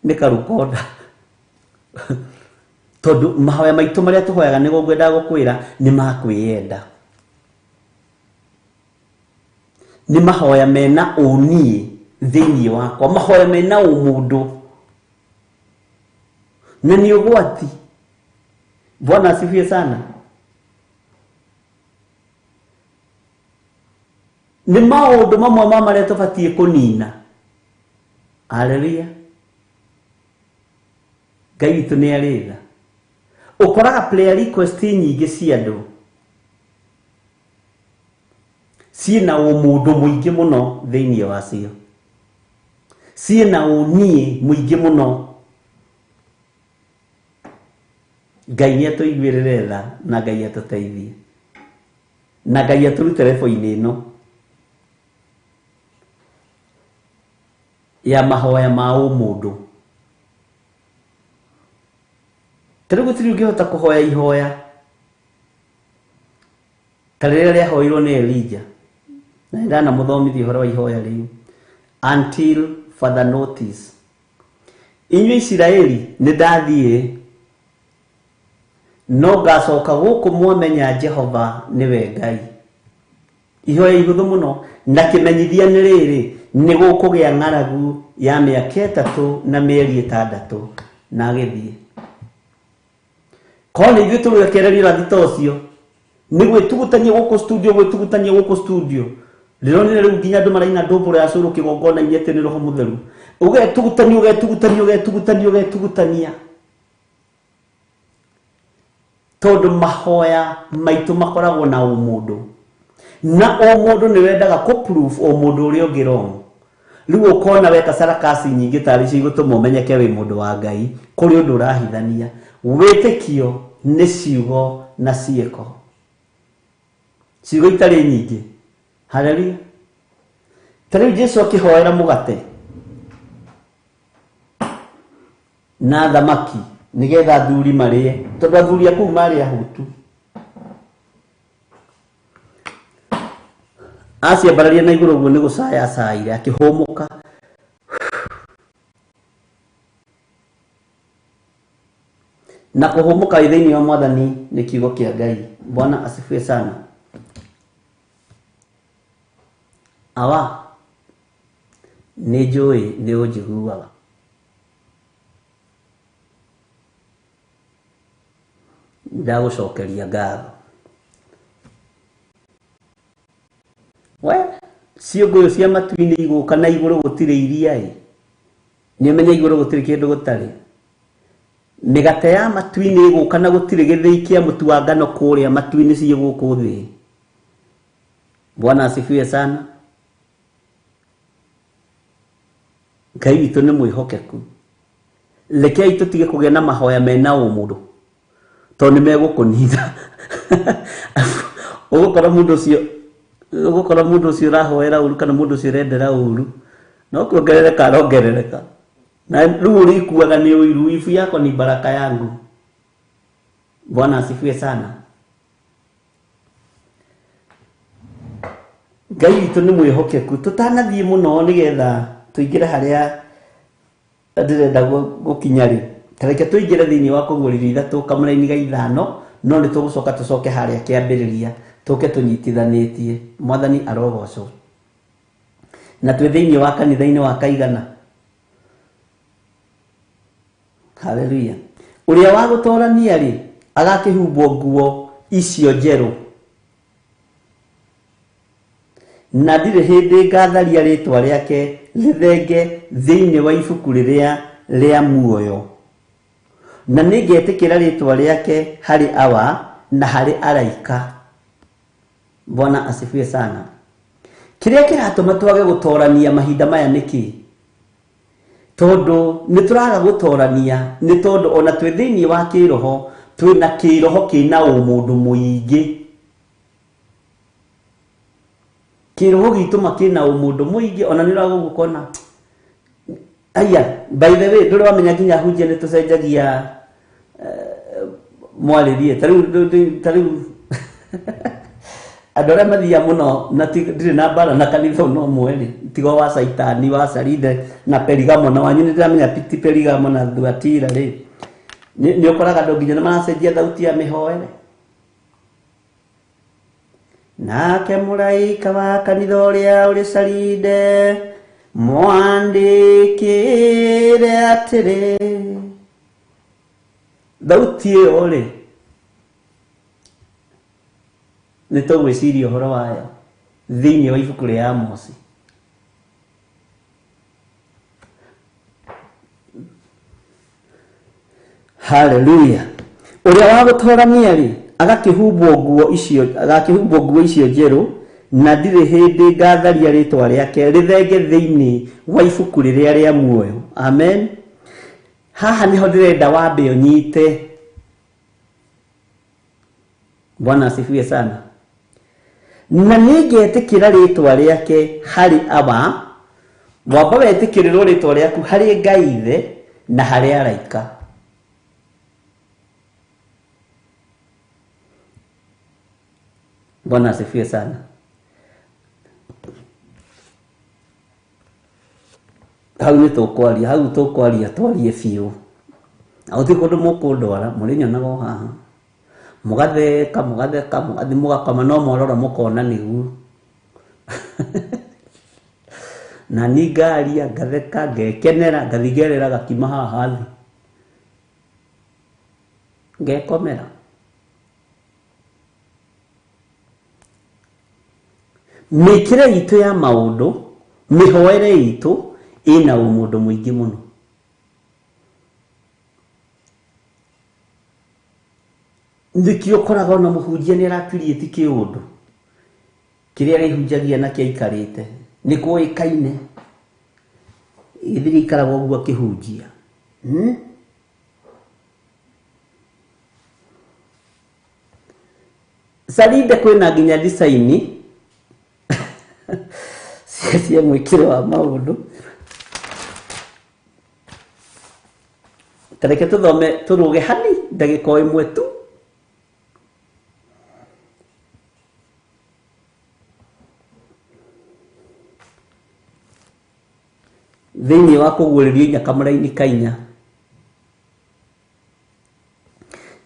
Speaker 6: nĩ karũkonda. Tondũ mahoya maitũ marĩa tũhoyaga nĩguo ngwendaga gũkwĩra nĩ ma kwĩyenda. Nĩ mahoya mena ũniĩ thĩinĩ wakwa, mahoya mena ũmũndũ. Na nĩ ũgwati. Bwana asifiwe sana. Nĩ maũndũ mamwe ma marĩa tũbatiĩ kũnina. Haleluya. Ngai witũ nĩ arĩ tha. Ũkoraga prayer request nyingĩ cia andũ ciĩna ũmũndũ mũingĩ mũno thĩinĩ wacio, ciĩna ũniĩ mũingĩ mũno. Ngai nĩ atũiguĩrĩre tha na Ngai atũteithie na Ngai atũrute rebo-inĩ ĩno ya mahoya ma ũmũndũ. Ta rĩu gũtirĩ ũngĩhota kũhoya ihoya ta rĩrĩa rĩahoirwo nĩ Elijah, na nĩ ndanamũthomithia ũhoro wa ihoya rĩu, until further notice. Inyuĩ Isiraeli nĩ ndathiĩ, no ngacoka gũkũ mwamenya Jehova nĩwe Ngai. Ihoya ihũthũ mũno, na kĩmenyithia nĩ rĩrĩ, nĩ gũkũgĩa ng'aragu ya mĩaka 3 na mĩeri 6 na agĩthiĩ. Korwo nĩ ithuĩ tũrekererio ũrathi ta ũcio, nĩ gwĩtugutania gũkũ studio, gwĩtugutania gũkũ studio. Ndĩronire rĩu nginya andũ maraina ndũmbũro ya cũrũ kĩgongona-inĩ atĩ nĩ Roho Mũtheru. Ũgetugutania, ũgetugutania, ũgetugutania, ũgetugutania. Tondũ mahoya maitũ makoragwo na ũmũndũ. Na ũmũndũ nĩ wendaga kũ prove ũmũndũ ũrĩa ũngĩ wrong. Rĩu ũkona weka sarakasi nyingĩ tarĩ cio igũtũma ũmenyeke wĩ mũndũ wa Ngai, kũrĩ ũndũ ũrahithania. Wĩtĩkio nĩ ciugo na ciĩko, ciugo itarĩ nyingĩ. Haleluya. Ta rĩu Jesu akĩhoera mũgate na thamaki nĩgetha athuri marĩe, tondũ athuri a kũu marĩ ahũtu. Aciambararia na igũrũ ũguo nĩ gũcaya acaire, akĩhũmũka. Na kũhũmũka wĩ thĩinĩ wa Mwathani nĩ kiugo kĩa Ngai. Bwana asifiwe sana. Awa, nĩ njũĩ nĩ ũnjiguaga. Ndagũcokeria ngatho. We, ciũngũyũ cia matu-inĩ igũka na igũrũ gũtirĩ iria ĩ. Nĩ ũmenye igũrũ gũtirĩ kĩndũ gũtarĩ. Mĩgate ya matu-inĩ ĩgũka na gũtirĩ gĩthĩi kĩa mũtu wa ngano kũrĩa matu-inĩ ciĩ gũkũ thĩ. Bwana asifiwe sana. Ngai witũ nĩ mwĩhokeku. Rekei tũtige kũgĩa na mahoya mena ũmũndũ, tondũ nĩ megũkũnina. Ũgũkora mũndũ ũcio, ũgũkora mũndũ ũcio ũrahoera ũru kana mũndũ ũcio ũrendera ũru, no kuongerereka arongerereka. Na rĩu ũrĩkuaga nĩ ũiru, ibu yakwa ni baraka yangu. Bwana asifiwe sana. Ngai witũ nĩ mwĩhokeku. Tũtanathiĩ mũno nĩgetha tũingĩre harĩa ndĩrenda gũkinya rĩ, ta reke tũingĩre thĩinĩ wa kũguũrĩrio ithatũ kamũraini ga ithano, no nĩ tũgũcoka tũcoke harĩa kĩambĩrĩria, tũke tũnyitithanĩtie. Mwathani arogocwo. Na twĩ thĩinĩ wa kanitha-inĩ wa Kaigana. Haleluya. Ũrĩa wa gũtorania rĩ, agakĩhumbwo nguo icio njerũ. Na ndirĩ hĩndĩ ngatharia rĩtwa rĩake rĩthenge thĩinĩ wa ibuku rĩrĩa rĩa muoyo. Na nĩngetĩkĩra rĩtwa rĩake harĩ Awa na harĩ araika. Bwana asifiwe sana. Kĩrĩa kĩratũma twage gũtorania mahinda maya nĩkĩ? Tondũ nĩ tũraga gũtorania, nĩ tondũ ona twĩ thĩinĩ wa kĩroho, twĩna kĩroho kĩna ũmũndũ mũingĩ. Kĩroho gitũ makĩna ũmũndũ mũingĩ, ona nĩ ũragũkona. Aya, by the way, ndũrĩ wamenya nginya hunjia nĩ tũcenjagia mwarĩrie. Ta rĩu andũ arĩa mathiaga mũno na ndirĩ na mbara na kanitha ũno ũmwe rĩ, tiga wa Caitani, wa Saride na Perigamo, na wanyu nĩ ndĩramenya ti Perigamo na Thuatira rĩ, nĩ ũkoraga andũ nginya nĩ maracenjia thauti ya mĩhoere. Nake mũraika wa kanitha ũrĩa ũrĩ Saride mwandĩkĩre atĩrĩ. Thauti ĩyo rĩ, nĩ tũgwĩciria ũhoro wayo thĩinĩ wa ibuku rĩa Amosi. Haleluya. Ũrĩa wa gũtorania rĩ, agakĩhumbwo nguo icio, agakĩhumbwo nguo icio njerũ, na ndirĩ hĩndĩ ngatharia rĩtwa rĩake rĩthenge thĩinĩ wa ibuku rĩrĩa rĩa muoyo. Amen. Haha nĩho ndĩrenda wambe ũnyite. Bwana asifiwe sana. Na nĩngetĩkĩra rĩtwa rĩake harĩ Awa, wamba wetĩkĩrĩrwo rĩtwa rĩaku harĩ Ngai Ithe na harĩ araika. Bwana asifiwe sana. Hau nĩ tũkwaria, hau tũkwaria twarie biũ. Na gũtirĩ kũndũ mũkũndwara, mũrĩnyonaga o haha. Mũgatheka, mũgatheka, mũgathiĩ mũgakoma, no mwarora mũkona nĩguo. Na niĩ ngaria, ngatheka, ngekenera, ngathiĩ ngerera gakima haha thĩ. Ngekomera. Mĩkĩre itũ ya maũndũ, mĩhoere itũ, ĩna ũmũndũ mũingĩ mũno. Nĩkĩo ũkoraga ona mũhunjia nĩ arakiriĩti kĩũndũ kĩrĩa arĩhunjagia na kĩaikarĩte nĩ kũĩkaine. Githĩ gĩikaraga ũguo akĩhunjia? Sarinde kwĩna nginya design cia mwĩkĩre wa maũndũ. Ta reke tũthome tũrũge hani ndagĩka o ĩmwe tu. Thĩinĩ wa kũguũrĩrio inya kamũraini ka inya.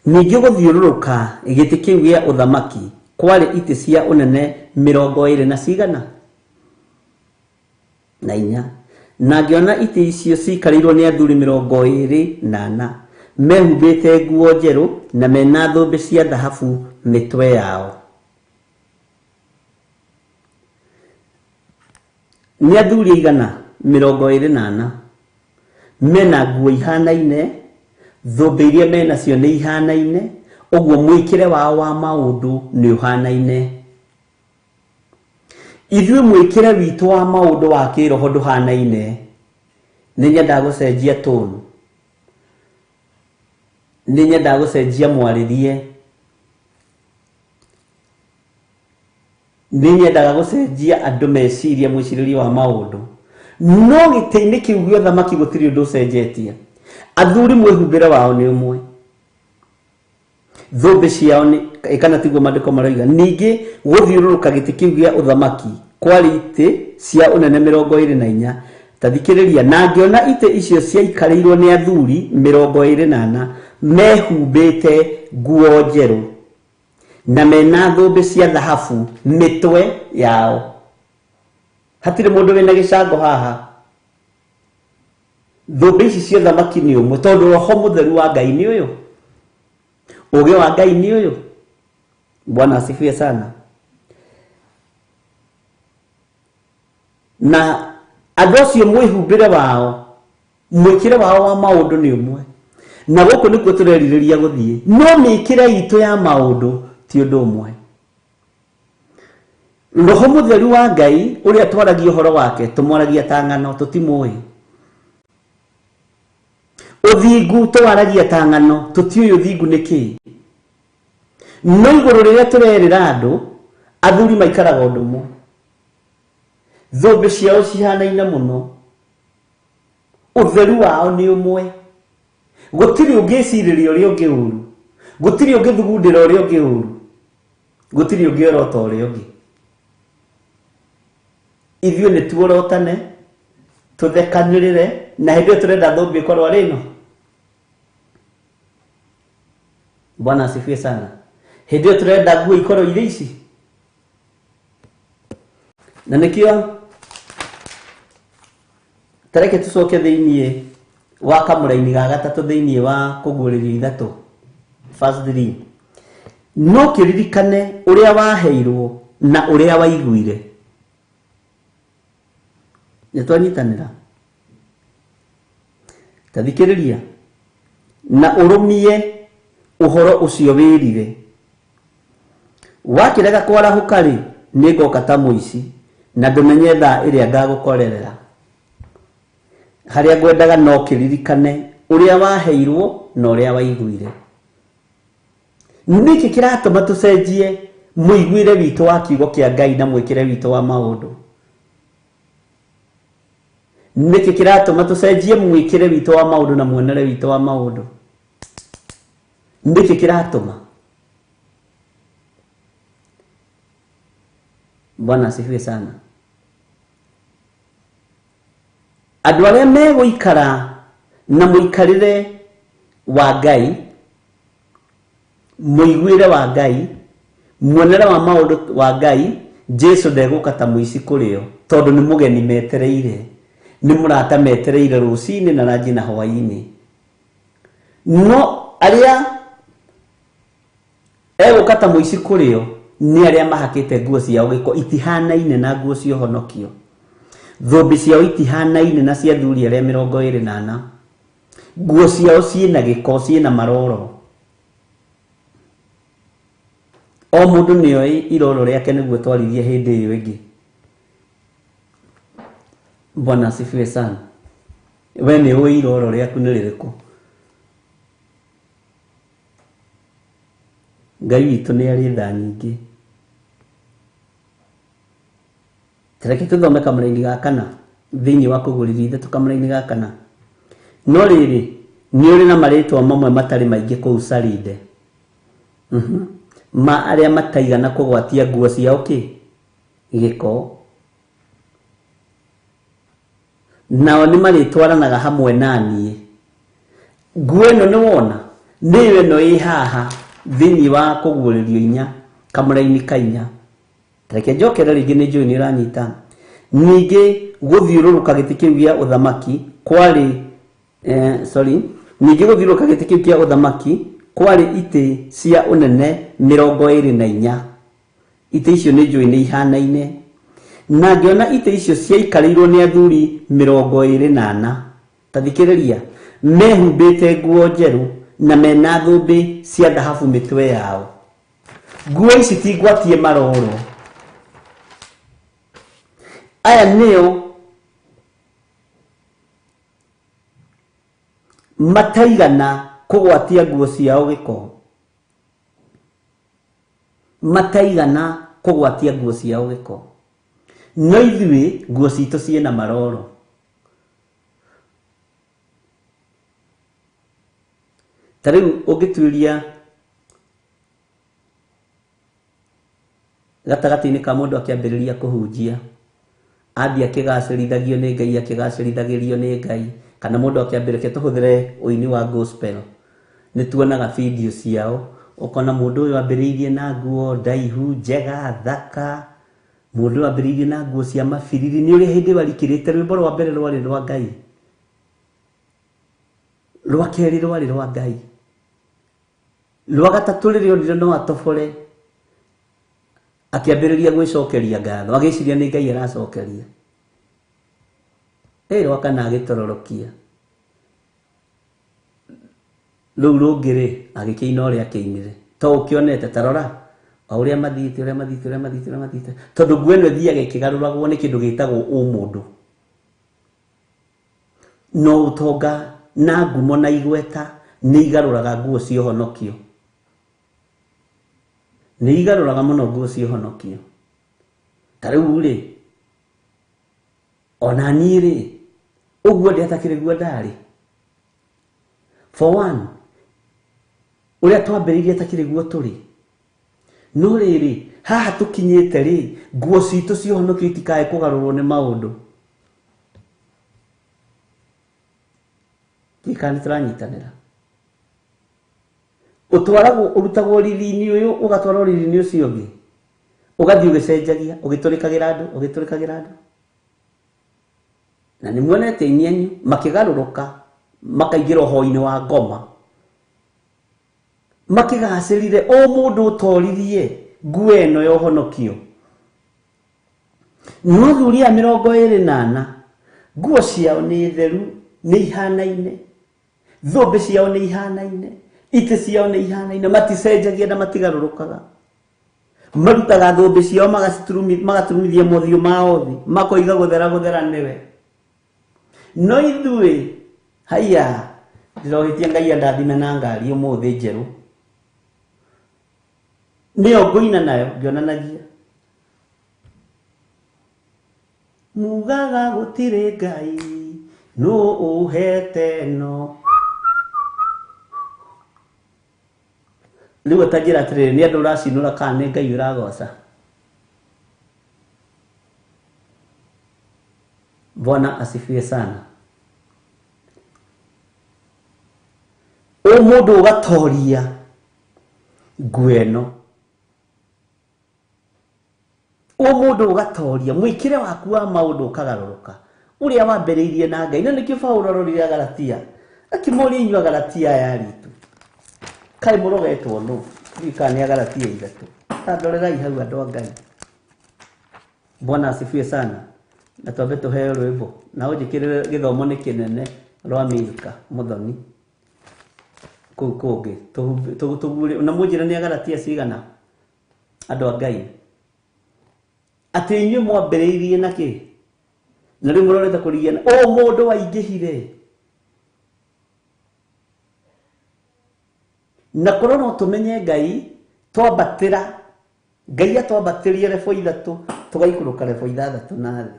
Speaker 6: Ningĩ gũthiũrũrũka gĩtĩ kĩu gĩa ũthamaki kwarĩ itĩ cia ũnene 24 na cigana na inya. Na ngĩona itĩ icio ciikarĩirwo nĩ athuri 24 mehumbĩte nguo njerũ na mena thũmbĩ cia thahabu mĩtwe yao. Nĩ athuri aigana? 24 mena nguo ihanaine, thũmbĩ iria menacio nĩ ihanaine, ũguo mwĩkĩre wao wa maũndũ nĩ ũhanaine. Ithuĩ mwĩkĩre witũ wa maũndũ wa kĩroho ndũhanaine. Nĩ nyendaga gũcenjia tone, nĩ nyendaga gũcenjia mwarĩrie, nĩ nyendaga gũcenjia andũ meciria mwĩcirĩrie wa maũndũ. No gĩtĩ-inĩ kĩu gĩa ũthamaki gũtirĩ ũndũ ũcenjetie. Athuri mwĩhumbĩre wao nĩ ũmwe, thũmbĩ ciao nĩ kana tiguo maandĩko maroiga. Ningĩ gũthiũrũrũka gĩtĩ kĩu gĩa ũthamaki kwarĩ itĩ cia ũnene 24. Ta thikĩrĩria, na ngĩona itĩ icio ciaikarĩirwo nĩ athuri 24 mehumbĩte nguo njerũ na mena thũmbĩ cia thahabu mĩtwe yao. Hatirĩ mũndũ wĩna gĩcango haha. Thũmbĩ ici cia ũthamaki nĩ ũmwe, tondũ roho mũtheru wa Ngai nĩ ũyũ, ũũgĩ wa Ngai nĩ ũyũ. Bwana asifiwe sana. Na andũ acio mwĩhumbĩre wao, mwĩkĩre wao wa maũndũ nĩ ũmwe. Na gũkũ nĩkuo tũrerirĩria gũthiĩ, no mĩkĩre itũ ya maũndũ ti ũndũ ũmwe. Roho mũtheru wa Ngai ũrĩa twaragia ũhoro wake tũmwaragia ta ng'ano, tũtimũĩ. Ũthingu tũwaragia ta ng'ano, tũtiũĩ ũthingu nĩ kĩĩ. No igũrũ rĩrĩa tũrerĩra andũ, athuri maikaraga ũndũ ũmwe, thũmbĩ ciao cihanaine mũno, ũtheru wao nĩ ũmwe. Gũtirĩ ũngĩcirĩria ũrĩa ũngĩ ũru, gũtirĩ ũngĩthugundĩra ũrĩa ũngĩ ũru, gũtirĩ ũngĩorota ũrĩa ũngĩ. Ithuĩ nĩ tuorotane, tũthekanĩrĩre, na hĩndĩ ĩyo tũrenda thũmbĩ ĩkorwo arĩ ĩno. Bwana asifiwe sana. Hĩndĩ ĩyo tũrenda nguo ikorwo irĩ ici. Na nĩkĩo tareke tũcoke thĩiniĩ wa kamũraini ga gatatũ thĩiniĩ wa kũguũrĩrio ithatũ, verse 3. No kĩririkane ũrĩa waheirwo na ũrĩa waiguire. Nĩ twanyitanĩra? Ta thikĩrĩria, na ũrũmie ũhoro ũcio wĩrire. Wakĩrega kwarahũka rĩ, nĩ ngoka ta mũici, na ndũmenye thaa ĩrĩa ngagũkorerera. Harĩa ngwendaga no kĩririkane ũrĩa waheirwo na ũrĩa waiguire. Nĩkĩ kĩratũma tũcenjie mũiguĩre witũ wa kiugo kĩa Ngai na mwĩkĩre witũ wa maũndũ? Nĩkĩ kĩratũma tũcenjie mwĩkĩre witũ wa maũndũ na muonere witũ wa maũndũ? Nĩkĩ kĩratũma? Bwana asifiwe sana. Andũ arĩa megũikara na mũikarĩre wa Ngai, mũiguĩre wa Ngai, muonere wa maũndũ wa Ngai, Jesu ndegũka ta mũici kũrĩ o, tondũ nĩ mũgeni metereire, nĩ mũrata metereire rũcinĩ na ranji na hwaĩ-inĩ. No arĩa egũka ta mũici kũrĩ o nĩ arĩa mahakĩte nguo ciao gĩko, itihanaine na nguo cia ũhonokio. Thũmbĩ ciao itihanaine na cia athuri arĩa 24. Nguo ciao ciĩna gĩko, ciĩna maroro. O mũndũ nĩoĩ iroro rĩake nĩguo twarithie hĩndĩ ĩyo ĩngĩ. Bwana asifiwe sana. We nĩ ũĩ iroro rĩaku nĩ rĩrĩkũ? Ngai witũ nĩ arĩ tha nyingĩ. Reke tũthome kamũraini ga kana thĩinĩ wa kũgũrithia ithatũ kamũraini ga kana. No rĩrĩ, nĩ ũrĩ na marĩtwa mamwe matarĩ maingĩ kũu Saride, ma arĩa mataigana kũgwatia nguo ciao kĩ gĩko, nao nĩ marĩtwaranaga hamwe na niĩ. Nguo ĩno nĩ wona nĩyo ĩno ĩ haha thĩinĩ wa kũguũrĩrio inya kamũraini ka inya. Reke njokere rĩngĩ, nĩ njũĩ nĩ ũranyita. Ningĩ gũthiũrũrũka gĩtĩ kĩu gĩa ũthamaki kwarĩ sorry, ningĩ gũthiũrũrũka gĩtĩ kĩu kĩa ũthamaki kwarĩ itĩ cia ũnene 24. Itĩ icio nĩ njũĩ nĩ ihanaine, na ngĩona itĩ icio ciaikarĩirwo nĩ athuri 24. Ta thikĩrĩria, mehumbĩte nguo njerũ na mena thũmbĩ cia thahabu mĩtwe yao. Nguo ici ti ngwatie maroro. Aya nĩo mataigana kũgwatia nguo ciao gĩko, mataigana kũgwatia nguo ciao gĩko. No ithuĩ nguo citũ ciĩna maroro. Ta rĩu ũngĩtuĩria gatagatĩ-inĩ ka mũndũ akĩambĩrĩria kũhunjia, ambia akĩgacĩrithagio nĩ Ngai, akĩgacĩrithagĩrio nĩ Ngai, kana mũndũ akĩambĩrĩria, tũhũthĩre ũini wa gospel, nĩ tuonaga video ciao, ũkona mũndũ ũyũ ambĩrĩirie na nguo ndaihu njega thaka, mũndũ ũyũ ambĩrĩirie na nguo cia mabiriri. Nĩ ũrĩa hĩndĩ ĩyo arikĩrĩte rwĩmbo rwa mbere rwarĩ rwa Ngai, rwa kerĩ rwarĩ rwa Ngai, rwa gatatũ rĩrĩa onire no atobore, akĩambĩrĩria gwĩcokeria ngatho, agĩciria nĩ Ngai aracokeria. Rwa kana agĩtororokia, rũu rũngĩ rĩ agĩkĩina ũrĩa akĩinire. To ũkĩonete, ta rora o ũrĩa mathiĩte, ũrĩa mathiĩte, ũrĩa mathiĩte, ũrĩa mathiĩte, tondũ nguo ĩno ĩthiaga ĩkĩgarũragwo nĩ kĩndũ gĩtagwo ũmũndũ. No ũtonga na ngumo na igweta nĩ igarũraga nguo cia ũhonokio, nĩ igarũraga mũno nguo cia ũhonokio. Ta rĩu rĩ, ona niĩ rĩ, ũguo ndĩ atakĩrĩ guo ndarĩ. For one, ũrĩa twambĩrĩirie atakĩrĩ guo tũrĩ. No rĩrĩ, haha tũkinyĩte rĩ, nguo citũ cia ũhonokio itikae kũgarũrwo nĩ maũndũ. Kana nĩ tũranyitanĩra? Ũtwaragwo, ũrutagwo riri-inĩ ũyũ ũgatwarwo riri-inĩ ũcio ũngĩ, ũgathiĩ ũgĩcenjagia, ũgĩtũrĩkagĩra andũ, ũgĩtũrĩkagĩra andũ. Na nĩ muonete aini anyu makĩgarũrũka makaingĩra ũhoi-inĩ wa ngoma, makĩgacĩrire. O mũndũ ũtoririe nguo ĩno ya ũhonokio. No athuri aya 24, nguo ciao nĩ theru, nĩ ihanaine, thũmbĩ ciao nĩ ihanaine, itĩ ciao nĩ ihanaine, maticenjagia na matigarũrũkaga. Marutaga thũmbĩ ciao magaturumithia mothiũ mao thĩ, makoiga gũthera gũthera nĩwe. No ithuĩ haiya, ndĩrohĩtia Ngai andathime na ngari ũmũthĩ njerũ, nĩyo ngũina nayo ngĩonanagia. Mugaga gũtirĩ Ngai, nũ ũhete no. Rĩu atanjĩra atĩrĩrĩ, nĩ andũ ũracinũra kana nĩ Ngai ũragoca? Bwana asifiwe sana. O mũndũ ũgatoria nguo ĩno, o mũndũ ũgatoria mwĩkĩre waku wa maũndũ ũkagarũrũka ũrĩa wambĩrĩirie na Ngai. Na nĩkĩo Paũlũ arorire Agalatia, akĩmoria, inyuĩ Agalatia aya aritũ, kaĩ mũrogetwo nũ? Ndiũĩ kana nĩ Agalatia 3. Ta ndorerai hau andũ a Ngai. Bwana asifiwe sana. Na twambe tũheo rwĩmbo na ũnjĩkĩrĩre gĩthomo nĩ kĩnene rwa Milka Mũthoni kũu kũngĩ tũguũrie na mũnjĩre nĩ Agalatia cigana andũ a Ngai, atĩ inyuĩ mwambĩrĩirie na kĩ na rĩu mũrorete kũrigiana. O mũndũ waingĩhire Na korwo no tũmenye Ngai twambatĩra Ngai atwambatĩrie rebo 3 tũgaikũrũka rebo 6 na thĩ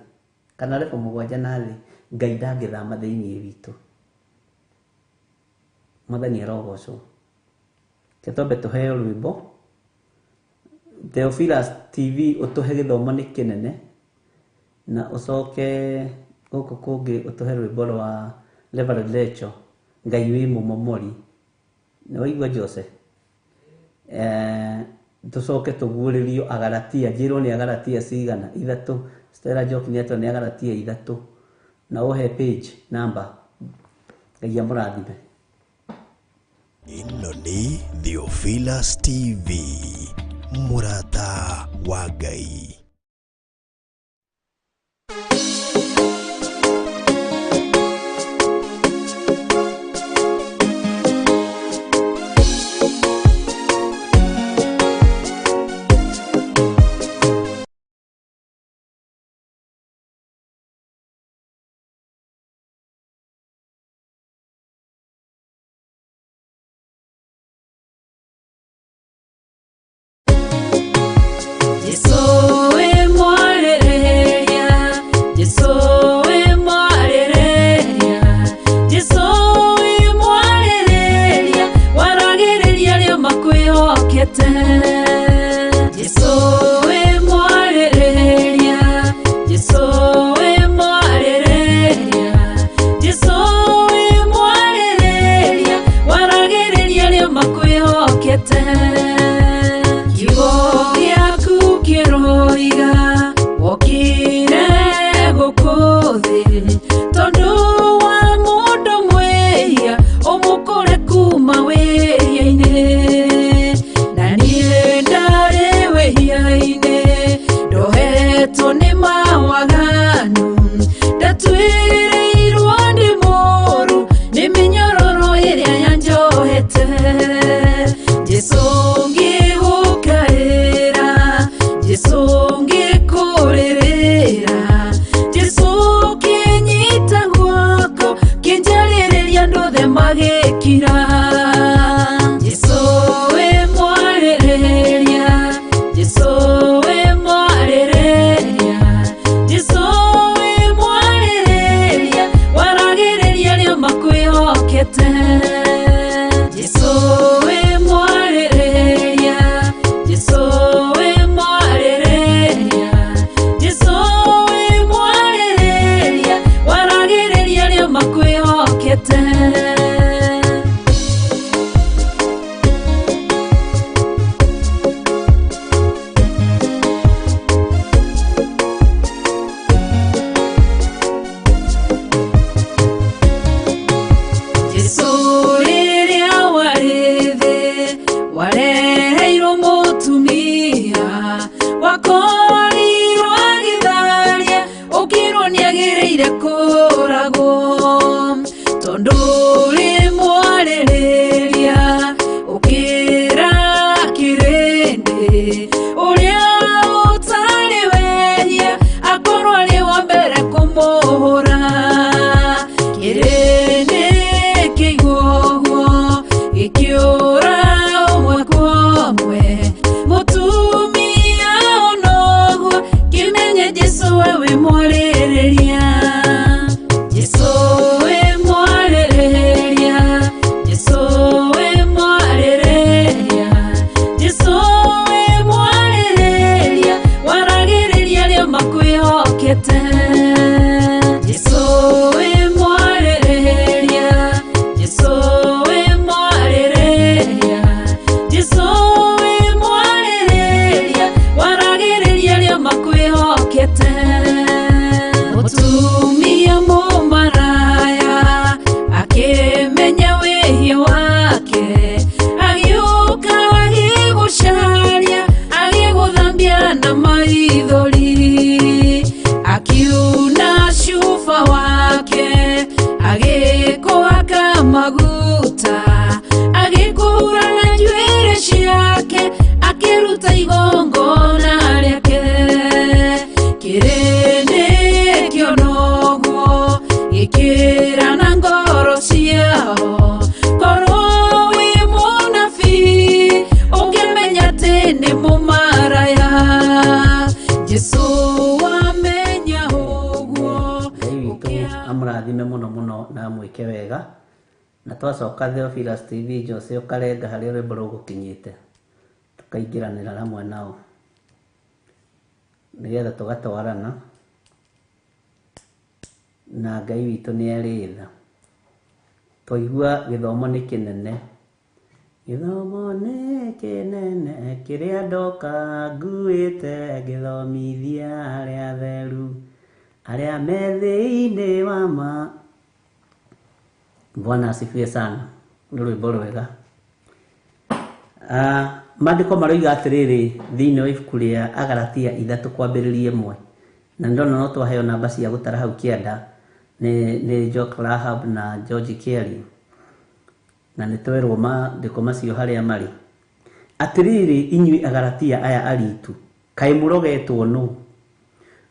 Speaker 6: kana rebo 7 na thĩ, Ngai ndangĩthama thĩinĩ witũ. Mwathani arogocwo. Reke twambe tũheo rwĩmbo. Theophilus TV ũtũhe gĩthomo nĩ kĩnene, na ũcoke gũkũ kũngĩ ũtũhe rwĩmbo rwa Reverend Rachel, Ngai wĩ mũmomori. Nĩ waigua Jose? Tũcoke tũguũrĩrio Agalatia, njĩrwo nĩ Agalatia cigana? 3. Stella Njoki nĩ atwa nĩ Agalatia 3. Na ũhe page number. Ngai amũrathime.
Speaker 4: Ĩno nĩ Theophilus TV, mũrata wa Ngai.
Speaker 5: Ikira na ngoro ciao korwo wi mũnabii.
Speaker 6: mũno mũno na amwĩke wega. Na twacoka Theophilus TV Jose ũkarenga harĩa rwĩmbo rũgũkinyĩte, tũkaingĩranĩra hamwe nao nĩgetha tũgatwarana na Ngai witũ nĩ arĩ tha. Twaigua gĩthomo nĩ kĩnene, gĩthomo nĩ kĩnene kĩrĩa ndoka nguĩte, ngĩthomithia arĩa atheru arĩa me thĩinĩ wa ma. Bwana asifiwe sana. Nĩ rwĩmbo rwega. Maandĩko maroiga atĩrĩrĩ thĩinĩ wa ibuku rĩa Agalatia 3 kwambĩrĩria 1, na nĩndona no twaheo namba cia gũtara hau kĩanda nĩ Jock Rahab na George Kelly, na nĩ twerwo maandĩko macio harĩa marĩ. Atĩrĩrĩ inyuĩ Agalatia aya aritu, kaĩ mũrogetwo nũ?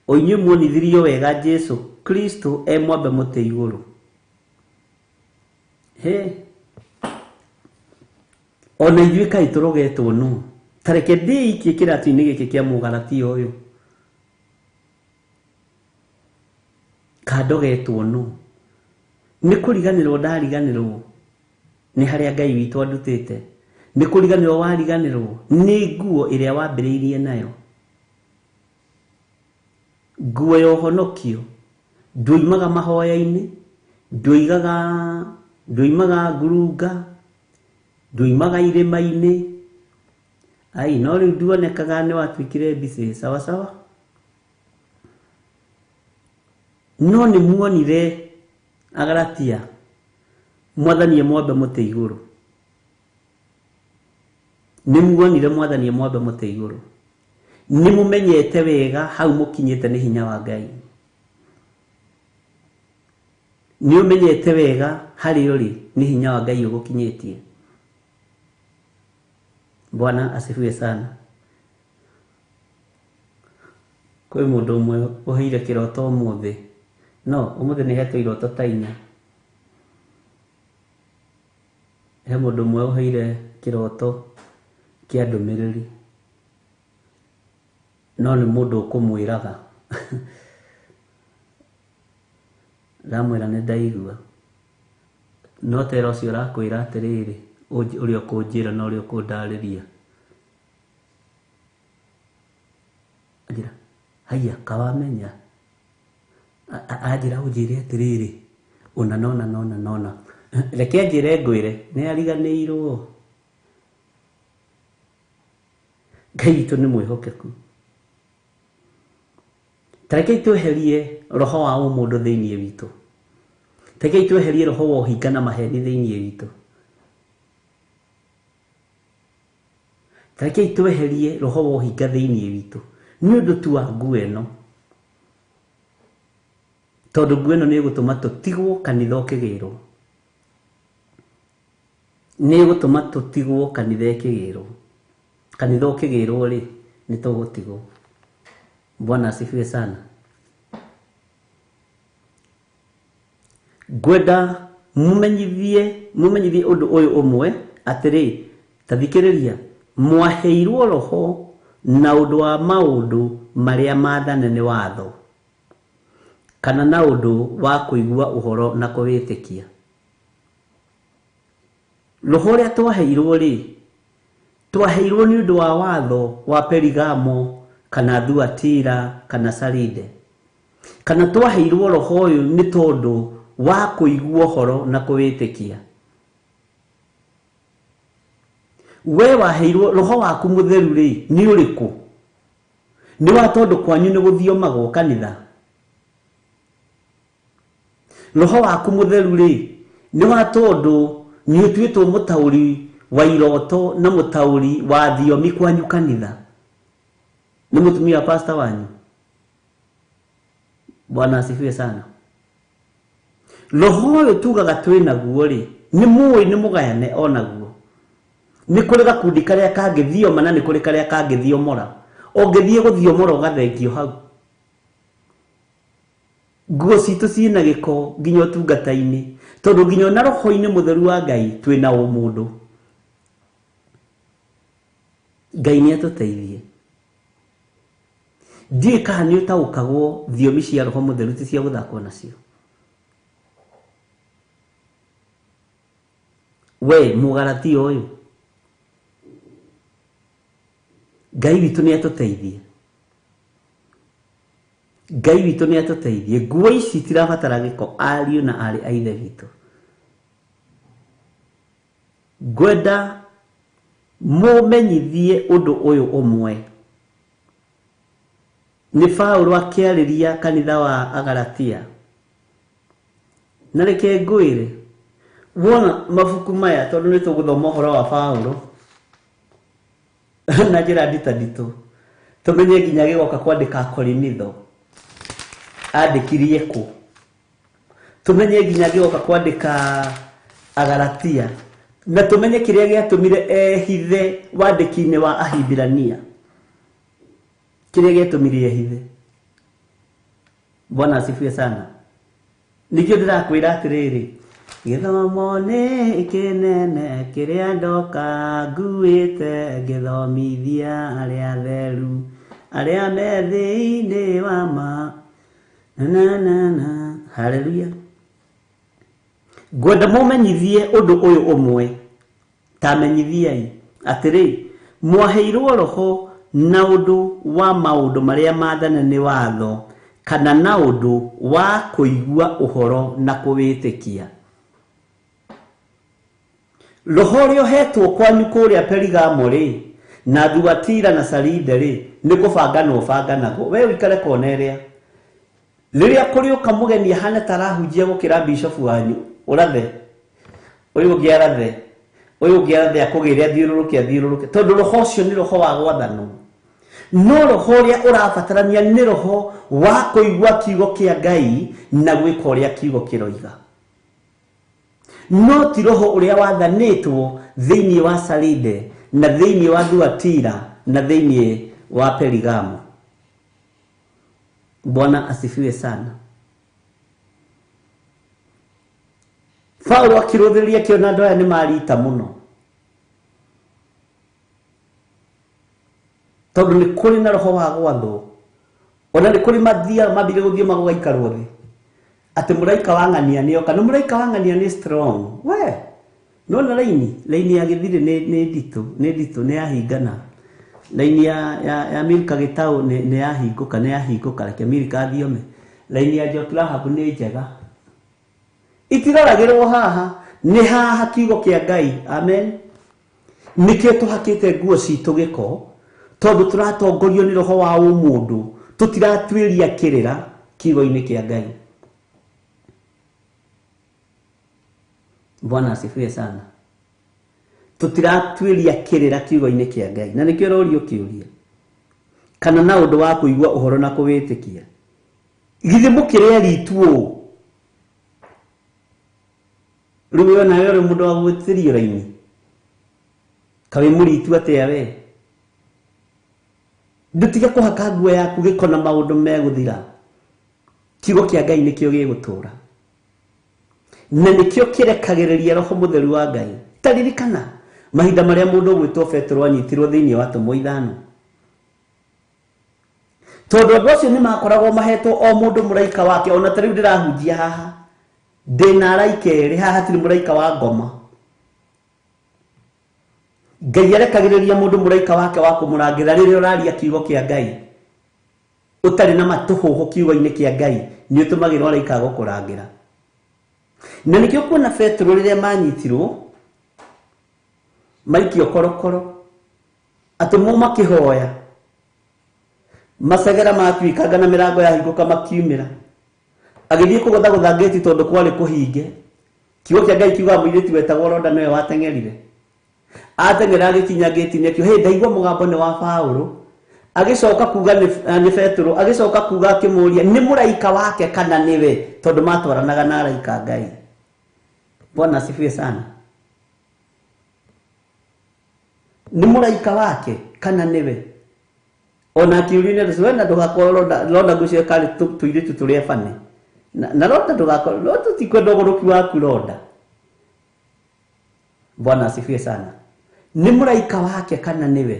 Speaker 6: O inyuĩ muonithirio wega Jesũ Kristo e mwambe mũtĩ igũrũ. He, ona ithuĩ kaĩ tũrogetwo nũ? Ta reke ndĩikie kĩratũ-inĩ gĩkĩ kĩa Mũgalatia ũyũ. Kandogetwo nũ? Nĩ kũriganĩrwo ndariganĩrwo nĩ harĩa Ngai witũ andutĩte. Nĩ kũriganĩrwo wariganĩrwo nĩ nguo ĩrĩa wambĩrĩirie nayo, nguo ya ũhonokio. Ndwoimaga mahoya-inĩ, ndwoimaga ngurunga, ndwoimaga irĩma-inĩ. Ai, no rĩu nduonekaga nĩ watuĩkire busy. Sawa sawa. No nĩ muonire Agalatia Mwathani e mwambe mũtĩ igũrũ. Nĩ muonire Mwathani e mwambe mũtĩ igũrũ. Nĩ mũmenyete wega hau mũkinyĩte nĩ hinya wa Ngai. Nĩ ũmenyete wega harĩa ũrĩ nĩ hinya wa Ngai ũgũkinyĩtie. Bwana asifiwe sana. Kwĩ mũndũ ũmwe ũheire kĩroto ũmũthĩ. No, ũmũthĩ nĩ hetwo iroto ta 4. He mũndũ ũmwe ũheire kĩroto kĩa ndũmĩrĩri, no nĩ mũndũ ũkũmwĩraga. Ndamwĩra nĩ ndaigua. No tera ũcio ũrakwĩra atĩrĩrĩ, ũrĩa ũkũnjĩra na ũrĩa ũkũndarĩria. Anjĩra, haiya, kawamenya. Anjĩra ũnjĩre atĩrĩrĩ, ũna nona nona nona. Reke anjĩre ngwĩre, nĩ ariganĩirwo. Ngai witũ nĩ mwĩhokeku. Ta rekei tweherie roho wa ũmũndũ thĩinĩ witũ. Ta rekei tweherie roho wa ũhinga na maheni thĩinĩ witũ. Ta rekei tweherie roho wa ũhinga thĩinĩ witũ nĩ ũndũ tu wa nguo ĩno, tondũ nguo ĩno nĩ ĩgũtũma tũtigwo kanitha ũkĩgĩrwo. Nĩ ĩgũtũma tũtigwo kanitha ĩkĩgĩrwo. Kanitha ũkĩgĩrwo rĩ, nĩ tũgũtigwo. Bwana asifiwe sana. Ngwenda mũmenyithie ũndũ ũyũ ũmwe atĩrĩ, ta thikĩrĩria, mwaheirwo roho na ũndũ wa maũndũ marĩa maathane nĩ watho, kana na ũndũ wa kũigua ũhoro na kũwĩtĩkia. Roho ũrĩa twaheirwo rĩ, twaheirwo nĩ ũndũ wa watho wa Perigamo kana Thuatira kana Saride, kana twaheirwo roho ũyũ nĩ tondũ wa kũigua ũhoro na kũwĩtĩkia. We waheirwo roho waku mũtheru rĩ, nĩ ũrĩkũ? Nĩ wa tondũ kwanyu nĩ gũthiomagwo kanitha? Roho waku mũtheru rĩ, nĩ wa tondũ nĩ ũtuĩtwo mũtaũri wa iroto na mũtaũri wa thiomi kwanyu kanitha? Nĩ mũtumia wa pastor wanyu? Bwana asifiwe sana. Roho ũyũ tugaga twĩ naguo rĩ, nĩ mũĩ nĩ mũgayane onaguo. Nĩ kũrĩ gakundi karĩa kangĩthioma na nĩ kũrĩ karĩa kangĩthiomora. Ũngĩthiĩ gũthiomora ũgathengio hau. Nguo citũ ciĩna gĩko nginya ũtungata-inĩ, tondũ nginya ona roho-inĩ mũtheru wa Ngai twĩna ũmũndũ. Ngai nĩ atũteithie. Ndiũĩ kana nĩ ũtaũkagwo thiomi cia roho mũtheru ti cia gũthakwo nacio. We mũgaratia ũyũ, Ngai witũ nĩ atũteithie, Ngai witũ nĩ atũteithie. Nguo ici itirabatara gĩko, ariũ na aarĩ a Ithe witũ. Ngwenda mũmenyithie ũndũ ũyũ ũmwe. Nĩ Paũlũ akĩarĩria kanitha wa Agalatia. Na reke ngwĩre, wona mabuku maya, tondũ nĩ tũgũthoma ũhoro wa Paũlũ na njĩra nditanditũ, tũmenye nginya gĩgoka kwandĩka Korinitho andĩkirie kũ, tũmenye nginya gĩgoka kwandĩka Agalatia, na tũmenye kĩrĩa gĩatũmire ehithe wandĩki-inĩ wa Ahibirania, kĩrĩa gĩatũmire ehithe. Bwana asifiwe sana. Nĩkĩo ndĩrakwĩra atĩrĩrĩ, gĩthomo nĩ kĩnene kĩrĩa ndoka nguĩte, ngĩthomithia arĩa atheru arĩa me thĩinĩ wa ma na na na. Haleluya. Ngwenda mũmenyithie ũndũ ũyũ ũmwe, ta menyithiai atĩrĩ, mwaheirwo roho na ũndũ wa maũndũ marĩa maathane nĩ watho, kana na ũndũ wa kũigua ũhoro na kũwĩtĩkia. Roho ũrĩa ũhetwo kwanyu kũrĩa Perigamo rĩ, na Thuatira na Saride rĩ, nĩ kũbanganwo ũbanganagwo. We ũikare kona ĩrĩa rĩrĩa kũrĩũka mũgeni ahana ta arahunjia gũkĩra bishofu wanyu, ũrathe ũyũ ũngĩ, arathe ũyũ ũngĩ, arathe, akũgĩre, athiũrũrũke, athiũrũrũke, tondũ roho ũcio nĩ roho wa gwathanwo. No roho ũrĩa ũrabatarania nĩ roho wa kũigua kiugo kĩa Ngai na gwĩka ũrĩa kiugo kĩroiga, no ti roho ũrĩa wathanĩtwo thĩinĩ wa Saride na thĩinĩ wa Thuatira na thĩinĩ wa Perigamo. Bwana asifiwe sana. Paulo akĩrũthĩrĩria akĩona andũ aya nĩ marita mũno, tondũ nĩ kũrĩ na roho wa gwathwo, ona nĩ kũrĩ mathiaga mambire gũthiĩ magũgaikarwo thĩ atĩ mũraika wa ng'ania nĩ oka. Na mũraika wa ng'ania nĩ strong we, nona laini laini ya gĩthirĩ nĩ nditũ, nĩ nditũ, nĩ yahingana. Laini ya Milka Gĩtaũ nĩ yahingũka, nĩ yahingũka. Reke Milka athiome. Laini ya Njoki Rahabu nĩ njega, itiroragĩrwo haha, nĩ haha kiugo kĩa Ngai. Amen. Nĩkĩo tũhakĩte nguo citũ gĩko, tondũ tũratongorio nĩ roho wa ũmũndũ, tũtiratuĩria kĩrĩra kiugo-inĩ kĩa Ngai. Bwana asifiwe sana. Tũtiratuĩria kĩrĩra kiugo-inĩ kĩa Ngai. Na nĩkĩo ũrorio kĩũria, kana na ũndũ wa kũigua ũhoro na kũwĩtĩkia. Githĩ mũkĩrĩa ritu ũũ? Rĩu we nawe ũrĩ mũndũ wa gwĩtĩrio raini, kaĩ mũritu atĩa we? Ndũtige kũhaka nguo yaku gĩko na maũndũ megũthira. Kiugo kĩa Ngai nĩkĩo gĩgũtũũra, na nĩkĩo kĩrekagĩrĩria roho mũtheru wa Ngai. Ta ririkana mahinda marĩa mũndũ ũgwĩtwo Petero anyitirwo thĩinĩ wa atũmwo ithano, tondũ andũ acio nĩ makoragwo mahetwo o mũndũ mũraika wake. Ona ta rĩu ndĩrahunjia haha, ndĩna araika erĩ haha, hatirĩ mũraika wa ngoma. Ngai arekagĩrĩria mũndũ mũraika wake wa kũmũrangĩra rĩrĩa ũraria kiugo kĩa Ngai ũtarĩ na matũhũhũ kiugo-inĩ kĩa Ngai, nĩ ũtũmagĩrwo araika a gũkũrangĩra. Na nĩkĩo kuona Petero rĩrĩa manyitirwo maikio korokoro, atũmwo makĩhoya, macegera matuĩkanga na mĩrango yahingũka makiumĩra. Agĩthiĩ kũgũthagũtha ngĩti tondũ kwarĩ kũhinge. Kiugo kĩa Ngai kiugaga mũirĩtu wetagwo Roda nĩwe wateng'erire. Ateng'era agĩkinya ngĩti-inĩ akiuga, "Hĩ, ndaigua mũgambo nĩ wa Paũlũ." Agĩcoka kuga nĩ Petero, agĩcoka kuga akĩmũũria nĩ mũraika wake kana nĩwe, tondũ matwaranaga na araika Ngai. Bwana asifiwe sana. Nĩ mũraika wake kana nĩwe? Ona akĩũrio nĩ andũ, we na ndũgakorwo Roda, Roda ngwĩciria karĩ tũirĩtu tũrĩa bane. Na Roda ndũgakorwo, no tũtikwenda ũgũrũki waku Roda. Bwana asifiwe sana. Nĩ mũraika wake kana nĩwe?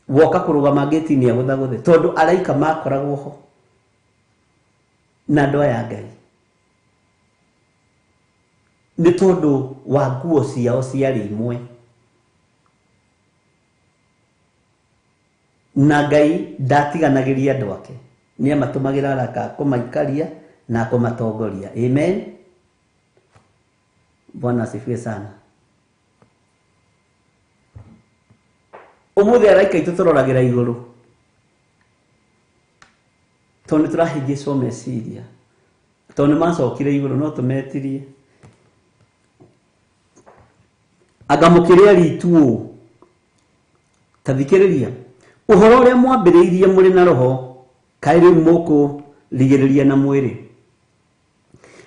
Speaker 6: Woka kũrũgama ngĩti-inĩ agũthagũthe, tondũ araika makoragwo ho na andũ aya Ngai. Nĩ tondũ wa nguo ciao ciarĩ imwe. Na Ngai ndatiganagĩria andũ ake. Nĩ amatũmagĩra araka kũmaikaria na kũmatongoria. Amen. Bwana asifiwe sana. Ũmũthĩ araika aitũ tũroragĩra igũrũ. Tondũ nĩ tũrahĩngĩcwo meciria. Tondũ nĩ macokire igũrũ no tũmetirie. Anga mũkĩrĩa ritu ũũ. Ta thikĩrĩria. Ũhoro ũrĩa mwambĩrĩirie mũrĩ na roho, kaĩ rĩu mũkũrigĩrĩria na mwĩrĩ.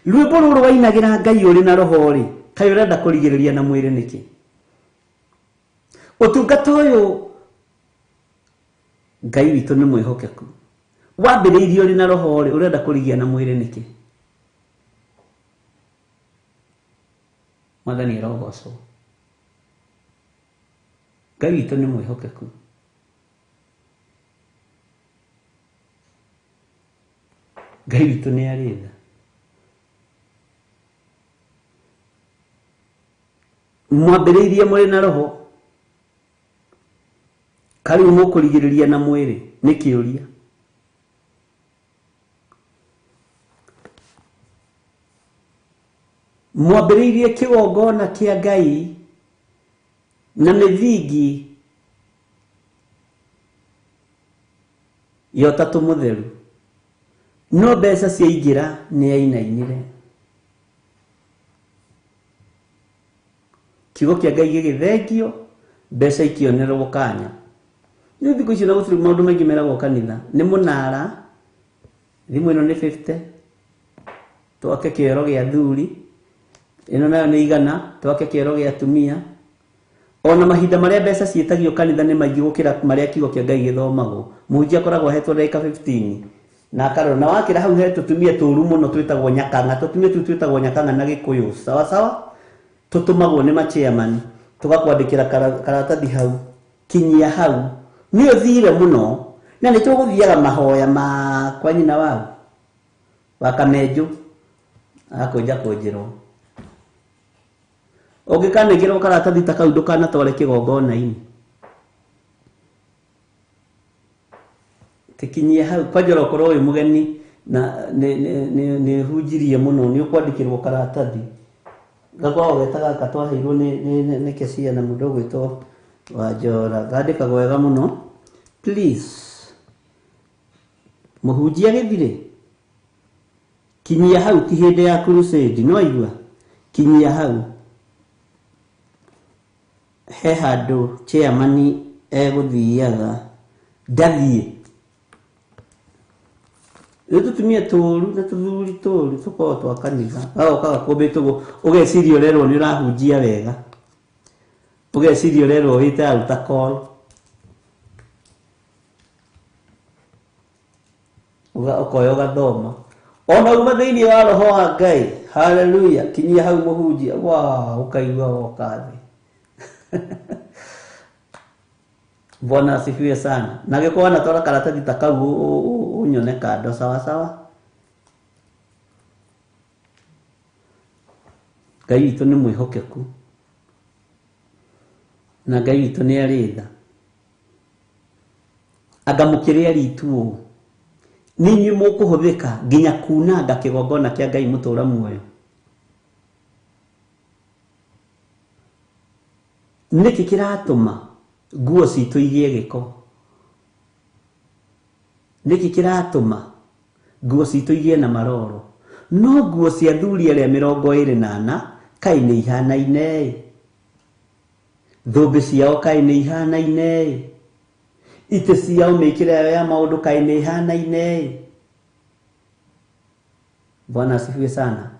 Speaker 6: Rwĩmbo rũrũ wainagĩra Ngai ũrĩ na roho rĩ, kaĩ ũrenda kũrigĩrĩria na mwĩrĩ nĩkĩ? Ũtungata ũyũ Ngai witũ nĩ mwĩhokeku. Wambĩrĩirie ũrĩ na roho rĩ, ũrenda kũrigia na mwĩrĩ nĩkĩ? Mwathani arogocwo. Ngai witũ nĩ mwĩhokeku. Ngai witũ nĩ arĩ tha. Mwambĩrĩirie mũrĩ na roho, karĩu mũkũrigĩrĩria na mwĩrĩ nĩ kĩũria. Mwambĩrĩirie kĩgongona kĩa Ngai na mĩthingi ya Ũtatũ Mũtheru, no mbeca ciaingĩra nĩ ainainire. Kiugo kĩa Ngai gĩgĩthengio, mbeca ikĩonerwo kanya. Rĩu thikũ ici na gũtirĩ maũndũ maingĩ meragwo kanitha. Nĩ mũnara, thimũ ĩno nĩ 50, twake kĩoro gĩa athuri, ĩno nayo nĩ 100, twake kĩoro gĩa atumia. Ona mahinda marĩa mbeca ciĩtagio kanitha nĩ maingĩ gũkĩra marĩa kiugo kĩa Ngai gĩthomagwo. Mũhunjia akoragwo ahetwo ndagĩka 15 na akarora. Na wakĩra hau he tũtumia tũru mũno twĩtagwo nyakang'a. Tũtumia tũu twĩtagwo nyakang'a na Gĩkũyũ. Sawa sawa? Tũtũmagwo nĩ machairman, tũgakwandĩkĩra karatathi hau, kinyia hau. Nĩ ũthire mũno, na nĩ tũgũthiaga mahoya ma kwa nyina wao wa Kamenjũ, agakũnja kũnjĩrwo. Ũngĩkanengerwo karatathi ta kau ndũkanatware kĩgongona-inĩ. Tikinyia hau, kwanja ũrokorwo wĩ mũgeni na nĩ hunjirie mũno, nĩ ũkwandĩkĩrwo karatathi. Gakoragwo geta gaka twaheirwo nĩ Kesia na mũndũ ũgwĩtwo Wanjora. Gandĩkagwo wega mũno. Please, mũhunjia gĩthirĩ, kinyia hau ti hĩndĩ ya crusade, no aigua? Kinyia hau. He handũ chairman egũthiaga, ndathiĩ. Rĩu tũtumia tũru na tũthuri tũru tũkoragwo twa kanitha, gagoka gakũmbĩtwo ũguo, ũgeciria ũrerwo nĩ ũrahunjia wega, ũgeciria ũrerwo wĩte altar call. Ũkoya ũgathoma. Ona uma thĩinĩ wa roho wa Ngai, haleluya, kinyia hau mũhunjia, wow, ũkaigua woka thĩ. Bwana asifiwe sana. Na gĩkorwo anatwara karatathi ta kau ũnyone kando sawa sawa. Ngai witũ nĩ mwĩhokeku. Na Ngai witũ nĩ arĩ tha. Anga mũkĩrĩa ritu ũũ, nĩ inyuĩ mũkũhũthĩka nginya kunanga kĩgongona kĩa Ngai mũtũũra muoyo. Nĩkĩ kĩratũma nguo citũ igĩe gĩko? Nĩkĩ kĩratũma nguo citũ igĩe na maroro? No nguo cia athuri arĩa 24 kaĩ nĩ ihanaine-ĩ. Thũmbĩ ciao kaĩ nĩ ihanaine-ĩ. Itĩ ciao mĩkĩre yao ya maũndũ kaĩ nĩ ihanaine-ĩ. Bwana asifiwe sana.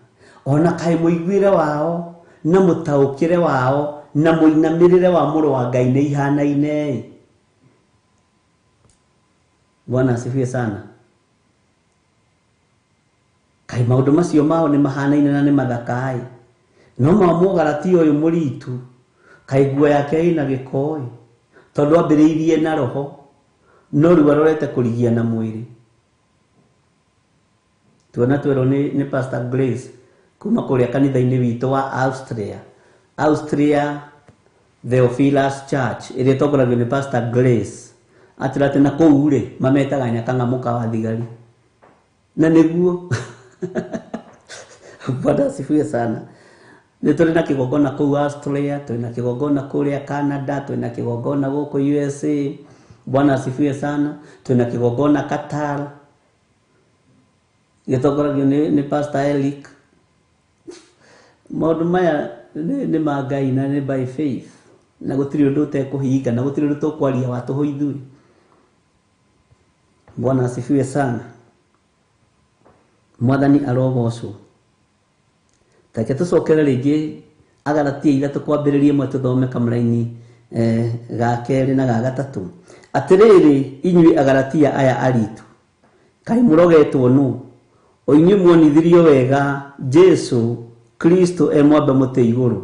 Speaker 6: Ona kaĩ mũiguĩre wao na mũtaũkĩre wao na mũinamĩrĩre wa mũrũ wa Ngai nĩ ihanaine-ĩ. Bwana asifiwe sana. Kaĩ maũndũ macio mao nĩ mahanaine na nĩ mathaka-ĩ. No ma mũgarati ũyũ mũritu, kaĩ nguo yake ĩna gĩko-ĩ. Tondũ ambĩrĩirie na roho, no rĩu arorete kũrigia na mwĩrĩ. Tuona twerwo nĩ Pastor Grace, Kuma kũrĩa kanitha-inĩ witũ wa Austria, Austria Theophilus Church ĩrĩa ĩtongoragio nĩ Pastor Grace. Atĩra atĩ na kũu rĩ mametaga Nyakang'a mũka wa thigari. Na nĩguo Bwana asifiwe sana. Nĩ tũrĩ na kĩgongona kũu Australia, tũrĩ na kĩgongona kũrĩa Canada, tũrĩ na kĩgongona gũkũ USA. Bwana asifiwe sana. Tũrĩ na kĩgongona Qatar gĩtongoragio nĩ Pastor Eric. Maũndũ maya nĩ ma Ngai na nĩ by faith, na gũtirĩ ũndũ ũtekũhinga, na gũtirĩ ũndũ tũkwaria wa tũhũ ithuĩ. Bwana asifiwe sana. Mwathani arogocwo. Take tũcokere rĩngĩ Agalatia 3 kwambĩrĩria 1 tũthome kamũraini ga kerĩ na ga gatatũ. Atĩrĩrĩ inyuĩ Agalatia aya aritu, kaĩ mũrogetwo nũ? O inyuĩ muonithirio wega Jesũ Kristo e mwambe mũtĩ igũrũ.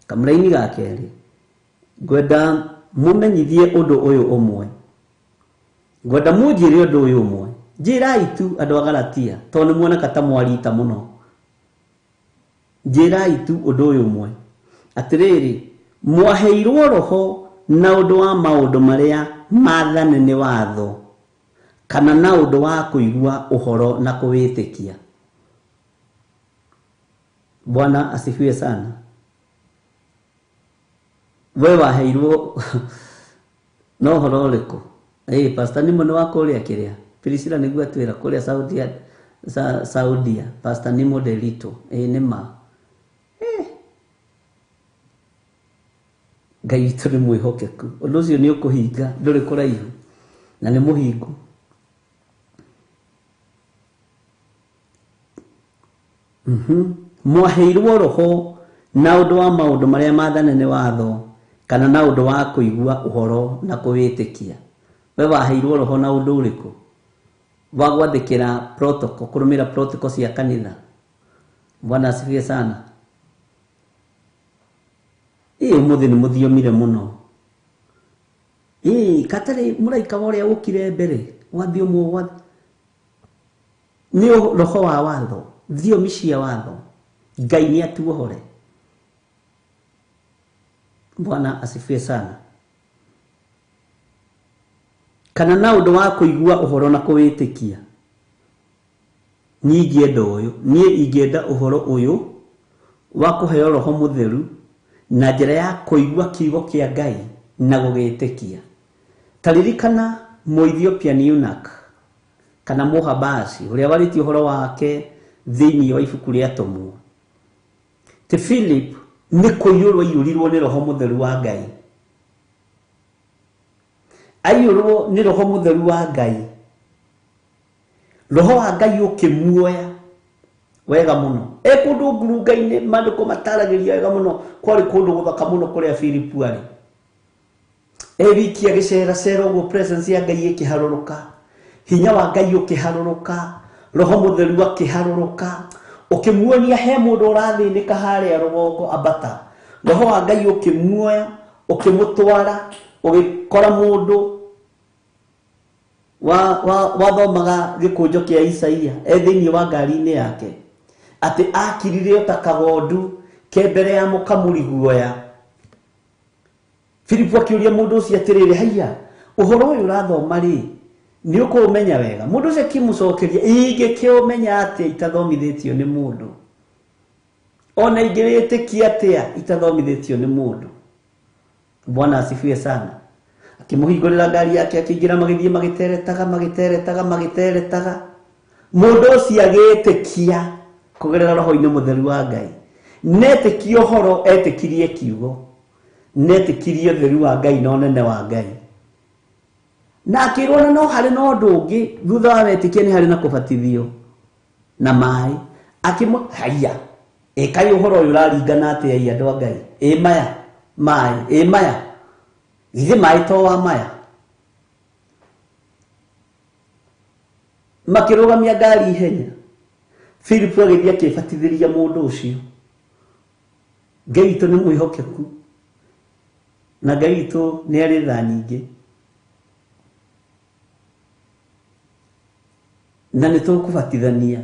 Speaker 6: Kamũraini ga kerĩ, ngwenda mũmenyithie ũndũ ũyũ ũmwe. Ngwenda mũnjĩre ũndũ ũyũ ũmwe. Njĩrai tu andũ a Galatia, tondũ nĩ muoneka ta mwarita mũno. Njĩrai tu ũndũ ũyũ ũmwe. Atĩrĩrĩ, mwaheirwo roho na ũndũ wa maũndũ marĩa maathane nĩ watho, kana na ũndũ wa kũigua ũhoro na kũwĩtĩkia. Bwana asifiwe sana. We waheirwo na ũhoro ũrĩkũ? Pastor Nimo nĩ wa kũrĩa kĩrĩa Priscilla nĩguo atwĩra kũrĩa Saudia, Saudia Pastor Nimo Delito. Nĩ ma. Ngai witũ nĩ mwĩhokeku. Ũndũ ũcio nĩ ũkũhinga, ndũrĩ kũraihu na nĩ mũhingu. Mwaheirwo roho na ũndũ wa maũndũ marĩa maathane nĩ watho, kana na ũndũ wa kũigua ũhoro na kũwĩtĩkia. We waheirwo roho na ũndũ ũrĩkũ? Wa gwathĩkĩra protocol, kũrũmĩrĩra protocol cia kanitha. Bwana asifiwe sana. Ũmũthĩ nĩ mũthiomire mũno. Katarĩ mũraika wa ũrĩa ũkire mbere wa thiomo wa nĩ roho wa watho, thiomi cia watho. Ngai nĩ atuohore. Bwana asifiwe sana. Kana na ũndũ wa kũigua ũhoro na kũwĩtĩkia. Niĩ ingĩenda ũyũ, niĩ ingĩenda ũhoro ũyũ wa kũheo roho mũtheru na njĩra ya kũigua kiugo kĩa Ngai na gũgĩtĩkia. Ta ririkana Mũethiopian eunuch kana Mũhabashi ũrĩa warĩtie ũhoro wake thĩinĩ wa ibuku rĩa Atũmwo. Ti Philip nĩ kũiyũrwo aiyũrirwo nĩ roho mũtheru wa Ngai. Aiyũrwo nĩ roho mũtheru wa Ngai. Roho wa Ngai ũkĩmuoya wega mũno. E kũndũ ngurunga-inĩ maandĩko mataragĩria wega mũno, kwarĩ kũndũ gũthaka mũno kũrĩa Philip arĩ. E wiki agĩceracera ũguo presence ya Ngai ĩkĩharũrũka, hinya wa Ngai ũkĩharũrũka, roho mũtheru akĩharũrũka, ũkĩmuonia he mũndũ ũrathĩnĩka harĩa rũgongo ambata. Roho wa Ngai ũkĩmuoya, ũkĩmũtwara, ũgĩkora mũndũ wathomaga gĩkũnjo kĩa Isaia e thĩinĩ wa ngari-inĩ yake, atĩ akirire o ta kagondu ke mbere ya mũkamuri guoya. Philip akĩũria mũndũ ũcio atĩrĩrĩ, haiya, ũhoro ũyũ ũrathoma rĩ, nĩ ũkũũmenya wega? Mũndũ ũcio akĩmũcokeria, ingĩkĩũmenya atĩa itathomithĩtio nĩ mũndũ? Ona ingĩwĩtĩkia atĩa itathomithĩtio nĩ mũndũ? Bwana asifiwe sana. Akĩmũhingũrĩra ngari yake, akĩingĩra, magĩthiĩ magĩteretaga, magĩteretaga, magĩteretaga. Mũndũ ũcio agĩĩtĩkia kũgerera roho-inĩ mũtheru wa Ngai. Netĩkia ũhoro, etĩkirie kiugo, netĩkirie ũtheru wa Ngai na ũnene wa Ngai. Na akĩrwo na no harĩ na ũndũ ũngĩ thutha wa wetĩkia nĩ harĩ na kũbatithio na maĩ. Akĩmũ haiya, ĩkai ũhoro ũyũ ũraringana atĩa ĩ andũ a Ngai? Ĩ maya maĩ, ĩ maya githĩ maĩ to wa maya? Makĩrũgamia ngari ihenya. Philip agĩthiĩ akĩbatithĩria mũndũ ũcio. Ngai witũ nĩ mwĩhokeku, na Ngai witũ nĩ arĩ tha nyingĩ, na nĩ tũkũbatithania.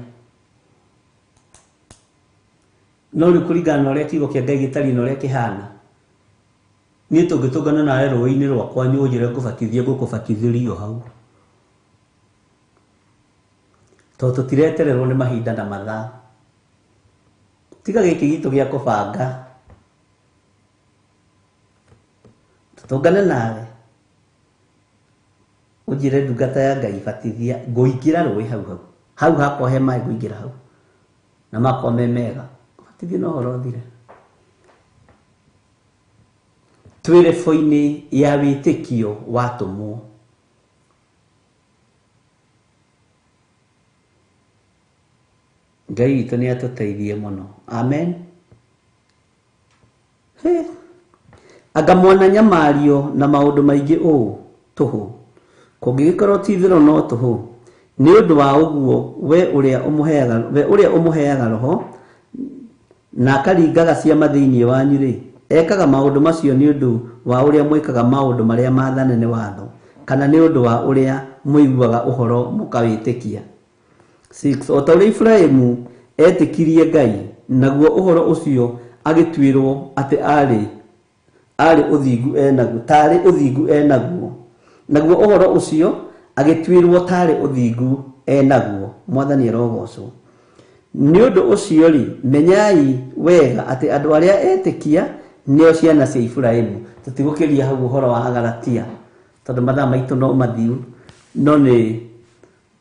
Speaker 6: No rĩu kũringana na ũrĩa kiugo kĩa Ngai gĩtariĩ na ũrĩa kĩhana, niĩ tũngĩtũngana nawe rũĩ-inĩ rwakwa ũnjĩre ngũbatithie, ngũkũbatithĩria o hau, tondũ tũtiretererwo nĩ mahinda na mathaa. Tiga gĩkĩ gitũ gĩa kũbanga, tũtũngane nawe ũnjĩre ndungata ya Ngai batithia, ngũingĩra rũĩ hau hau hau hakwa he maĩ, ngũingĩra hau na makwa me mega, batithie na ũhoro ũthire. Twĩ rebo-inĩ ya wĩtĩkio watũmwo. Ngai witũ nĩ atũteithie mũno. Amen. He. Anga mwana nyamario na maũndũ maingĩ ũũ tũhũ, kũngĩgĩkorwo ti itherũ no tũhũ. Nĩ ũndũ wa ũguo we ũrĩa ũmũheaga roho na akaringaga ciama thĩinĩ wanyu rĩ, ekaga maũndũ macio nĩ ũndũ wa ũrĩa mwĩkaga maũndũ marĩa maathane nĩ watho, kana nĩ ũndũ wa ũrĩa mũiguaga ũhoro mũkawĩtĩkia. 6 O ta ũrĩa Iburahĩmu etĩkirie Ngai, naguo ũhoro ũcio agĩtuĩrwo atĩ arĩ ũthingu enaguo, taarĩ ũthingu enaguo, naguo ũhoro ũcio agĩtuĩrwo taarĩ ũthingu enaguo. Mwathani arogocwo. Nĩ ũndũ ũcio rĩ, menyai wega atĩ andũ arĩa etĩkia nĩo ciana cia Iburahĩmu. Tũtigũkĩria hau ũhoro wa Agalatia tondũ mathaa maitũ no mathiu, no nĩ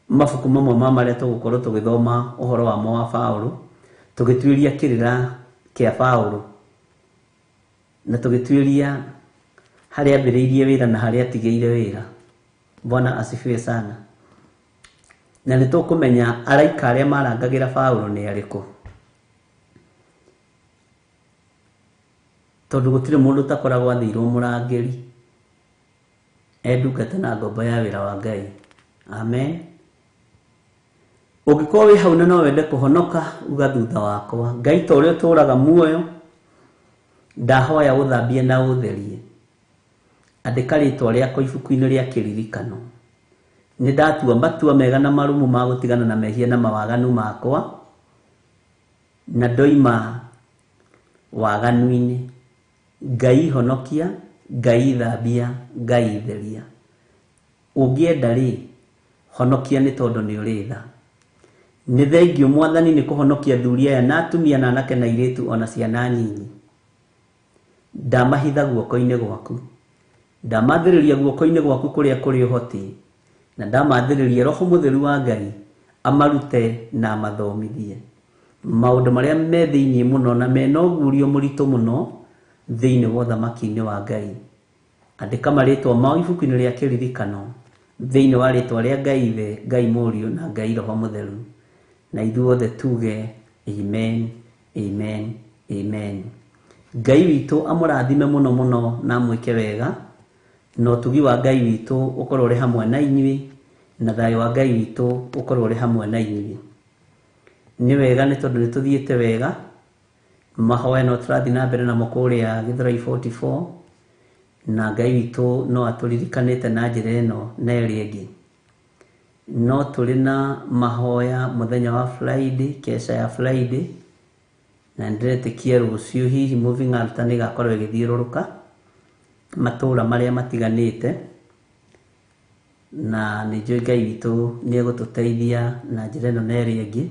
Speaker 6: mabuku mamwe ma marĩa tũgũkorwo tũgĩthoma ũhoro wamo wa Paũlũ, tũgĩtuĩria kĩrĩra kĩa Paũlũ na tũgĩtuĩria harĩa ambĩrĩirie wĩra na harĩa atigĩire wĩra. Bwana asifiwe sana. Na nĩ tũkũmenya araika arĩa marangagĩra Paũlũ nĩ arĩkũ, tondũ gũtirĩ mũndũ ũtakoragwo athĩirwo mũrangĩri e ndungata na ngombo ya wĩra wa Ngai. Amen. Ũngĩkorwo wĩ hau na no wende kũhonoka, uga thutha wakwa, Ngai ta ũrĩa ũtũũraga muoyo, ndahoya ũthambie na ũtherie. Andĩka rĩtwa rĩakwa ibuku-inĩ rĩa kĩririkano. Nĩ ndatua matua mega na marũmu ma gũtigana na mehia na mawaganu makwa, na ndoima waganu-inĩ. Ngai honokia, Ngai thambia, Ngai theria. Ũngĩenda rĩ, honokia nĩ tondũ nĩ ũrĩ tha. Nĩ thengio Mwathani nĩ kũhonokia athuri aya na atumia na anake na airĩtu ona ciana nyinyi. Ndamahitha guoko-inĩ gwaku, ndamathĩrĩria guoko-inĩ gwaku kũrĩa kũrĩ ũhoti, na ndamathĩrĩria Roho Mũtheru wa Ngai amarute na amathomithie maũndũ marĩa me thĩinĩ mũno na mena ũguũrio mũritũ mũno thĩinĩ wa ũthamaki-inĩ wa Ngai. Andĩka marĩtwa mao ibuku-inĩ rĩa kĩririkano thĩinĩ wa rĩtwa rĩa Ngai Ithe, Ngai Mũriũ na Ngai Roho Mũtheru. Na ithuothe tuge amen, amen, amen. Ngai witũ amũrathime mũno mũno na amwĩke wega, na ũtugi wa Ngai witũ ũkorwo ũrĩ hamwe na inyuĩ, na thayũ wa Ngai witũ ũkorwo ũrĩ hamwe na inyuĩ. Nĩ wega nĩ tondũ nĩ tũthiĩte wega, mahoya no tũrathiĩ na mbere namo kũrĩa Gĩthũrai 44, na Ngai witũ no atũririkanĩte na njĩra ĩno na ĩrĩa ĩngĩ. No tũrĩ na mahoya mũthenya wa Friday, kesha ya Friday, na nĩndĩretĩkia rũciũ hihi Moving Altar nĩ ĩgakorwo ĩgĩthiũrũrũka matũũra marĩa matiganĩte, na nĩ njũĩ Ngai witũ nĩ egũtũteithia na njĩra ĩno na ĩrĩa ĩngĩ,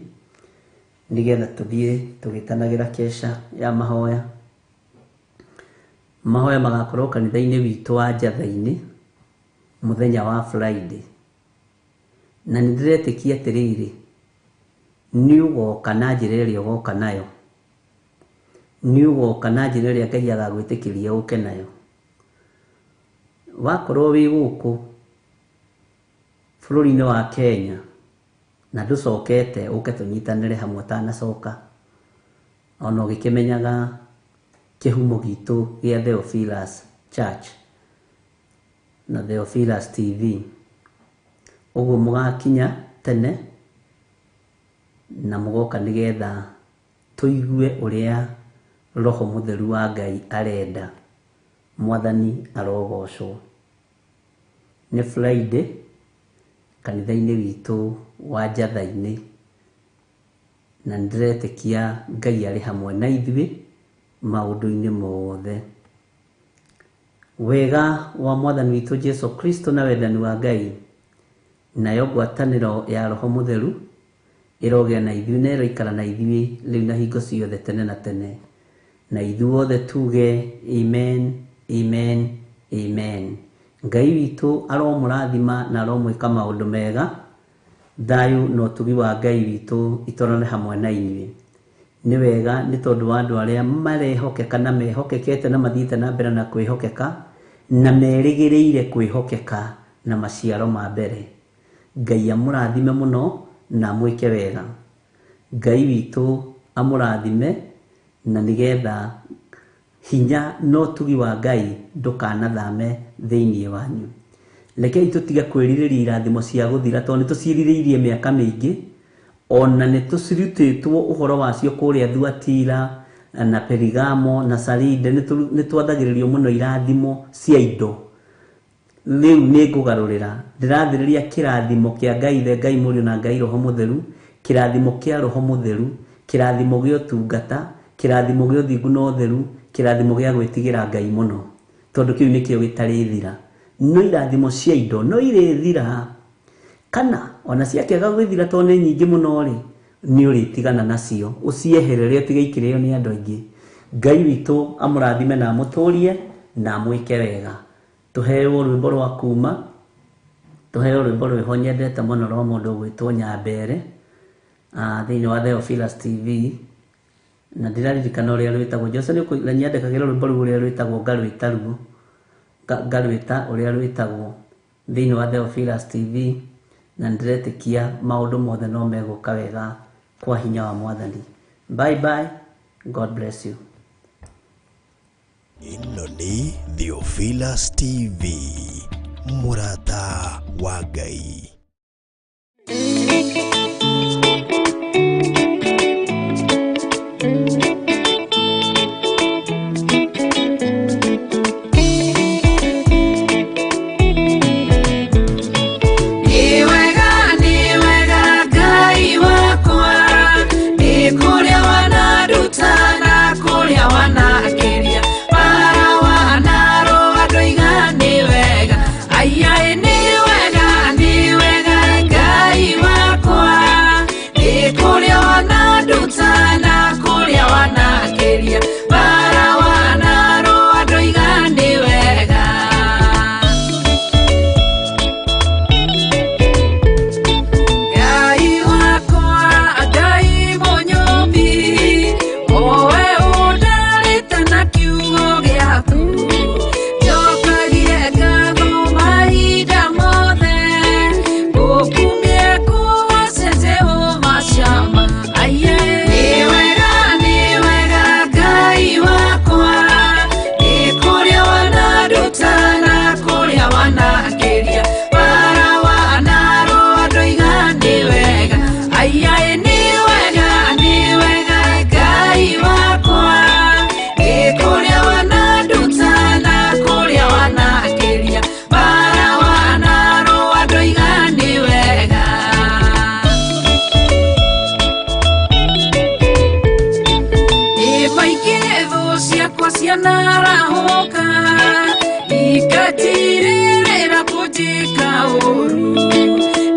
Speaker 6: nĩgetha tũthiĩ tũgĩtanagĩra kesha ya mahoya. Mahoya magakorwo kanitha-inĩ witũ wa Njatha-inĩ mũthenya wa Friday. Na nĩ ndĩretĩkia atĩrĩrĩ, nĩ ũgoka na njĩra ĩrĩa ũgoka nayo, nĩ ũgoka na njĩra ĩrĩa Ngai agagwĩtĩkĩria ũke nayo. Wakorwo wĩ gũkũ bũrũri-inĩ wa Kenya na ndũcokete, ũke tũnyitanĩre hamwe ũtanacoka, ona ũgĩkĩmenyaga kĩhumo gitũ gĩa Theophilus Church na Theophilus TV. Ũguo mũgakinya tene na mũgoka nĩgetha tũigue ũrĩa Roho Mũtheru wa Ngai arenda. Mwathani arogocwo. Nĩ Friday kanitha-inĩ witũ wa Njatha-inĩ, Na nĩ ndĩretĩkia Ngai arĩ hamwe na ithuĩ maũndũ-inĩ mothe. Wega wa Mwathani witũ Jesu Kristo na wendani wa Ngai nayo ngwatanĩro ya Roho Mũtheru ĩrogĩa na ithuĩ na ĩroikara na ithuĩ rĩu na hingo ciothe tene na tene. Na ithuothe tuge amen, amen, amen. Ngai witũ aromũrathima na aromwĩka maũndũ mega. Thayũ na ũtugi wa Ngai witũ itwarane hamwe na inyuĩ. Nĩ wega nĩ tondũ wa andũ arĩa marehokeka na mehokekete na mathiĩte na mbere na kwĩhokeka na merĩgĩrĩire kwĩhokeka na maciaro ma mbere. Ngai amũrathime mũno na amwĩke wega. Ngai witũ amũrathime na nĩgetha hinya na ũtugi wa Ngai ndũkanathame thĩinĩ wanyu. Rekei tũtige kwĩrirĩria irathimo cia gũthira tondũ nĩ tũciĩrirĩirie mĩaka mĩingĩ, ona nĩ tũcirutĩtwo ũhoro wacio kũrĩa Thuatira na Perigamo na Saride, nĩ twathagĩrĩrio mũno irathimo cia indo. Rĩu nĩ ngũgarũrĩra, ndĩrathĩrĩria kĩrathimo kĩa Ngai Ithe, Ngai Mũriũ na Ngai Roho Mũtheru, kĩrathimo kĩa Roho Mũtheru, kĩrathimo gĩa ũtungata, kĩrathimo gĩa ũthingu na ũtheru, kĩrathimo gĩa gwĩtigĩra Ngai mũno, tondũ kĩu nĩkĩo gĩtarĩthira. No irathimo cia indo no irĩthira, kana ona ciakĩaga gwĩthira tondũ nĩ nyingĩ mũno rĩ, nĩ ũrĩtigana nacio, ũcieherere ũtige ikĩrĩo nĩ andũ aingĩ. Ngai witũ amũrathime na amũtũrie na amwĩke wega. Tũheo rwĩmbo rwa kuma, tũheo rwĩmbo rwĩho nyendete mũno rwa mũndũ ũgwĩtwo Nyambere thĩinĩ wa Theophilus TV, na ndĩraririkana ũrĩa rwĩtagwo. Jose nĩ nyandĩkagĩra rwĩmbo rũu ũrĩa rwĩtagwo, ngarwĩta ruo ngarwĩta ũrĩa rwĩtagwo thĩinĩ wa Theophilus TV, na nĩndĩretĩkia maũndũ mothe no megũka wega kwa hinya wa Mwathani. Bye bye, God bless you.
Speaker 4: Ĩno nĩ Theophilus TV, mũrata wa Ngai.
Speaker 5: Nĩ wega, nĩ wega Ngai wakwa, nĩ kũrĩa wananduta na kũrĩa wanakĩria, bara wanarũa ndoiga nĩ wega, aiyaĩ nĩ wega, nĩ wega Ngai wakwa, nĩ kũrĩa wananduta na kũrĩa wanakĩria, bara wanarũa ndoiga nĩ wega. Ngai wakwa, Ngai mũnyũmbi, owe ũndarĩte na kiugo gĩaku, njokagie ngatho mahinda mothe, ngũkumie ngũgoce Jehova Shama. Aiye, nĩ wega, nĩ wega Ngai wakwa, nĩ kũrĩa wananduta na kũrĩa wanakĩria, bara wanarũa ndoiga nĩ wega, aiyaĩ nĩ wega, nĩ wega Ngai wakwa, nĩ kũrĩa wananduta na kũrĩa wanakĩria, bara wanarũa ndoiga nĩ wega. Nĩ maingĩ thũ ciakwa cianarahũka, ikatirĩrĩra kũnjĩka ũũru,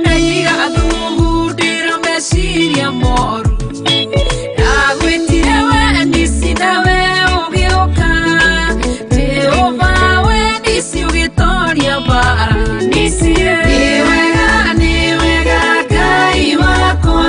Speaker 5: na igathugundĩra meciria moru. Ndagwĩtire we Nisi nawe ũgĩũka, Jehova we Nisi ũgĩtoria mbara. Nisi nĩ wega, nĩ wega Ngai wakwa,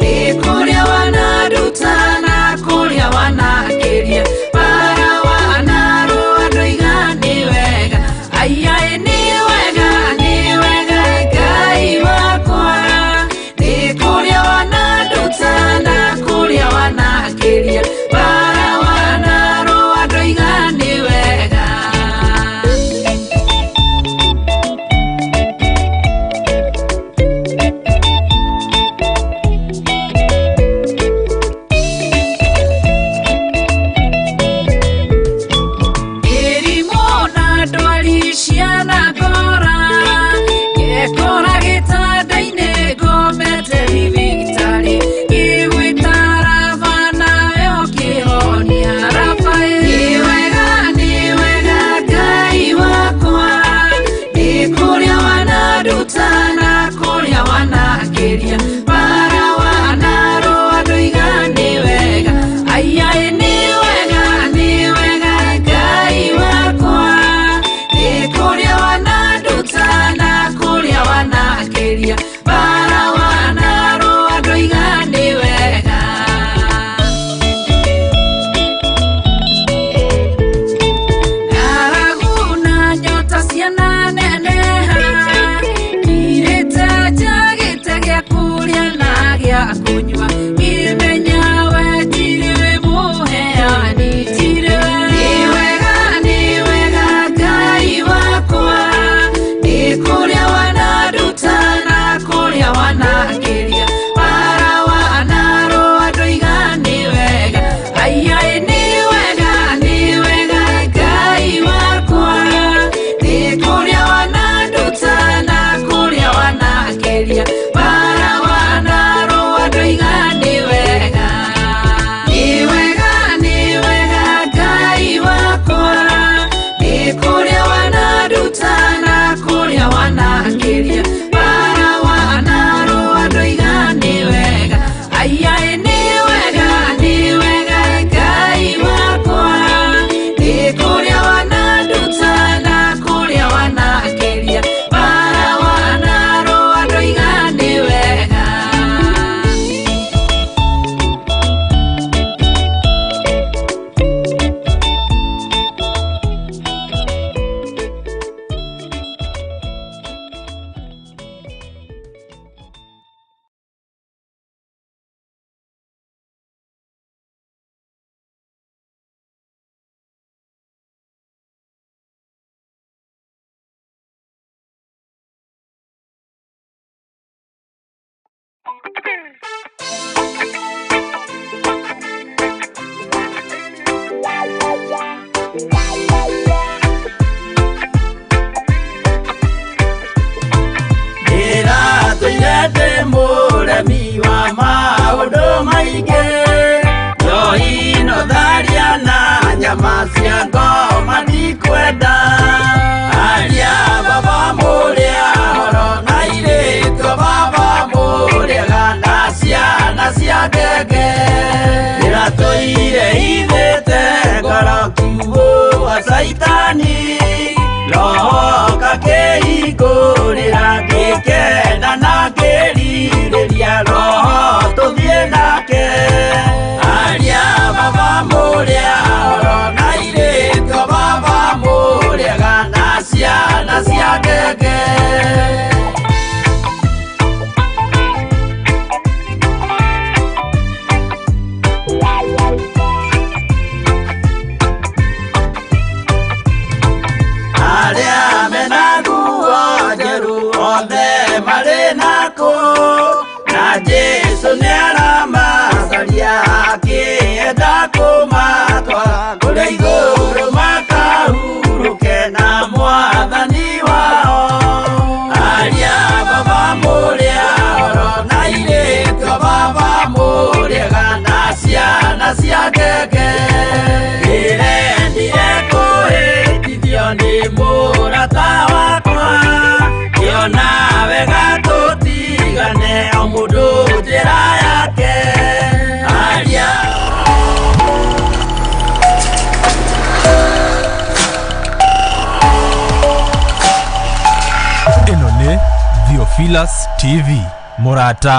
Speaker 5: nĩ kũrĩa wananduta na kũrĩa wanakĩria, bara wanarũa ndoiga nĩ wega, aiyaĩ nĩ wega, nĩ wega Ngai wakwa, nĩ kũrĩa wananduta na kũrĩa wanakĩria, bara wanarũa ndoiga nĩ wega. Mĩrimũ na ndwari cianangora, ngekora gĩtanda-inĩ ngomete thibitarĩ, ngĩgwĩta
Speaker 3: Ndĩratũire mũremi wa maũndũ maingĩ njohi no tharia na nyama cia ngoma ndikwenda aria baba mũrĩa horo na irĩtwo baba mũrĩega na ciana cia ngenge ndĩratũire ithĩte ngoro kiugũ wa caitani roho kakĩhingũrĩra ngĩkena na ngĩrirĩria roho tũthiĩ nake aria baba mũrĩa horo na irĩtwo baba mũrĩega na ciana cia ngenge. Arĩa mena nguo njerũ othe marĩ nakũ na Jesũ nĩaramacaria akĩenda kũmatwara kũrĩa igũrũ makahurũke na mwathani wao aria baba mũrĩa horo na irĩtwo baba mũrĩega na ciana cia ngenge ndĩrendire kũhĩtithio nĩ mũrata wakwa ngĩona wega tũtigane o mũndũ njĩra yake aria.
Speaker 1: Ĩno nĩ Theophilus TV, mũrata